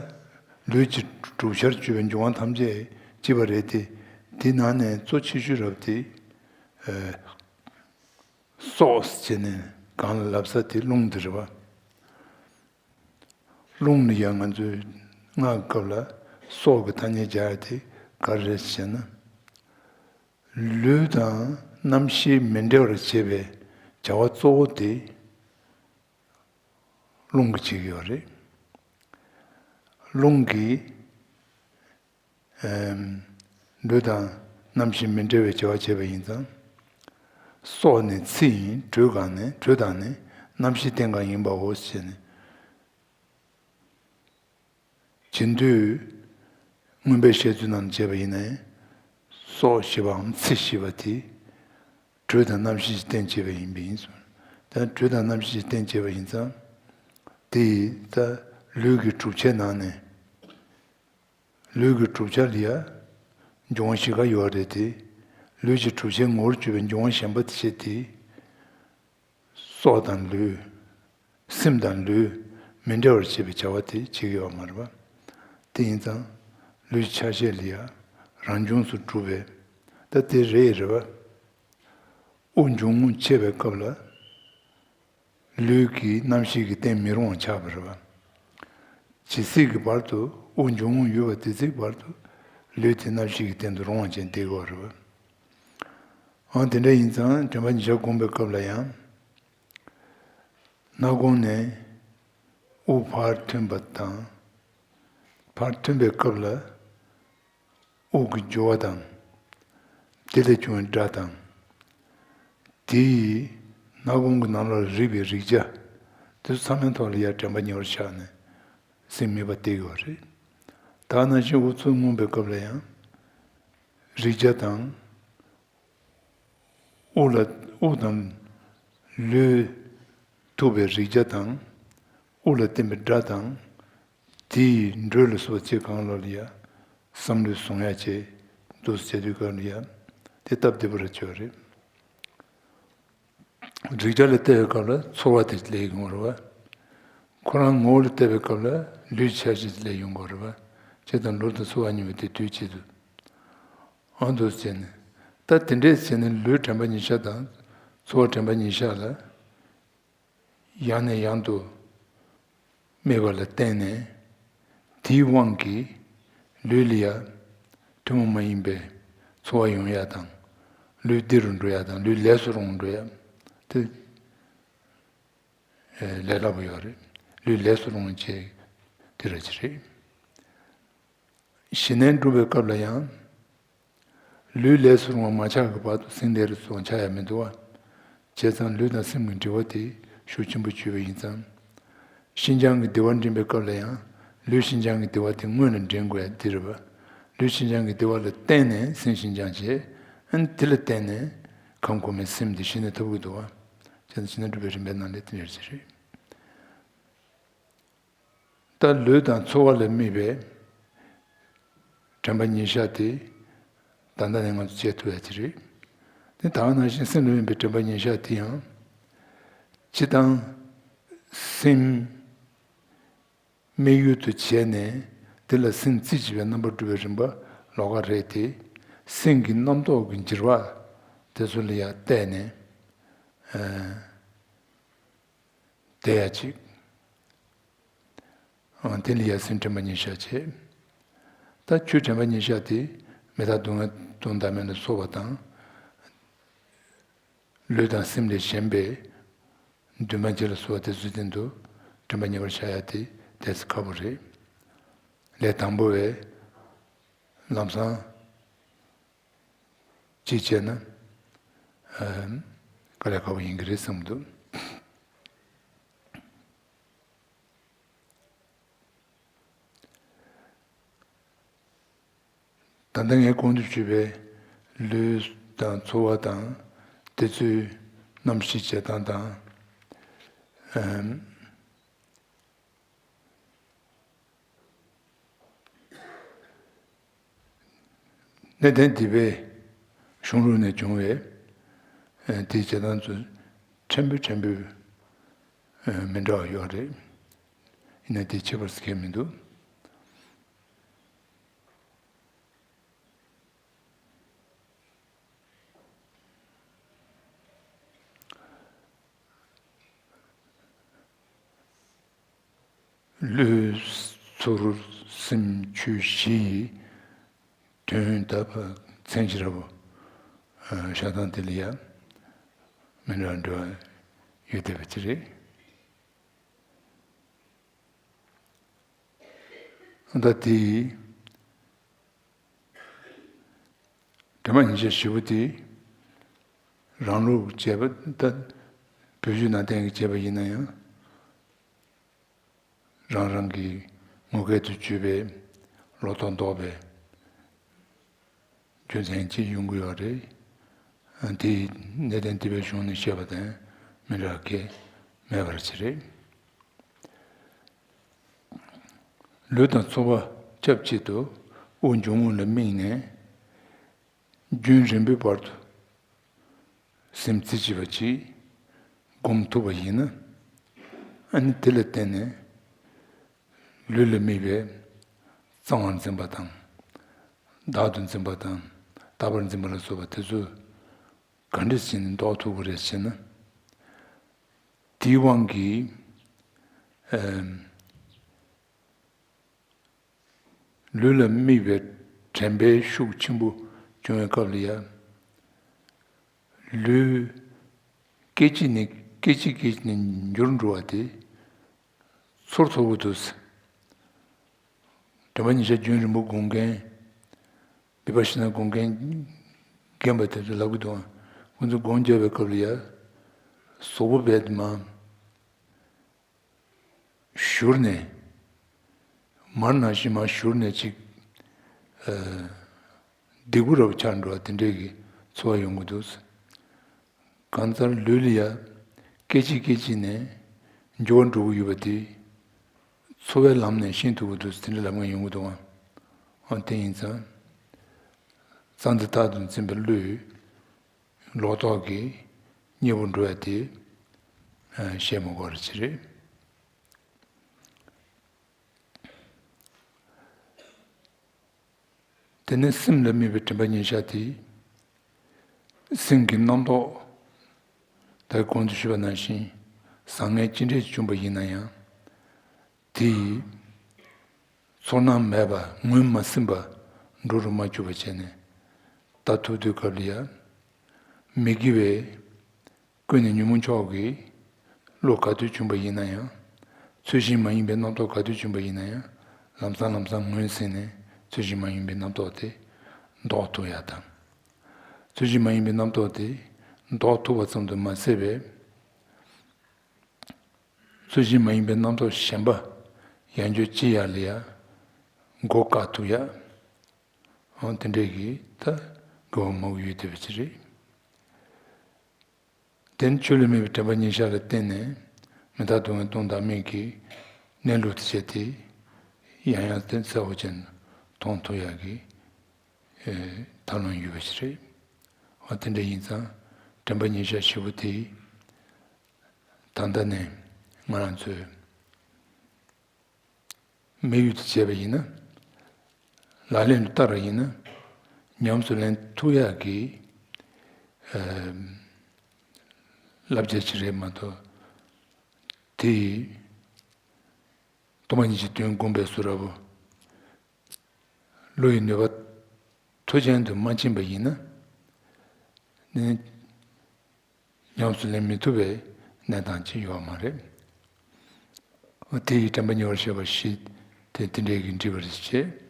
ལུས་ཀྱི་གྲུབ་ཆར་གྱུར་པའི་འབྱུང་བ་ཐམས་ཅད་གཅིག་པ་རེད་དེ། དེ་ནང་ནས་གཙོ་ཆེ་ཤོས་རབ་དེ། ཨ། སྲོག་ཟེར་ནས་གང་ལ་ལབ་ས་དེ་རླུང་དེ་རེད་པ། རླུང་ལ་ཡང་ང་ཚོས་སྔགས་སྐབས་ལ་སྲོག་གི་ཐ་སྙད་སྦྱར་ཡ་དེ་ག་རེ་རེད་ཟེར་ན། ལུས་དང་རྣམ་ཤེས་མི་འབྲལ་བར་བྱེད་པའི་བྱ་བ་གཙོ་བོ་དེ་རླུང་གིས་བྱེད་ཀྱི་ཡོད་རེད། རླུང་གིས་ཨེམ། ལུས་དང་རྣམ་ཤེས་མི་འབྲལ་བའི་བྱ་བ་བྱེད་པ་ཡིན་ཙང་། སྲོག་ནི་ཚེ་ཡིན། དྲོད་གང་ནས། དྲོད་དང་ནི་རྣམ་ཤེས་རྟེན་གང་ཡིན་པའོ་ཞེས་ནས། བྱེད་འདོད་མངོན་པའི་བཤད་ཚུལ་རྣམས་བྱས་པ་ཡིན་ནའི། སྲོག་ཞེས་པའམ་ཚེ་ཞེས་པ་དེ། དྲོད་དང་རྣམ་ཤེས་ཀྱི་རྟེན་བྱེད་པ་ཡིན་པས་ཡིན་ཟེར། ད་དྲོད་དང་རྣམ་ཤེས་ཀྱི་རྟེན་བྱེད་པ་ཡིན་ཙང་། དེ་ཡིས་ད་ལུས་ཀྱི་གྲུབ་ཆའི་ནང་ནས། ལུས་ཀྱི་གྲུབ་ཆ་ལ་ཡ། འབྱུང་བ་བཞི་ཀ་ཡོད་རེད་དེ། ལུས་ཀྱི་གྲུབ་ཆའི་ངོ་བོར་གྱུར་པའི་འབྱུང་བ་གཞན་པ་དེ་བྱས་ཏེ། སྲོག་དང་ལུས། སེམས་དང་ལུས་མི་འབྲལ་བར་བྱེད་པའི་བྱ་བ་དེ་བྱེད་ཀྱི་ཡོད་མ་རེད་པ། དེ་ཡིན་ཙང་། ལུས་ཆ་ཤས་ལ་ཡ། རང་བྱུང་སུ་གྲུབ་པའི། ད་དེ་རེད་རེད་པ། དབུགས་འབྱུང་རྔུབ་ཆད་པའི་སྐབས་ལ། ལུས་ཀྱི་རྣམ་ཤེས་ཀྱི་རྟེན་མི་རུང་བ་ཆགས་པ་རེད་པ། ཇི་སྲིད་ཀྱི་བར་དུ་དབུགས་འབྱུང་རྔུབ་ཡོད་པ་དེ་ཚིག་བར་དུ་ལུས་དེ་རྣམ་ཤེས་ཀྱི་རྟེན་དུ་རུང་བ་ཅན་བསྡད་དགོས་པ་རེད་པ། འོ་དེ་འདྲ་ཡིན་ཙང་དྲན་པ་ཉིད་ཆར་བསྒོམ་པའི་སྐབས་ལ་ཡང་། སྣ་ཁུང་ནས་དབུགས་ཕར་ཐོན་པ་དང་། ཕར་ཐོན་པའི་སྐབས་ལ། དབུགས་ཀྱི་རྒྱུ་བ་དང་། དེ་ལས་བྱུང་བའི་སྒྲ་དང་། དེ་ཡིས་སྣ་ཁུང་གི་ནང་ལ་རེག་པའི་རེག་བྱ། དེ་ཚོ་ཚང་མའི་ཐོག་ལ་ཡང་དྲན་པ་ཉེ་བར་བཞག་ནས་སེམས་མེད་པར་བལྟས་ཡོད་རེད། ད་ནང་བཞིན་དབུགས་ཚུར་མངོན་པའི་སྐབས་ལ་ཡང་། རེག་བྱ་དང་། དབུགས་ལ་དབུགས་དང་ལུས་ཐུག་པའི་རེག་བྱ་དང་། དབུགས་ལ་བརྟེན་པའི་སྒྲ་དང་། དེ་ཡི་འགྲོས་ལ་སོགས་པ་ཅི་གང་ལ་ཡང་བསམ་བློའི་བཟུང་ཡ་བྱེད། འདུག་སེ་བྱེད་དུས་སྐབས་ལ་ཡང་དེ་སྟབས་བདེ་པོ་རེད་ཆོག་རེད། རེག་བྱ་ལ་བལྟས་པའི་སྐབས་ལ་ཚོར་བ་དེ་སླེབས་ཡོང་བ་རེད་བ། ཁོ་རང་ངོ་བོ་ལ་བལྟས་པའི་སྐབས་ལ་ལུས་ཆ་ཤས་དེ་སླེབས་ཡོང་གི་རེད་བ། ཅི་དང་ལུས་དང་ཚོར་བ་གཉིས་པོ་དེ་དུས་གཅིག་ཏུ། ཨང་དུ་བྱས་ནས། ད་དེ་འདྲས་བྱས་ནས་ལུས་དྲན་པ་ཉིད་ཆར་དང་ཚོར་བ་དྲན་པ་ཉིད་ཆར་ལ། ཡང་ནས་ཡང་དུ་སྨྲས་པ་ལ་བརྟེན་ནས། དེའི་དབང་གིས་ལུས་ལ་ཡང་ཐུན་མོང་མ་ཡིན་པའི་ཚོར་བ་ཡོང་ཡ་དང་། ལུས་བདེ་རུ་འགྲོ་ཡ་དང་ལུས་ལེགས་སུ་རུང་འགྲོ་ཡ། དེ་ལས་སླ་པོ་ཡོད་རེད། ལུས་ལེགས་སུ་རུང་བ་བྱེད་དེ་ར་ཅི་རེད། ཞི་གནས་སྒྲུབ་པའི་སྐབས་ལ་ཡང་། ལུས་ལས་སུ་རུང་བ་མ་ཆགས་ཀྱི་བར་དུ་སེམས་ལས་རིགས་སུ་ཆགས་ཡ་མི་འདུག་བ། བྱས་ཙང་ལུས་དང་སེམས་ཀྱི་འབྲེལ་བ་དེ་ཤུགས་ཆེན་པོ་བྱུང་བ་ཡིན་ཙང་། ཤིན་སྦྱངས་ཀྱི་བདེ་བ་འདྲེན་པའི་སྐབས་ལ་ཡང་ལུས་ཤིན་སྦྱངས་ཀྱི་བདེ་བ་དེ་སྔོན་ལ་འདྲེན་དགོས་ཡ་དེ་རེད་བ། ལུས་ཤིན་སྦྱངས་ཀྱི་བདེ་བ་ལ་བརྟེན་ནས་སེམས་ཤིན་སྦྱངས་བྱས། ཨ་ནི་དེ་ལ་བརྟེན་ནས་ཁམས་གོང་མའི་སེམས་དེ་ཞི་གནས་ཐོབ་ཀྱི་འདུག་བ། བྱས་ཙང་ཞི་གནས་སྒྲུབ་པའི་རིམ་པའི་ནང་ལས་དེ་འདྲ་ཞིག་རེད། ད་ལུས་དང་ཚོར་བ་ལ་དམིགས་པའི་དྲན་པ་ཉིད་བཞག་དེ་ད་ལྟ་ནས་ང་ཚོ་བྱེད་ཐུབ་ཡ་དེ་རེད། དེ་ད་ག་ནང་བཞིན་སེམས་ལ་དམིགས་པའི་དྲན་པ་ཉིད་བཞག་དེ་ཡང་། སྤྱིར་བཏང་སེམས་དམིགས་ཡུལ་དུ་བྱས་ནས་དེ་ལ་སེམས་རྩིས་བྱེད་པའི་རྣམ་པར་སྒྲུབ་པའི་རིམ་པ་ལོགས་ཀ་རེད་དེ། སེམས་ཀྱི་རྣམ་རྟོག་གི་འགྱུར་བ་དེ་ཚོ་ལ་ཡང་བལྟས་ནས། དེ་ཡ་གཅིག་ཨང་། དེ་ལ་ཡ་སེམས་དྲན་པ་ཉིད་བཞག་བྱས། ད་ཆོས་དྲན་པ་ཉིད་བཞག་དེ་མི་རྟག་སྡུག་བསྔལ་སྟོང་བདག་མེད་ལ་སོགས་པ་དང་། ལུས་དང་སེམས་ལས་གཞན་པའི་འདུས་མ་བྱས་ལ་སོགས་པ་དེ་ཚོའི་སྟེང་དུ་དྲན་པ་ཉེ་བར་བཞག་ཡ་དེ་དེ་ཚོ་ཁག་པོ་རེད། ལས་དང་པོ་བས་ལམ་སང་གཅིག་བྱས་ན་དཀའ་ལས་ཁག་པོ་ཡིན་གྱི་རེད་བསམ་གྱི་འདུག་ད་ལྟ་ངས་གོང་དུ་ཞུས་པའི་ལུས་དང་ཚོར་བ་དང་དེ་ཚོའི་རྣམ་ཤེས་བྱེད་སྟངས་དང་། གནས་བརྟན་སྡིག་པའི་གཞུང་ལུགས་ནས་བྱུང་བའི་དེའི་བྱེད་སྟངས་ཚོ་ཕྲན་བུ་ཕྲན་བུ་མི་འདྲ་བ་ཡོད་རེད། ཡིན་ན་དེ་ཁྱད་པར་ཟེར་མཁན་མི་འདུག་ལུས་ཚོར་སེམས་ཆོས་བཞི་ཡི་དོན་དག་མཚན་གཞི་ར་བོ། ཨ་ཞག་དང་དེ་ལ་ཡ་མི་འདྲ་འདྲ་ཡོད་བསྡད་པ་ཅིག་རེད། ད་དེ་དྲི་མ་ཉེར་བཞི་པོ་དེ་རང་ལུགས་བྱས་པ་ད་བོད་བརྒྱུད་ནང་བསྟན་གྱི་བྱས་པ་ཡིན་ན་ཡང་། རང་རང་གི་ངོ་སྐལ་དུ་གྱུར་པའི་ལོ་ཐོག་ལྡོག་པའི་རྒྱུ་མཚན་གྱིས་ཡོང་གི་ཡོད་རེད། དེའི་གནད་དོན་དེ་བའི་གཞུང་ནས་བཤད་པ་དང་མི་འདྲ་གི་མེད་པར་བྱེད་རེད། ལུས་དང་ཚོར་བ་ཆབས་ཅིག་ཏུ་དབུགས་འབྱུང་རྔུབ་ལ་དམིགས་ནས། རྒྱུན་རིང་པོའི་བར་དུ་སེམས་རྩེ་གཅིག་པ་གཅིག་སྒོམ་ཐུབ་པ་ཡིན་ན། ཨ་ནི་དེ་ལ་བརྟེན་ནས་ལུས་ལ་དམིགས་པའི་གཙང་བར་འཛིན་པ་དང་། བདག་ཏུ་འཛིན་པ་དང་། དག་པར་འཛིན་པ་ལ་སོགས་པ་དེ་ཚོ་ག་འདྲ་བྱས་ནས་ལྡོག་ཐུབ་ཀྱི་རེད་ཟེར་ན། དེའི་དབང་གིས། ཨ། ལུས་ལ་དམིགས་པའི་དྲན་པའི་ཤུགས་ཆེན་པོ་བྱུང་བའི་སྐབས་ལ་ཡ། ལུས་སྐད་ཅིག་ནས་སྐད་ཅིག་སྐད་ཅིག་ནས་འགྱུར་འགྲོ་བ་དེ་ཚོར་ཐུབ་ཀྱི་འདུག། དྲི་མ་ཉེར་བཞི་རྒྱུན་རིང་པོ་སྒོམ་མཁན། བི་པ་ཤི་ན་སྒོམ་མཁན་རྒན་པ་དེ་ཚོ་ལབ་ཀྱི་འདུག། ཁོང་ཚོ་སྒོམ་རྒྱག་པའི་སྐབས་ལ་ཡ། གཟུགས་པོ་རྦད་དེ་མར་བཞུར་ནས། མར་ནང་བཞིན་མར་བཞུར་ནས་ཅིག། ཨ། སྡིག་པ་རབ་ཆགས་འགྲོ་བ་དེ་འདྲས་ཀྱི་ཚོར་བ་ཡོང་གི་འདུག། གང་ལྟར་ལུས་ལ་ཡ་སྐད་ཅིག་སྐད་ཅིག་ནས་འགྱུར་བ་འགྲོ་གི་ཡོད་པ་དེ་ཚོར་བའི་ལམ་ནས་ཤེས་ཐུབ་ཀྱི་འདུག། དེ་འདྲ་ལབ་མཁན་ཡོང་གི་འདུག་ཨང་། ཨ། དེ་ཡིན་ཙང་། རྩ་འདི་རྟག་ཏུ་འཛིན་པའི་ལུས་ལོག་རྟོག་གིས་མཉེས་པོ་འགྲོ་བ་དེ་ཨ་བཤད་མི་དགོས་རེད་ཅེས་རེད། དེ་ནས་སེམས་ལ་དམིགས་པའི་དྲན་པ་ཉེར་བཞག་དེ། སེམས་ཀྱི་རྣམ་རྟོག། ད་གོང་དུ་ཞུས་པ་ནང་བཞིན་བཟང་ངན་ཅི་འདྲས་བྱུང་བ་ཡིན་ན་ཡང་། དེ་ཡི་ཚོར་སྣང་མེད་པ་ངོས་མ་ཟིན་པ་འགྲོ་རུ་མ་བཅུག་པ་བྱས་ནས་ལྟ་ཐུབ་དུས་སྐབས་ལ་ཡང་། མི་དགེ་བའི་ཀུན་ནས་ཉོན་མོངས་ཕྱོགས་ཀྱི་བློ་ག་དུས་བྱུང་བ་ཡིན་ན་ཡང་། ཚུལ་བཞིན་མ་ཡིན་པའི་རྣམ་རྟོག་ག་དུས་བྱུང་བ་ཡིན་ན་ཡང་། ལམ་སང་ལམ་སང་ངོས་ཟིན་ནས་ཚུལ་བཞིན་མ་ཡིན་པའི་རྣམ་རྟོག་དེ་ལྡོག་ཐུབ་ཡ་དང་། ཚུལ་བཞིན་མ་ཡིན་པའི་རྣམ་རྟོག་དེ་ལྡོག་ཐུབ་པ་ཙམ་དུ་མ་ཟད་པའི། ཚུལ་བཞིན་མ་ཡིན་པའི་རྣམ་རྟོག་གཞན་པ་ཡང་བསྐྱར་སྐྱེ་ཡ་ལ་ཡ་སྒོ་བཀག་ཐུབ་ཡ། འོ་དེ་འདྲས་ཀྱི་ད་དགོས་པ་མང་པོ་ཡོད་བསྡད་པ་ཅིག་རེད། དེ་ནི་ཆོས་ལ་དམིགས་པའི་དྲན་པ་ཉེར་བཞག་ལ་བརྟེན་ནས་མི་རྟག་སྡུག་བསྔལ་སྟོང་བདག་མེད་ཀྱི་གནས་ལུགས་དེ་བྱས་ཏེ། ཡང་ཡང་དེ་གསལ་པོ་ཅན་མཐོང་ཐུབ་ཡག་གི་ཨེ་ཐབས་ལམ་ཡོད་པ་ཞིག་རེད། འོ་དེ་འདྲ་ཡིན་ཙང་དྲན་པ་ཉེར་བཞག་ཞེ་པོ་དེ་ད་ལྟ་ནས་ང་རང་ཚོས་དམིགས་ཡུལ་དུ་བྱས་པ་ཡིན་ན། ལག་ལེན་དུ་བསྟར་བ་ཡིན་ན། ཉམས་སུ་ལེན་ཐུབ་ཡག་གི་ཨ་བསླབ་བྱ་ཞིག་རེད་མ་གཏོགས། དེ་ཡི་སྟོང་པ་ཉིད་ཀྱི་དོན་བསྒོམ་པའི་བཟོ་འདྲ་པོ། བློ་ཡི་ནུས་པ་མཐོ་ཅན་དུ་མ་ཕྱིན་པ་ཡིན་ན། ནི། ཉམས་སུ་ལེན་མི་ཐུབ་པའི་གནས་སྟངས་ཅིག་ཡོད་མ་རེད། དེ་ཡི་དྲན་པ་ཉེ་བར་བཤད་པ་བཞི་དེ་དེ་འདྲའི་གི་འབྲི་བར་བྱེད།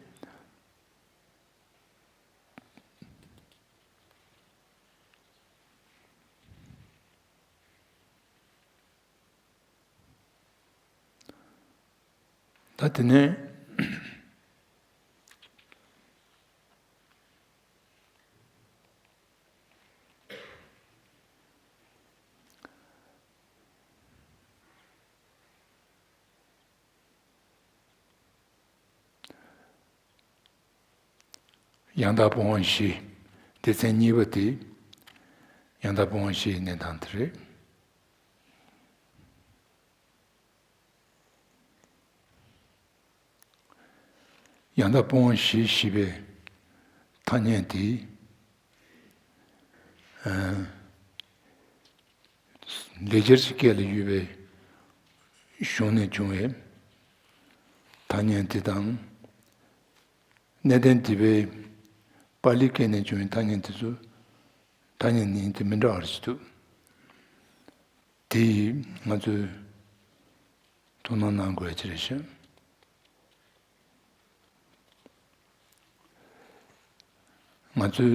ད་དེ་ནས། ཡང་དག་སྤོང་བ་བཞི། སྡེ་ཚན་གཉིས་པ་དེ། ཡང་དག་སྤོང་བ་བཞི་ཡི་གནས་སྟངས་དེ་རེད། ཡང་དག་སྤོང་བ་བཞི་ཞེས་པའི་ཐ་སྙད་དེ། ཨ། ལེགས་སྦྱར་གྱི་སྐད་ལ་ཡོད་པའི་གཞུང་ནས་བྱུང་བའི་ཐ་སྙད་དེ་དང་། གནས་བརྟན་སྡེ་པའི་པཱ་ལིའི་སྐད་ནས་བྱུང་བའི་ཐ་སྙད་དེ་ཚོ་ ཐ་སྙད་ནི་དེ་མི་འདྲ་བ་ཞིག་འདུག་དེ་ང་ཚོས་དོ་སྣང་གནང་དགོས་ཡ་ཅིག་རེད་ཤག་ང་ཚོས་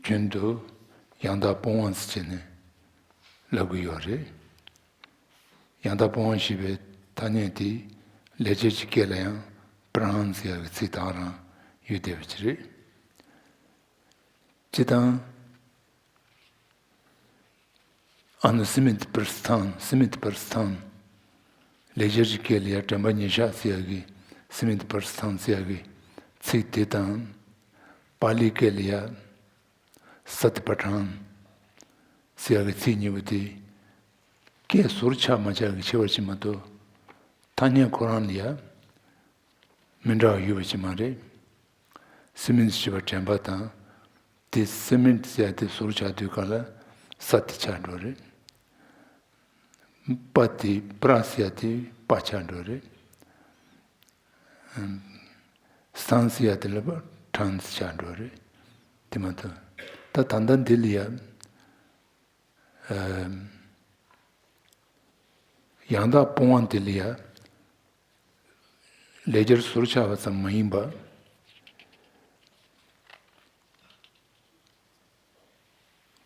རྒྱུན་དུ་ཡང་དག་སྤོང་བ་ཟེར་བྱས་ནས་ལབ་ཀྱི་ཡོད་རེད། ཡང་དག་སྤོང་བ་ཞེས་པའི་ཐ་སྙད་དེ་ལེགས་སྦྱར་གྱི་སྐད་ལ་ཡང་པྲ་ཧཱན་ཟེར་ཡག་གི་ཚིག་དེ་ག་རང་ཡོད་བསྡད་པ་ཅིག་རེད། སྤྱིར་བཏང་། ཨ་ནུ་སི་མིད་པར་སི་ཐཱན། སི་མིད་པར་སི་ཐཱན། ལེགས་སྦྱར་གྱི་སྐད་ལ་ཡང་དྲན་པ་ཉེར་བཞག་ཟེར་ཡག་གི་སི་མིད་པར་སི་ཐཱན་ཟེར་ཡག་གི་ཚིག་དེ་དང་། པཱ་ལིའི་སྐད་ལ་ཡང་སཏི་པ་ཊཱན་ཟེར་ཡག་གི་ཚིག་གཉིས་པོ་དེ་སྐད་ཟུར་ཆག་མ་ཆག་གི་ཁྱད་པར་ཅིག་མ་གཏོགས། ཐ་སྙད་ཁོ་རང་ལ་ཡང་མི་འདྲ་བ་ཡོད་པ་ཅིག་མ་རེད། སི་མིད་ཞེས་པ་དྲན་པ་དང་། དེ་སི་མིད་ཟེར་ཡ་དེ་ཟུར་ཆག་དུས་སྐབས་ལ་ས་དེ་ཆགས་འགྲོ་རེད། པ་དེ་པྲ་ཟེར་ཡ་དེ་པ་ཆགས་འགྲོ་རེད། སི་ཐཱན་ཟེར་ཡ་དེ་ལ་པ་ཊཱན་ཆགས་འགྲོ་རེད། དེ་མ་གཏོགས། ད་ད་ལྟ་འདི་ལ་ཡ། ཡང་དག་སྤོང་བ་འདི་ལ་ཡ། ལེགས་སྦྱར་ཟུར་ཆག་པ་ཙམ་མ་ཡིན་པ།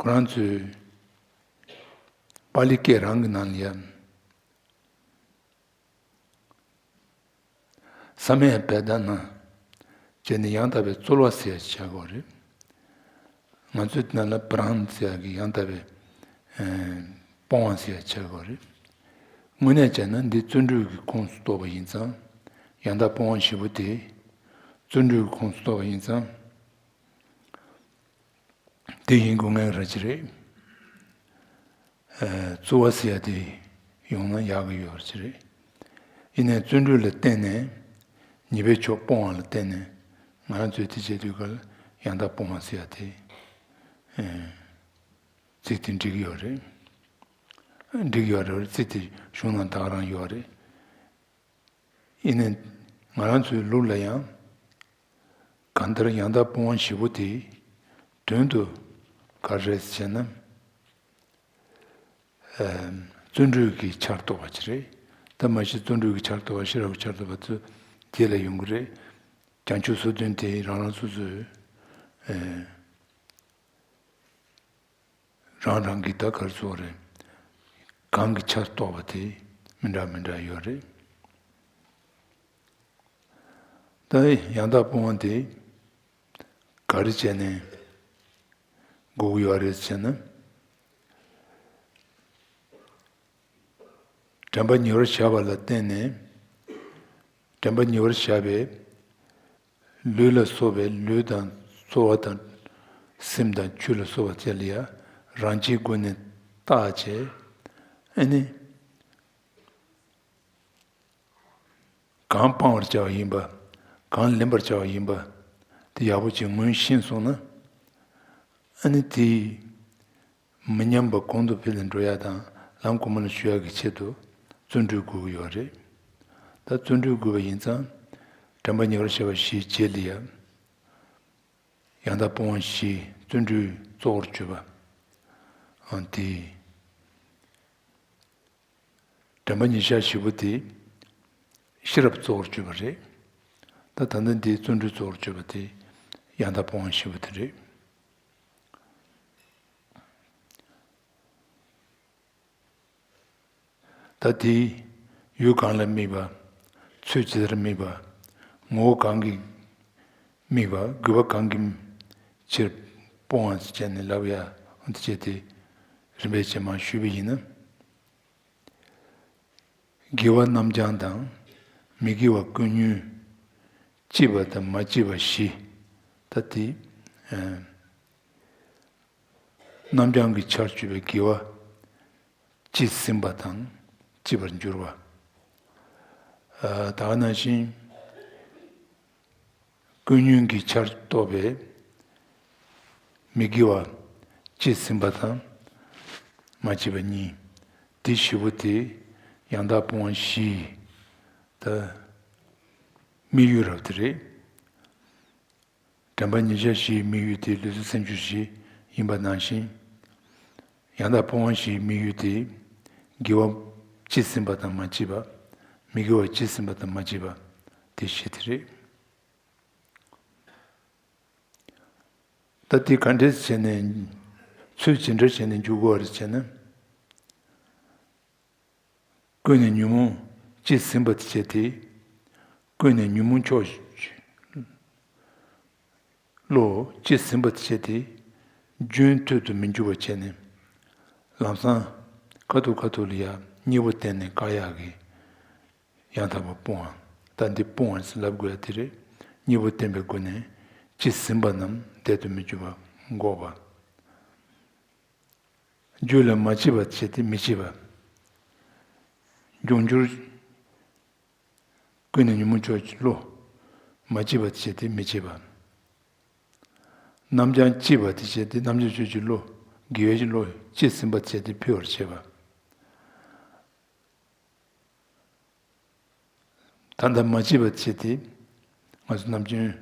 ཁོ་རང་ཚོའི་པཱ་ལི་སྐད་རང་གི་ནང་ལ་ཡ། ས་མེ་ཡ་བེ་དྷ་ན་བྱས་ནས་ཡང་དག་པའི་རྩོལ་བ་ཟེར་ཡ་ཆགས་ཀྱི་ཡོད་རེད། ང་ཚོའི་དེ་ནང་ལ་པྲ་ཧཱན་ཟེར་ཡ་གི་ཡང་དག་པའི་ཨེ་སྤོང་བ་ཟེར་ཡ་ཆགས་ཀྱི་ཡོད་རེད། དངོས་གནས་བྱས་ན་འདི་བརྩོན་འགྲུས་ཀྱི་ཁོངས་སུ་གཏོགས་པ་ཡིན་ཙང་། ཡང་དག་སྤོང་བ་བཞི་པོ་དེ་བརྩོན་འགྲུས་ཀྱི་ཁོངས་སུ་གཏོགས་པ་ཡིན་ཙང་། དེ་ཡིན་དགོས་ངེས་རེད་ཅི་རེད། ཨ་རྩོལ་བ་ཟེར་ཡ་དེ་ཡོང་ན་ཡག་གི་ཡོད་རེད་ཅི་རེད། ཡིན་ནའི་བརྩོན་འགྲུས་ལ་བརྟེན་ནས་ཉེས་པའི་ཕྱོགས་སྤོང་བ་ལ་བརྟེན་ནས་ང་རང་ཚོས་དེ་བྱེད་དུས་སྐབས་ལ་ཡང་དག་སྤོང་བ་ཟེར་ཡ་དེ་ཨ་ཚིག་དེ་འགྲིག་གི་ཡོད་རེད། འགྲིག་གི་ཡོད་རེད། ཚིག་དེ་གཞུང་ནང་ད་ག་རང་ཡོད་རེད། ཡིན་ནའི་ང་རང་ཚོའི་ལུགས་ལ་ཡང་། གང་ལྟར་ཡང་དག་སྤོང་བ་བཞི་པོ་དེ་དོན་དུ་ག་རེ་རེད་ཟེར་ན། ཨ་བརྩོན་འགྲུས་ཀྱི་ཆར་གཏོགས་པ་ཅིག་རེད། ད་མ་གཞི་བརྩོན་འགྲུས་ཀྱི་ཆར་གཏོགས་པ་ཤེས་རབ་ཀྱི་ཆར་གཏོགས་པ་ཚོ་རྗེས་ལ་ཡོང་གི་རེད། བྱང་ཆུབ་སོ་བདུན་དེ་རང་རང་སོ་སོའི་ཨ། རང་རང་གི་ད་ག་རེ་ཟེར་དགོས་རེད། གང་གི་ཆར་གཏོགས་པ་དེ་མི་འདྲ་མི་འདྲ་ཡོད་རེད། ད་ཡང་དག་སྤོང་བ་དེ་ག་རེ་བྱས་ནས་དགོས་ཀྱི་ཡོད་རེད་ཟེར་ན། དྲན་པ་ཉེ་བར་བཞག་པ་ལ་བརྟེན་ནས། དྲན་པ་ཉེ་བར་བཞག་པས། ལུས་ལ་སོགས་པའི་ལུས་དང་ཚོར་བ་དང་། སེམས་དང་ཆོས་ལ་སོགས་པ་བཅས་ལ་ཡང་རང་བཞིན་སྒོ་ནས་བརྟག་བྱས། ཨ་ནི། གང་སྤང་བར་བྱ་བ་ཡིན་པ། གང་ལེན་པར་བྱ་བ་ཡིན་པ། དེ་ཡག་པོ་ཅིག་ངོས་ཤེས་སོང་ན། ཨ་ནི་དེ། མི་ཉམས་པ་གོང་དུ་འཕེལ་ནས་འགྲོ་ཡ་དང་ལམ་གོང་མ་ལ་ཞུགས་ཡ་གི་ཆེད་དུ་བརྩོན་འགྲུས་དགོས་ཀྱི་ཡོད་རེད། ད་བརྩོན་འགྲུས་དགོས་པ་ཡིན་ཙང་། དྲན་པ་ཉེ་བར་བྱ་བ་བཞིའི་རྗེས་ལ་ཡ། ཡང་དག་སྤོང་བ་བཞིའི་བརྩོན་འགྲུས་གཙོ་བོར་གྱུར་པ། ཨང་དེ། དྲན་པ་ཉེར་བཞག་བཞི་པོ་དེ་ཤེས་རབ་གཙོ་བོར་གྱུར་པ་རེད། ད་ད་ལྟ་འདིའི་བརྩོན་འགྲུས་གཙོ་བོར་གྱུར་པ་དེ་ཡང་དག་སྤོང་བ་བཞི་པོ་དེ་རེད། ད་དེ་ཡུལ་གང་ལ་དམིགས་པ། ཚུལ་ཇི་ལྟར་དམིགས་པ། ངོ་བོ་གང་གིས་དམིགས་པ། དགོས་པ་གང་གི་ཕྱིར་སྤོང་བ་བྱས་ནས་ལབ་ཡ་འདི་བྱས་ཏེ་རིམ་པས་ཇེ་མང་ཞུས་པ་ཡིན་ན། དགེ་བ་རྣམ་བྱང་དང་། མི་དགེ་བ་ཀུན་ཉོན། སྐྱིད་པ་དང་མ་སྐྱིད་པ་བཞི། ད་དེ་ཨ་རྣམ་བྱང་གི་ཆར་གྱུར་པའི་དགེ་བ། སྐྱེས་ཟིན་པ་དང་སྐྱིད་པར་འགྱུར་བ། ཨ་ད་ག་ནང་བཞིན། ཀུན་ཉོན་གྱི་ཆར་གཏོགས་པའི་མི་དགེ་བ་སྐྱེས་ཟིན་པ་དང་མ་སྐྱིད་པ་གཉིས། དེ་བཞི་པོ་དེ་ཡང་དག་སྤོང་བ་བཞིའི་ད་དམིགས་ཡུལ་རབ་དེ་རེད། དྲན་པ་ཉེར་བཞག་བཞིའི་དམིགས་ཡུལ་དེ་ལུས་སེམས་ཆོས་བཞི་ ཡིན་པ་ནང་བཞིན། ཡང་དག་སྤོང་བ་བཞིའི་དམིགས་ཡུལ་དེ། དགེ་བ་ཇི་ཟིན་པ་དང་མ་བྱས་པ། མི་དགེ་བ་ཇི་ཟིན་པ་དང་མ་བྱས་པ། དེ་བཞི་དེ་རེད། ད་དེ་ག་འདྲས་བྱས་ནས། ཚུལ་ཇི་འདྲ་བྱས་ནས་འཇུག་དགོས་རེད་བྱས་ན། ཀུན་ནས་ཉོན་མོངས་ཇི་ཟིན་པ་དེ་བྱས་ཏེ། ཀུན་ནས་ཉོན་མོངས་ཕྱོགས་བློ་ཇི་ཟིན་པ་དེ་བྱས་ཏེ། རྒྱུན་མཐུད་དུ་མི་འཇུག་པ་བྱས་ནས། ལམ་སང་ཁ་ཐུག་ཁ་ཐུག་ལ་ཡ་གཉིས་པོ་བསྟན་ནས་བཀག་ཡག་གི། ཡང་དག་པར་སྤོང་བ། ད་འདི་སྤོང་བ་ཟེར་ལབ་དགོས་ཡ་དེ་རེད། གཉིས་པོ་བསྟན་པའི་སྒོ་ནས་ཇི་ཟིན་པ་རྣམས་བསྡད་དུ་མི་འཇུག་པ་འགོག་པ། རྒྱུད་ལ་མ་སྐྱེས་པ་བྱས་ཏེ་མི་སྐྱེས་པ། འབྱུང་འགྱུར། ཀུན་ནས་ཉོན་མོངས་ཕྱོགས་ཀྱི་བློ། མ་སྐྱེས་པ་བྱས་ཏེ་མི་སྐྱེས་པ། རྣམ་བྱང་སྐྱེས་པ་དེ་བྱས་ཏེ་རྣམ་བྱང་ཆོས་ཀྱི་བློ། དགེ་བའི་བློ་ཇི་ཟིན་པ་བྱས་ཏེ་འཕེལ་བར་བྱེད་པ། ད་ལྟ་མ་སྐྱེས་པ་བྱས་ཏེ། ང་ཚོ་ནམ་རྒྱུན་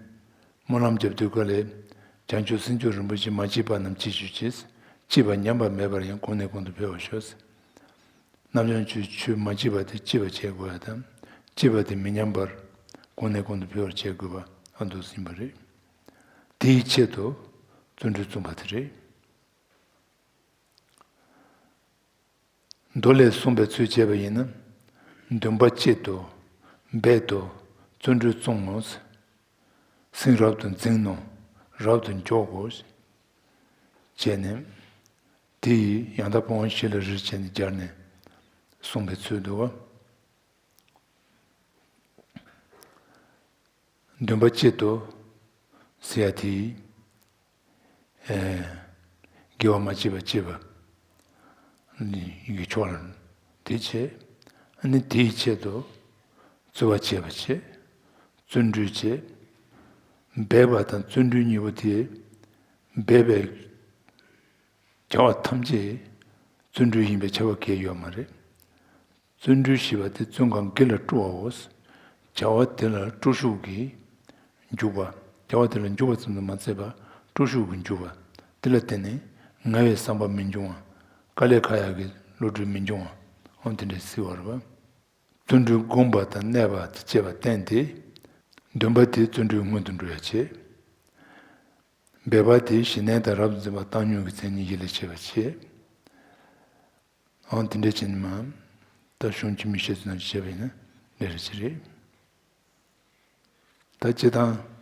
སྨོན་ལམ་རྒྱབ་དུས་ག་ལས། བྱང་ཆུབ་སེམས་མཆོག་རིན་པོ་ཆེ་མ་སྐྱེས་པ་རྣམས་སྐྱེ་གྱུར་ཅིག། སྐྱེས་པ་ཉམས་པ་མེད་པར་ཡང་གོང་ནས་གོང་དུ་འཕེལ་བར་ཤོག། རྣམ་བྱང་ཆོས་ཆོས་མ་སྐྱེས་པ་དེ་སྐྱེས་པར་བྱེད་དགོས་ཡ་དང་། སྐྱེས་པ་དེ་མི་ཉམས་པར་གོང་ནས་གོང་དུ་འཕེལ་བར་བྱེད་དགོས་པ་ཨ་འདུག་ཟིན་པ་རེད། དེའི་ཆེད་དུ་བརྩོན་འགྲུས་བརྩོན་པ་དེ་རེད། མདོ་ལས་གསུངས་པའི་ཚུལ་བྱས་པ་ཡིན་ན། འདུན་པ་གཅིག་ཏུ་འབད་དོ། བརྩོན་འགྲུས་བརྩོན་ངོ་། སེམས་རབ་ཏུ་འཛིན་ནོ། རབ་ཏུ་འཇོག་གོ། བྱས་ནས། དེ་ཡིས་ཡང་དག་སྤོང་བ་བཞི་ལ་རེ་རེ་བྱས་ནས་སྦྱར་ནས་གསུངས་པའི་ཚུལ་འདུག་བ། འདུན་པ་གཅིག་ཏུ་ཟེར་ཡ་དེ། ཨེ། དགེ་བ་མ་བྱས་པ་བྱས་པ་ཡི་གེ་ཕྱོགས་ལ་དེ་བྱས། ཨ་ནི་དེའི་ཆེད་དུ་རྩོལ་བ་བྱས་པ་བྱས། བརྩོན་འགྲུས་བྱས། འབད་པ་དང་བརྩོན་འགྲུས་གཉིས་པོ་དེ། འབད་པའི་བྱ་བ་ཐམས་ཅད་བརྩོན་འགྲུས་ཡིན་པའི་ཁྱབ་པ་གང་ཡང་ཡོད་མ་རེད། བརྩོན་འགྲུས་ཞེས་པ་དེ་བརྩོན་གང་དགེ་ལ་སྤྲོ་བའོ། བྱ་བ་དེ་ལ་སྤྲོ་ཤུགས་ཀྱིས་འཇུག་པ། བྱ་བ་དེ་ལ་འཇུག་པ་ཙམ་དུ་མ་ཟད་པར་སྤྲོ་ཤུགས་ཀྱིས་འཇུག་པ། དེ་ལ་བརྟེན་ནས་ངལ་བའི་བསམ་པ་མི་འབྱུང་བ། དཀའ་ལས་ཁག་ཡག་གི་བློ་གྲོས་མི་འབྱུང་བ། འོ་དེ་འདྲ་སྲིད་པ་རེད་པ། བརྩོན་འགྲུས་བསྒོམ་པ་དང་གནས་པ་དང་བཅས་པ་བསྟན་ཏེ། འདུན་པ་དེ་བརྩོན་འགྲུས་སྔོན་དུ་འགྲོ་ཡ་བྱེད། འབད་པ་དེ་གཞི་གནས་དང་རབ་ཏུ་འཛིན་པ་བཏང་སྙོམས་ཀྱི་མཚན་ཉིད་ཡིད་ལ་བྱེད་པ་བྱེད། འོ་དེ་འདྲ་བྱས་ནས་མ། ད་གཞུང་ཆེན་མོའི་བཤད་ཚུལ་ནང་བཤད་པ་ཡིན་ན་ལས་རེ་ཅི་རེད། ད་སྤྱིར་བཏང་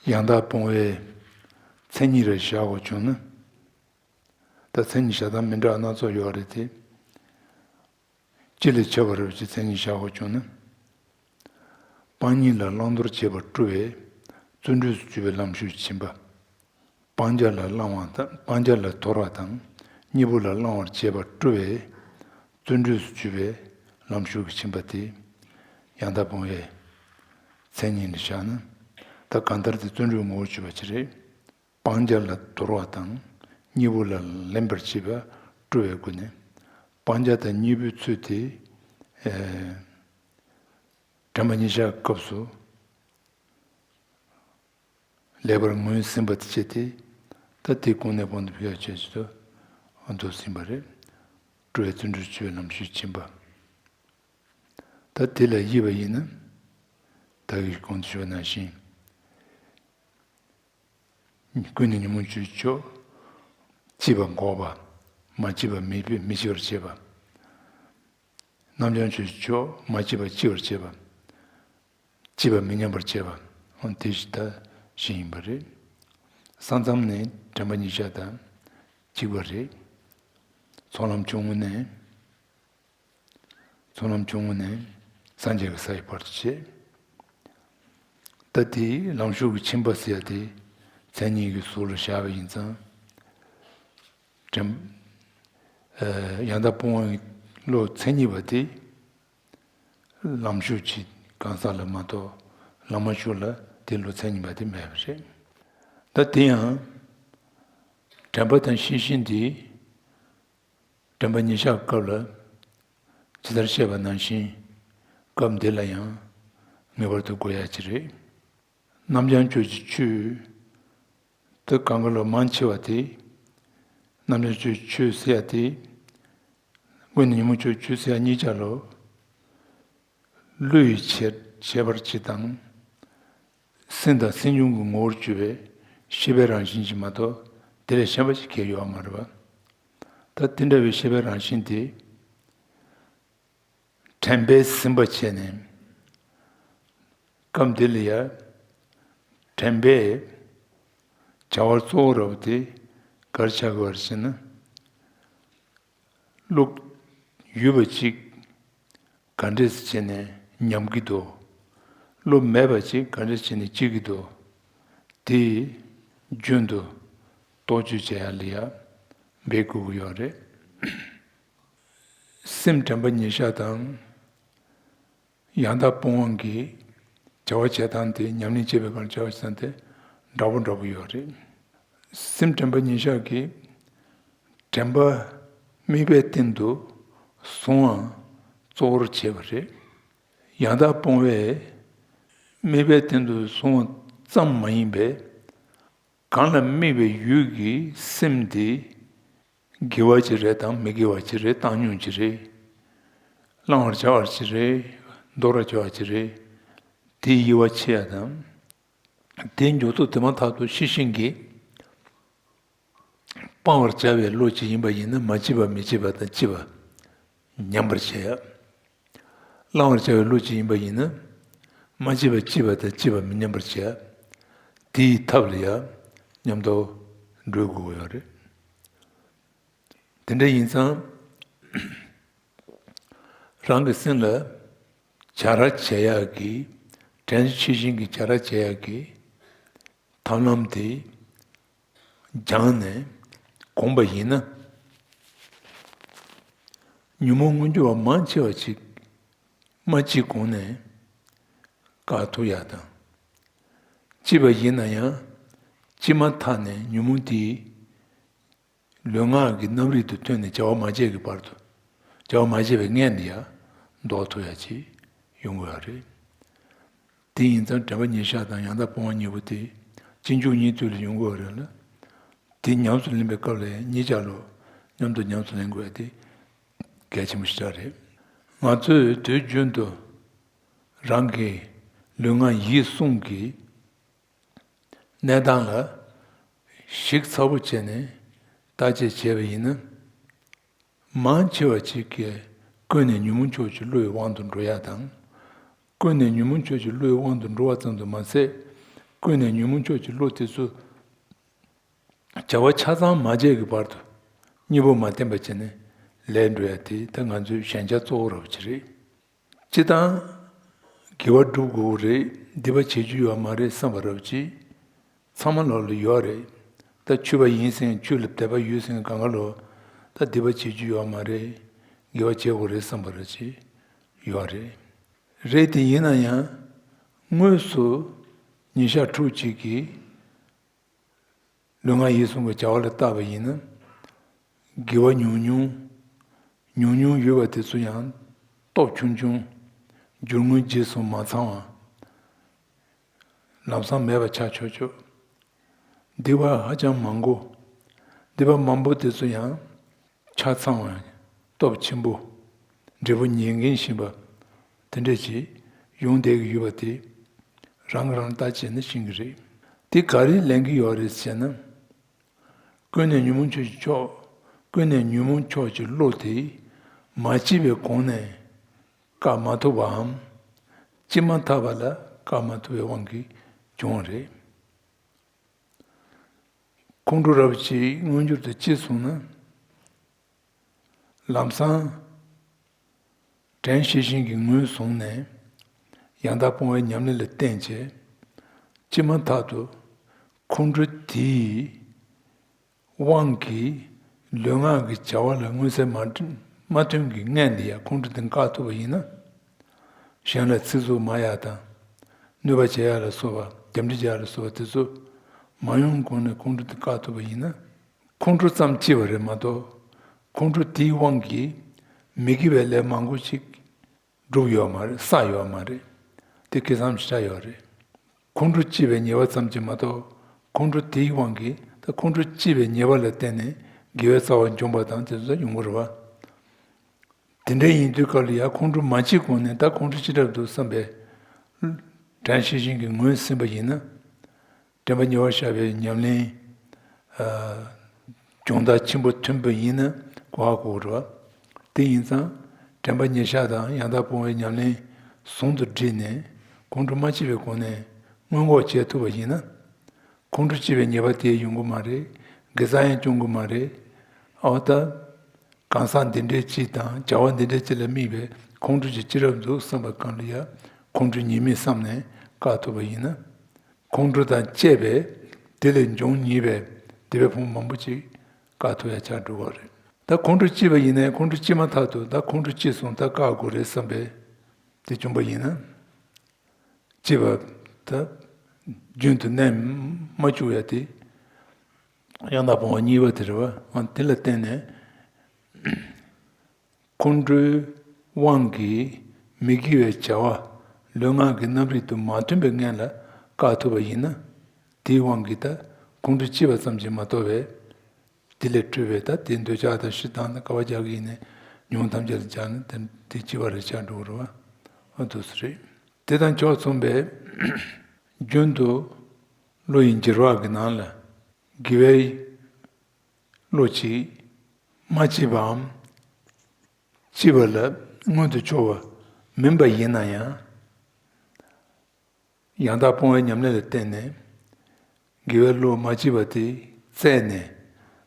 ཡང་དག་སྤོང་བའི་མཚན་ཉིད་རེ་བཞག་དགོས་བྱུང་ན། ད་མཚན་ཉིད་བཞག་སྟངས་མི་འདྲ་སྣ་ཚོགས་ཡོད་རེད་དེ། སྤྱི་ལས་ཁྱབ་པ་རེ་བ་ཅིག་མཚན་ཉིད་བཞག་དགོས་བྱུང་ན། སྤང་གཉེན་ལ་བླང་དོར་བྱེད་པར་སྤྲོ་བས་བརྩོན་འགྲུས་སུ་གྱུར་པའི་ལམ་ཞུགས་ཕྱིན་པ། སྤང་བྱ་ལ་བླང་བ་དང་སྤང་བྱ་ལ་དོར་བ་དང་གཉིས་པོ་ལ་བླང་བར་བྱེད་པར་སྤྲོ་བས་བརྩོན་འགྲུས་སུ་གྱུར་པའི་ལམ་ཞུགས་ཀྱི་ཕྱིན་པ་དེ་ཡང་དག་སྤོང་བའི་མཚན་ཉིད་ལ་བཞག་ན། ད་གང་ལྟར་དེ་བརྩོན་འགྲུས་ངོ་བོར་གྱུར་པ་ཅིག་རེད། སྤང་བྱ་ལ་དོར་བ་དང་གཉིས་པོ་ལ་ལེན་པར་བྱེད་པ་སྤྲོ་བའི་སྒོ་ནས། སྤང་བྱ་དང་གཉིས་པོའི་ཚུལ་དེ། ཨེ། དྲན་པ་ཉེར་བཞག་སྐབས་སུ་ལེགས་པར་ངོས་ཟིན་པ་དེ་བྱས་ཏེ། ད་དེ་གོང་ནས་གོང་དུ་འཕེལ་བ་བྱས་ཚུལ་དུ་འདུག་ཟིན་པ་རེད། སྤྲོ་བའི་བརྩོན་འགྲུས་ཆེ་བའི་ལམ་ཞུགས་ཕྱིན་པ། ད་དེ་ལ་དབྱེ་བ་ཡིན་ན། ད་གིན་གོང་དུ་ཞུས་པ་ནང་བཞིན། ཀུན་ནས་ཉོན་མོངས་ཆོས་ཕྱོགས། སྐྱེས་པ་འགོག་པ། མ་སྐྱེས་པ་མི་མི་སྐྱེ་བར་བྱེད་པ། རྣམ་བྱང་ཆོས་ཕྱོགས་མ་སྐྱེས་པ་སྐྱེ་བར་བྱེད་པ། སྐྱེས་པ་མི་ཉམས་པར་བྱེད་པ། འོ་དེ་བཞི་ད་བཞི་ཡིན་པ་རེད། ས་མཚམས་ནི་དྲན་པ་ཉེར་བཞག་དང་གཅིག་པ་རེད། ཚོགས་ལམ་ཆུང་ངུ་ནི། ཚོགས་ལམ་ཆུང་ངུ་ནས་སངས་རྒྱས་ཀྱི་ས་ཡི་བར་དུ་བྱེད། ད་དེའི་ལམ་ཞུགས་ཀྱི་ཕྱིན་པ་ཟེར་ཡ་དེ་མཚན་ཉིད་ཀྱི་ཟུར་ལ་བཞག་པ་ཡིན་ཙང་། དྲན། ཡང་དག་སྤོང་བའི་བློ་མཚན་ཉིད་པ་དེ། ལམ་ཞུགས་ཀྱི་གང་ཟག་ལ་མ་གཏོགས་ལམ་མ་ཞུགས་ལ་དེ་བློ་མཚན་ཉིད་པ་དེ་མེད་པ་རེད། ད་དེ་ཡང་། དྲན་པ་དང་ཤེས་བཞིན་དེ། དྲན་པ་ཉེར་བཞག་སྐབས་ལ་ཇི་ལྟར་བཤད་པ་ནང་བཞིན་སྐབས་འདི་ལ་ཡང་ངེས་པར་དུ་དགོས་ཡ་ཅིག་རེད། རྣམ་བྱང་ཆོས་ཀྱི་ཆོས་ དེ་གང་ག་ལོ་མང་ཆེ་བ་དེ། རྣམ་གཞག་ཆོས་ཆོས་ཟེར་ཡ་དེ། ཀུན་ནས་ཉོན་མོངས་ཕྱོགས་ཆོས་ཟེར་ཡ་གཉིས་ཆ་ལོ། བློ་ཡི་ཁྱད་ཁྱད་པར་གཅིག་དང་། སེམས་དང་སེམས་བྱུང་གི་ངོ་བོར་གྱུར་པའི་ཤེས་པའི་རང་བཞིན་གྱིས་མ་གཏོགས་དེ་ལས་གཞན་པ་ཞིག་གང་ཡང་ཡོད་མ་རེད་པ། ད་དེ་འདྲ་བའི་ཤེས་པའི་རང་བཞིན་དེ། དྲན་པས་ཟིན་པ་བྱས་ནས། སྐབས་འདི་ལ་ཡང་། དྲན་པས་བྱ་བ་གཙོ་བོ་ར་བ་དེ་ག་རེ་ཆགས་ཀྱི་ཡོད་རེད་ཟེར་ན། བློ་ཡོད་པ་ཅིག་ག་འདྲས་བྱས་ནས་ཉམས་ཀྱི་འདུག་བློ་མེད་པ་ཅིག་ག་འདྲས་བྱས་ནས་སྐྱེ་གི་འདུག་དེ་རྒྱུན་དུ་རྟོག་དཔྱོད་བྱེད་ཡ་ལ་ཡང་འབད་དགོས་ཀྱི་ཡོད་རེད། སེམས་དྲན་པ་ཉེར་བཞག་དང་། ཡང་དག་སྤོང་བ་གི་བྱ་བ་བྱེད་སྟངས་དེ། ཉམས་ལེན་བྱེད་པའི་སྐབས་བྱ་བ་བྱེད་སྟངས་དེ་འདྲ་པོ་འདྲ་པོ་ཡོད་རེད། སེམས་དྲན་པ་ཉེར་བཞག་གིས་དྲན་པ་དམིགས་པའི་སྟེང་དུ་བཟུང་བ་གཙོ་བོར་བྱས་པ་རེད། ཡང་དག་སྤོང་བས་དམིགས་པའི་སྟེང་དུ་བཟུང་བ་ཙམ་མ་ཡིན་པས། གང་ལ་དམིགས་པའི་ཡུལ་གྱི་སེམས་དེ་དགེ་བ་ཅིག་རེད་དང་མི་དགེ་བ་ཅིག་རེད། བཏང་སྙོམས་ཅིག་རེད། བླང་བར་བྱ་བ་ཅིག་རེད། འདོར་བར་བྱ་བ་ཅིག་རེད། དེའི་དབྱེ་བ་ཕྱེ་ཡ་དང་། དེའི་མགྱོགས་ཚོད་དེ་མ་ཐག་ཏུ་ཤེས་བཞིན་གྱིས་སྤང་བར་བྱ་བའི་བློ་ཅིག་ཡིན་པ་ཡིན་ན། མ་བྱས་པ་མི་བྱེད་པ་དང་བྱས་པ་མཉམ་པར་བྱེད་ཡ། བླང་བར་བྱ་བའི་བློ་ཅིག་ཡིན་པ་ཡིན་ན། མ་བྱས་པ་བྱས་པ་དང་བྱས་པ་མི་མཉམ་པར་བྱེད་ཡ། དེའི་ཐབས་ལ་ཡང་མཉམ་དུ་འགྲོ་དགོས་ཀྱི་ཡོད་རེད། དེ་འདྲ་ཡིན་ཙང་། རང་གི་སེམས་ལ་བྱ་ར་བྱེད་ཡག་གི། དྲན་ཤེས་བཞིན་གྱི་བྱ་ར་བྱེད་ཡག་གི་ཐབས་ལམ་དེ་སྦྱངས་ནས་གོམས་པ་ཡིན་ན། ཉོན་མོངས་མངོན་གྱུར་བ་མང་ཆེ་བ་ཅིག་མ་སྐྱེས་གོང་ནས་བཀག་ཐུབ་ཡག་དང་། སྐྱེས་པ་ཡིན་ན་ཡང་སྐྱེས་མ་ཐག་ནས་ཉོན་མོངས་དེའི་ལུས་ངག་གི་རྣམ་རིག་ཏུ་ཐོན་ནས་བྱ་བ་མ་བྱས་ཀྱི་བར་དུ། བྱ་བ་མ་བྱས་པའི་སྔོན་ནས་ཡང་ཟློག་ཐུབ་ཡག་ཅིག་ཡོང་དགོས་ཡག་རེད། དེ་ཡིན་ཙང་དྲན་པ་ཉེར་བཞག་དང་ཡང་དག་སྤོང་བ་གཉིས་པོ་དེ་གཅིག་མཇུག་གཉིས་མཐུད་ལ་ཡོང་དགོས་པ་རེད་ལ། དེ་ཉམས་སུ་ལེན་པའི་སྐབས་ལ་གཉིས་ཆ་ལོ་མཉམ་དུ་ཉམས་སུ་ལེན་དགོས་ཡག་དེ་གལ་ཆེན་པོ་ཞེ་དྲག་རེད། ང་ཚོས་དུས་རྒྱུན་དུ་རང་གི་ལུས་ངག་ཡིད་གསུམ་གྱི་གནས་སྟངས་ལ་གཞིགས་ཚགས་པོ་བྱས་ནས་བརྟག་དཔྱད་བྱས་པ་ཡིན་ན། མང་ཆེ་བ་ཅིག་གིས་ཀུན་ནས་ཉོན་མོངས་ཕྱོགས་ཀྱི་བློའི་དབང་དུ་འགྲོ་ཡག་དང་། ཀུན་ནས་ཉོན་མོངས་ཕྱོགས་ཀྱི་བློའི་དབང་དུ་འགྲོ་བ་ཙམ་དུ་མ་ཟད། ཀུན་ནས་ཉོན་མོངས་ཕྱོགས་ཀྱི་བློ་དེ་ཚོ་བྱ་བ་ཆ་ཚང་མ་བྱས་ཀྱི་བར་དུ་གཉིས་པོ་མ་བསྟེན་པ་བྱས་ནས་ལས་འགྲོ་ཡག་དེ་ད་ང་ཚོའི་ཞན་ཆ་གཙོ་བོ་ར་བ་ཅིག་རེད། སྤྱིར་བཏང་དགེ་བ་སྒྲུབ་དགོས་རེད། སྡིག་པ་བྱེད་རྒྱུ་ཡོད་མ་རེད་བསམ་པ་ར་བ་ཅིག་ཚང་མ་ལོག་ལ་ཡོད་རེད། ད་ཆོས་པ་ཡིན་ཟེར་མཁན་ཆོས་ལ་དད་པ་ཡོད་ཟེར་མཁན་གང་ག་ལོག་ད་སྡིག་པ་བྱེད་རྒྱུ་ཡོད་མ་རེད། དགེ་བ་བྱེད་དགོས་རེད་བསམ་པ་ར་བ་ཅིག་ཡོད་རེད། རེད་དེ་ཡིན་ན་ཡང་དངོས་སུ་ཉིན་ཞག་ཕྲུགས་གཅིག་གིས་ལུས་ངག་ཡིད་གསུམ་གྱི་བྱ་བ་ལ་བལྟས་པ་ཡིན་ན། དགེ་བ་ཉུང་ཉུང་། ཉུང་ཉུང་ཡོད་པ་དེ་ཚོ་ཡང་སྟོབས་ཆུང་ཆུང་། རྒྱུ་དངོས་རྗེས་སུ་མ་ཚང་བ། ལམ་སང་མེད་པ་ཆགས་ཆོག་ཆོག་སྡིག་པ་ཧ་ཅང་མང་པོ། སྡིག་པ་མང་པོ་དེ་ཚོ་ཡང་ཆ་ཚང་བ། སྟོབས་ཆེན་པོ། འབྲས་བུ་ཉེར་འགེངས་བཞིན་པ། དེ་འདྲ་ཅིག་ཡོང་བསྡད་ཀྱི་ཡོད་པ་དེ་རང་གིས་རང་བརྟག་དཔྱད་ནས་ཤེས་ཀྱི་རེད། དེ་ག་རེ་ལེན་གྱི་ཡོད་རེད་ཟེར་ན། ཀུན་ནས་ཉོན་མོངས་ཕྱོགས་ཀྱི་ཕྱོགས། ཀུན་ནས་ཉོན་མོངས་ཕྱོགས་ཀྱི་བློ་དེ་མ་སྐྱེས་པའི་གོང་ནས་བཀག་མ་ཐུབ་པའམ། སྐྱེས་མ་ཐག་པ་ལ་བཀག་མ་ཐུབ་པའི་དབང་གིས་བྱུང་བ་རེད། ཁོང་ཁྲོ་རབ་ཅིག་མངོན་གྱུར་དུ་སྐྱེས་སོང་ན། ལམ་སང་དྲན་ཤེས་བཞིན་གྱི་ངོས་བཟུང་ནས་ཡང་དག་སྤོང་བའི་ཉམས་ལེན་ལ་བརྟེན་བྱས། སྐྱེས་མ་ཐག་ཏུ་ཁོང་ཁྲོ་དེའི་དབང་གིས་ལུས་ངག་གི་བྱ་བ་ལ་མངོན་གསལ་མ་མ་ཐོན་གྱི་སྔོན་ལ་ཡང་ཁོང་ཁྲོ་དེ་བཀག་ཐུབ་པ་ཡིན་ན། གཞན་ལ་ཚིག་རྩུབ་སྨྲ་ཡག་དང་། གནོད་པ་བྱེད་ཡག་ལ་སོགས་པ། རྒྱབ་འདྲི་བྱེད་ཡག་ལ་སོགས་པ་དེ་ཚོ་མ་ཡོང་གོང་ནས་ཁོང་ཁྲོ་དེ་བཀག་ཐུབ་པ་ཡིན་ན། ཁོང་ཁྲོ་ཙམ་སྐྱེས་པ་རེད་མ་གཏོགས། ཁོང་ཁྲོ་དེའི་དབང་གིས་མི་དགེ་བའི་ལས་མང་པོ་ཞིག་བསྒྲུབས་ཡོད་མ་རེད། བསགས་ཡོད་མ་རེད། དེ་སྐལ་བཟང་ཞེ་དྲག་ཡོད་རེད། ཁོང་ཁྲོ་སྐྱེས་པའི་ཉེས་པ་ཙམ་གྱིས་མ་གཏོགས། ཁོང་ཁྲོ་དེའི་དབང་གིས་ད་ཁོང་ཁྲོ་སྐྱེས་པའི་ཉེས་པ་ལ་བརྟེན་ནས་དགེ་བའི་རྩ་བ་འཇོམས་པ་དང་དེ་ཚོ་ཡོང་གི་རེད་བ། དེ་འདྲ་ཡིན་དུས་སྐབས་ལ་ཡང་ཁོང་ཁྲོ་མ་སྐྱེས་གོང་ནས་ད་ཁོང་ཁྲོ་སྐྱེ་གྲབས་འདུག་བསམ་པའི་དྲན་ཤེས་བཞིན་གྱི་ངོས་ཟིན་པ་ཡིན་ན། དྲན་པ་ཉེ་བར་བཞག་པའི་ཉམས་ལེན། ཨ། སྦྱོང་བརྡར་ཆེན་པོ་ཐོན་པ་ཡིན་ན་གོ་བ་གོ་དགོས་རེད་བ། དེ་ཡིན་ཙང་དྲན་པ་ཉེར་བཞག་དང་ཡང་དག་སྤོང་བའི་ཉམས་ལེན་ཟུང་དུ་སྦྲེལ་ནས་ཁོང་ཁྲོ་མ་སྐྱེས་པའི་སྒོ་ནས་སྔོན་འགོག་བྱེད་ཐུབ་པ་ཡིན་ན། ཁོང་ཁྲོ་སྐྱེས་པའི་ཉེས་པ་དེ་ཡོང་གི་མ་རེད། དགེ་རྩ་ཡང་སྐྱོང་གི་མ་རེད། འོ་ད། གང་ཟག་འདི་འདྲའི་སྤྱི་དང་བྱ་བ་འདི་འདྲའི་སྤྱི་ལ་དམིགས་པའི་ཁོང་ཁྲོ་ཅིག་སྐྱེ་གྲབས་འདུག་བསམ་པ་གང་ལ་ཡང་ཁོང་ཁྲོ་ཉེས་དམིགས་བསམ་ནས་བཀག་ཐུབ་པ་ཡིན་ན། ཁོང་ཁྲོ་དང་བཅས་པའི་དེ་ལས་འབྱུང་ཉེས་པའི་སྡིག་པའི་ཕུང་མང་པོ་ཅིག་བཀག་ཐུབ་ཡ་ཆགས་འགྲོ་གི་རེད། ད་ཁོང་ཁྲོ་སྐྱེས་པ་ཡིན་ནའི་ཁོང་ཁྲོ་སྐྱེས་མ་ཐག་ཏུ་ད་ཁོང་ཁྲོ་སྐྱེས་སོང་ད་བཀག་དགོས་རེད་བསམ་པའི་དེ་བྱུང་པ་ཡིན་ན། སྐྱེས་པ་ད་རྒྱུན་དུ་གནས་མ་བཅུག་ཡ་དེ་ཡང་དག་སྤོང་བ་གཉིས་པ་དེ་རེད་བ། འོ་དེ་ལ་བརྟེན་ནས། ཁོང་ཁྲོའི་དབང་གིས་མི་དགེ་བའི་བྱ་བ་ལུས་ངག་གི་རྣམ་རིག་ཏུ་མ་ཐོན་པའི་སྔོན་ལ་བཀག་ཐུབ་པ་ཡིན་ན། དེའི་དབང་གིས་ད་ཁོང་ཁྲོ་སྐྱེས་པ་ཙམ་གྱིས་མ་གཏོགས་པའི་དེ་ལས་སྤྲོས་པའི་ད་དེ་འདོད་ཆགས་དང་ཞེ་སྡང་དང་དཀའ་བ་རྒྱག་གི་ཡིན་ནའི་ཉོན་ཐམས་ཅད་ལ་སྦྱར་ན་དེ་དེ་སྐྱེ་བ་རེ་ཆགས་འགྲོ་གི་རེད་བ། ཨ་འདུག་སེ་རེད། དེ་དང་ཕྱོགས་མཚུངས་པའི་རྒྱུན་དུ་བློ་ཡི་འགྱུར་བག་གི་ནང་ལ་དགེ་བའི་བློ་གཅིག་མ་སྐྱེས་པའམ་སྐྱེས་པ་ལ་མངོན་དུ་ཕྱོགས་པ་མིན་པ་ཡིན་ན་ཡང་། ཡང་དག་སྤོང་བའི་ཉམས་ལེན་ལ་བརྟེན་ནས་དགེ་བའི་བློ་མ་སྐྱེས་པ་དེ་བཙལ་ནས།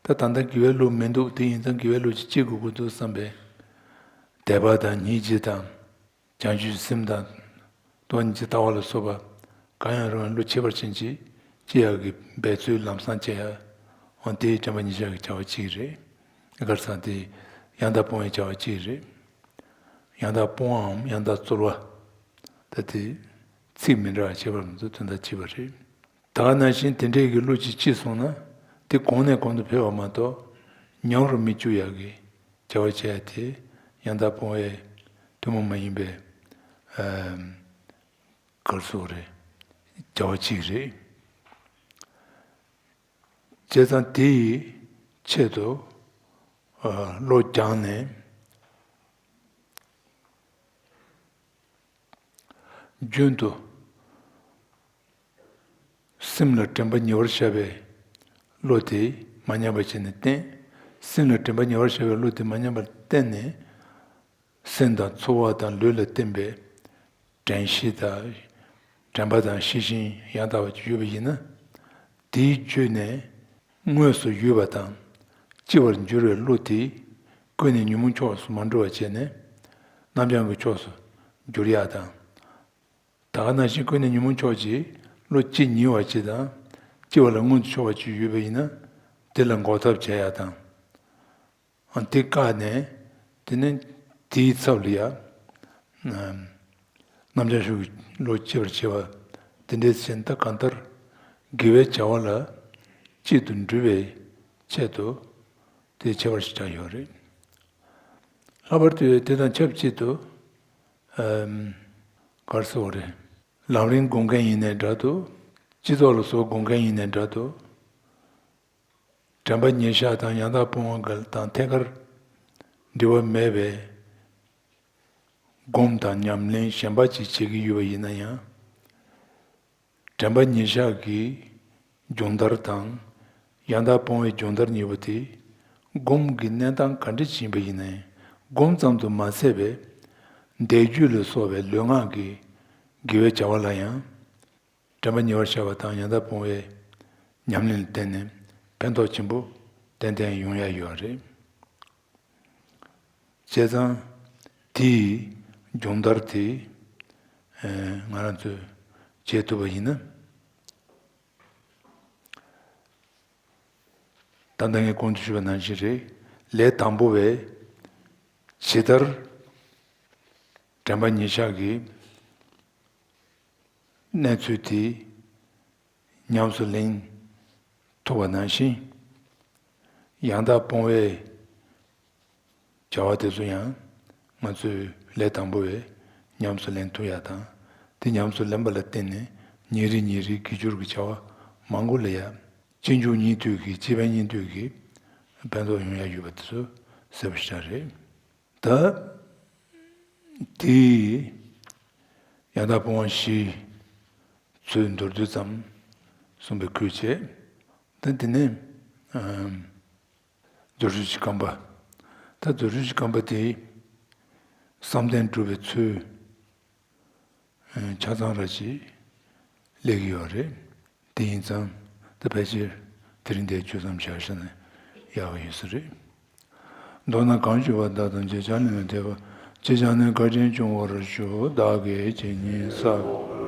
ད་ད་ལྟ་དགེ་བའི་བློ་མི་འདུག་དེ་ཡིན་ཙང་དགེ་བའི་བློ་ཅིག་སྐྱེ་དགོས་ཀྱི་འདུག་བསམ་པའི་དད་པ་དང་སྙིང་རྗེ་དང་། བྱང་ཆུབ་སེམས་དང་། སྟོང་ཉིད་ཀྱི་ལྟ་བ་ལ་སོགས་པ་གང་ཡང་རུང་བའི་བློ་ཁྱད་པར་ཅན་ཅིག་སྐྱེ་ཡག་གི་འབད་རྩོལ་ལམ་སང་བྱེད་ཡ། འོ་དེ་དྲན་པ་ཉེར་བཞག་གི་བྱ་བ་གཅིག་རེད། ག་རེ་ཟེར་ན་དེ་ཡང་དག་སྤོང་བའི་བྱ་བ་གཅིག་རེད། ཡང་དག་སྤོང་བའམ་ཡང་དག་རྩོལ་བ། ད་དེ་ཚིག་མི་འདྲ་བ་ཁྱད་པར་མི་འདུག་དོན་དག་གཅིག་པ་རེད། ད་ག་ནང་བཞིན་དེ་འདྲའི་གི་བློ་ཅིག་སྐྱེས་སོང་ན་དེ་གོང་ནས་གོང་དུ་འཕེལ་བ་མ་གཏོགས་ཉམས་རུ་མི་བཅུག་ཡག་གི་བྱ་བ་བྱས་ཏེ་ཡང་དག་སྤོང་བའི་ཐུན་མོང་མ་ཡིན་པའི་ཨམ་ག་རེ་ཟེར་དགོས་རེད། བྱ་བ་གཅིག་རེད། བྱས་ཙང་དེ་ཡི་ཆེད་དུ་ཨ་བློ་སྦྱངས་ནས། རྒྱུན་དུ་སེམས་ལ་དྲན་པ་ཉེ་བར་བཞག་པའི་བློ་དེ་མ་ཉམས་པ་བྱས་ནས་བསྟེན། སེམས་ལ་དྲན་པ་ཉེ་བར་བཞག་པའི་བློ་དེ་མ་ཉམས་པར་བསྟེན་ནས། སེམས་དང་ཚོར་བ་དང་ལུས་ལ་བརྟེན་པའི་དྲན་ཤེས་དང་། དྲན་པ་དང་ཤེས་བཞིན་ཡང་དག་པ་ཅིག་ཡོད་པ་ཡིན་ན། དེའི་བརྒྱུད་ནས་དངོས་སུ་ཡོད་པ་དང་། སྐྱེ་བར་འགྱུར་བའི་བློ་དེ་ཀུན་ནས་ཉོན་མོངས་ཕྱོགས་སུ་མ་འགྲོ་བ་བྱས་ནས། རྣམ་བྱང་གི་ཕྱོགས་སུ་འགྱུར་ཡག་དང་། ད་ག་ནང་བཞིན་ཀུན་ནས་ཉོན་མོངས་ཕྱོགས་ཀྱི་བློ་སྐྱེ་ཉེ་བ་ཅིག་དང་། སྐྱེ་བ་ལ་མངོན་དུ་ཕྱོགས་པ་ཅིག་ཡོད་པ་ཡིན་ན། དེ་ལ་འགོག་ཐབས་བྱེད་ཡག་དང་། ཨ་དེ་བཀག་ནས་དེ་ནས་དེའི་ཚབ་ལ་ཡ། ཨམ། རྣམ་བྱང་ཕྱོགས་ཀྱི་བློ་སྐྱེ་བར་བྱེད་པ། དེ་འདྲའི་ཕྱིར་ད་གང་ལྟར་དགེ་བའི་བྱ་བ་ལ་གཅིག་ཏུ་འགྲུབ་པའི་ཆེད་དུ་དེ་ཁྱད་པར་ཞིག་ཆགས་ཡོད་རེད། ལྷག་པར་དུ་དེ་དང་ཆབས་ཅིག་ཏུ། ཨམ། ག་རེ་ཟེར་དགོས་རེད། ལམ་རིམ་སྒོམ་མཁན་ཡིན་ནའི་འདྲ་འདུག་སྤྱི་ཚོགས་ལ་སོགས་སྒོམ་མཁན་ཡིན་ནའི་འདྲ་འདུག་དྲན་པ་ཉེར་བཞག་དང་ཡང་དག་སྤོང་བ་དང་ཐད་ཀར་འབྲེལ་བ་མེད་པའི་སྒོམ་དང་ཉམས་ལེན་གཞན་པ་ཅིག་བྱེད་ཀྱི་ཡོད་པ་ཡིན་ན་ཡང་། དྲན་པ་ཉེར་བཞག་གི་སྦྱོང་བརྡར་དང་། ཡང་དག་སྤོང་བའི་སྦྱོང་བརྡར་གཉིས་པོ་དེ། སྒོམ་གྱི་གནས་སྟངས་ག་འདྲ་ཅིག་ཡིན་པ་ཡིན་ནའི། སྒོམ་ཙམ་དུ་མ་ཟད་པའི་བཟླས་བརྗོད་ལ་སོགས་པའི་ལུས་ངག་གི་དགེ་བའི་བྱ་བ་ལ་ཡང་། དྲན་པ་ཉེ་བར་བཞག་པ་དང་ཡང་དག་སྤོང་བའི་ཉམས་ལེན་ལ་བརྟེན་ནས་ཕན་ཐོགས་ཆེན་པོ་ཏན་ཏན་ཡོང་ཡ་ཡོད་རེད། བྱས་ཙང་དེའི་སྦྱོང་བརྡར་དེ་ང་རང་ཚོས་བྱེད་ཐུབ་པ་ཡིན་ན། ད་ལྟ་ངས་གོང་དུ་ཞུས་པ་ནང་བཞིན་རེད། ལས་དང་པོ་བས་ཇི་ལྟར་དྲན་པ་ཉེར་བཞག་གི་གནས་ཚུལ་དེ་ཉམས་སུ་ལེན་ཐུབ་པ་ནང་བཞིན། ཡང་དག་སྤོང་བའི་བྱ་བ་དེ་ཚོ་ཡང་ང་ཚོས་ལས་དང་པོ་བས་ཉམས་སུ་ལེན་ཐུབ་ཡག་དང་། དེ་ཉམས་སུ་ལེན་པ་ལ་བརྟེན་ནས་ཉིན་རེ་ཉིན་རེའི་དགེ་སྦྱོར་གྱི་བྱ་བ་ མོང་གོ་ལི་ཡ་གཅེན་གཅུང་གཉིས་དུས་ཀྱི་སྤྱི་དཔོན་གཉིས་དུས་ཀྱི་ཕན་ཐོགས་ཡོང་ཡ་ཡོད་པ་དེ་ཚོ་གསལ་པོ་ཞེ་དྲག་རེད། ད་དེའི་ཡང་དག་སྤོང་བ་བཞི་ཚུལ་མདོར་བསྡུས་ཙམ་གསུངས་པའི་ཁུལ་བྱས། ད་དེ་ནས་ཨམ། རྫུ་འཕྲུལ་གྱི་རྐང་པ། ད་རྫུ་འཕྲུལ་གྱི་རྐང་པ་དེ་བསམ་གཏན་སྒྲུབ་པའི་ཚུལ་ཆ་ཚང་ར་ཅིག་སླེབས་ཀྱི་ཡོད་རེད། དེ་ཡིན་ཙང་ད་ཕལ་ཆེར་དེ་རིང་འདིར་གཅོད་མཚམས་བཞག་ཤེ་ན་ཡག་གི་ཡོད་ས་རེད། མདོར་ན་གང་ཞུ་བ་དག་དང་། ཅེས་བྱ་ནི་དེ་བ། ཅེས་བྱ་ནི་བཀའ་དྲིན་སྐྱོང་བར་ཞུ། བདག་གིས་ཇི་སྙེད་བསགས།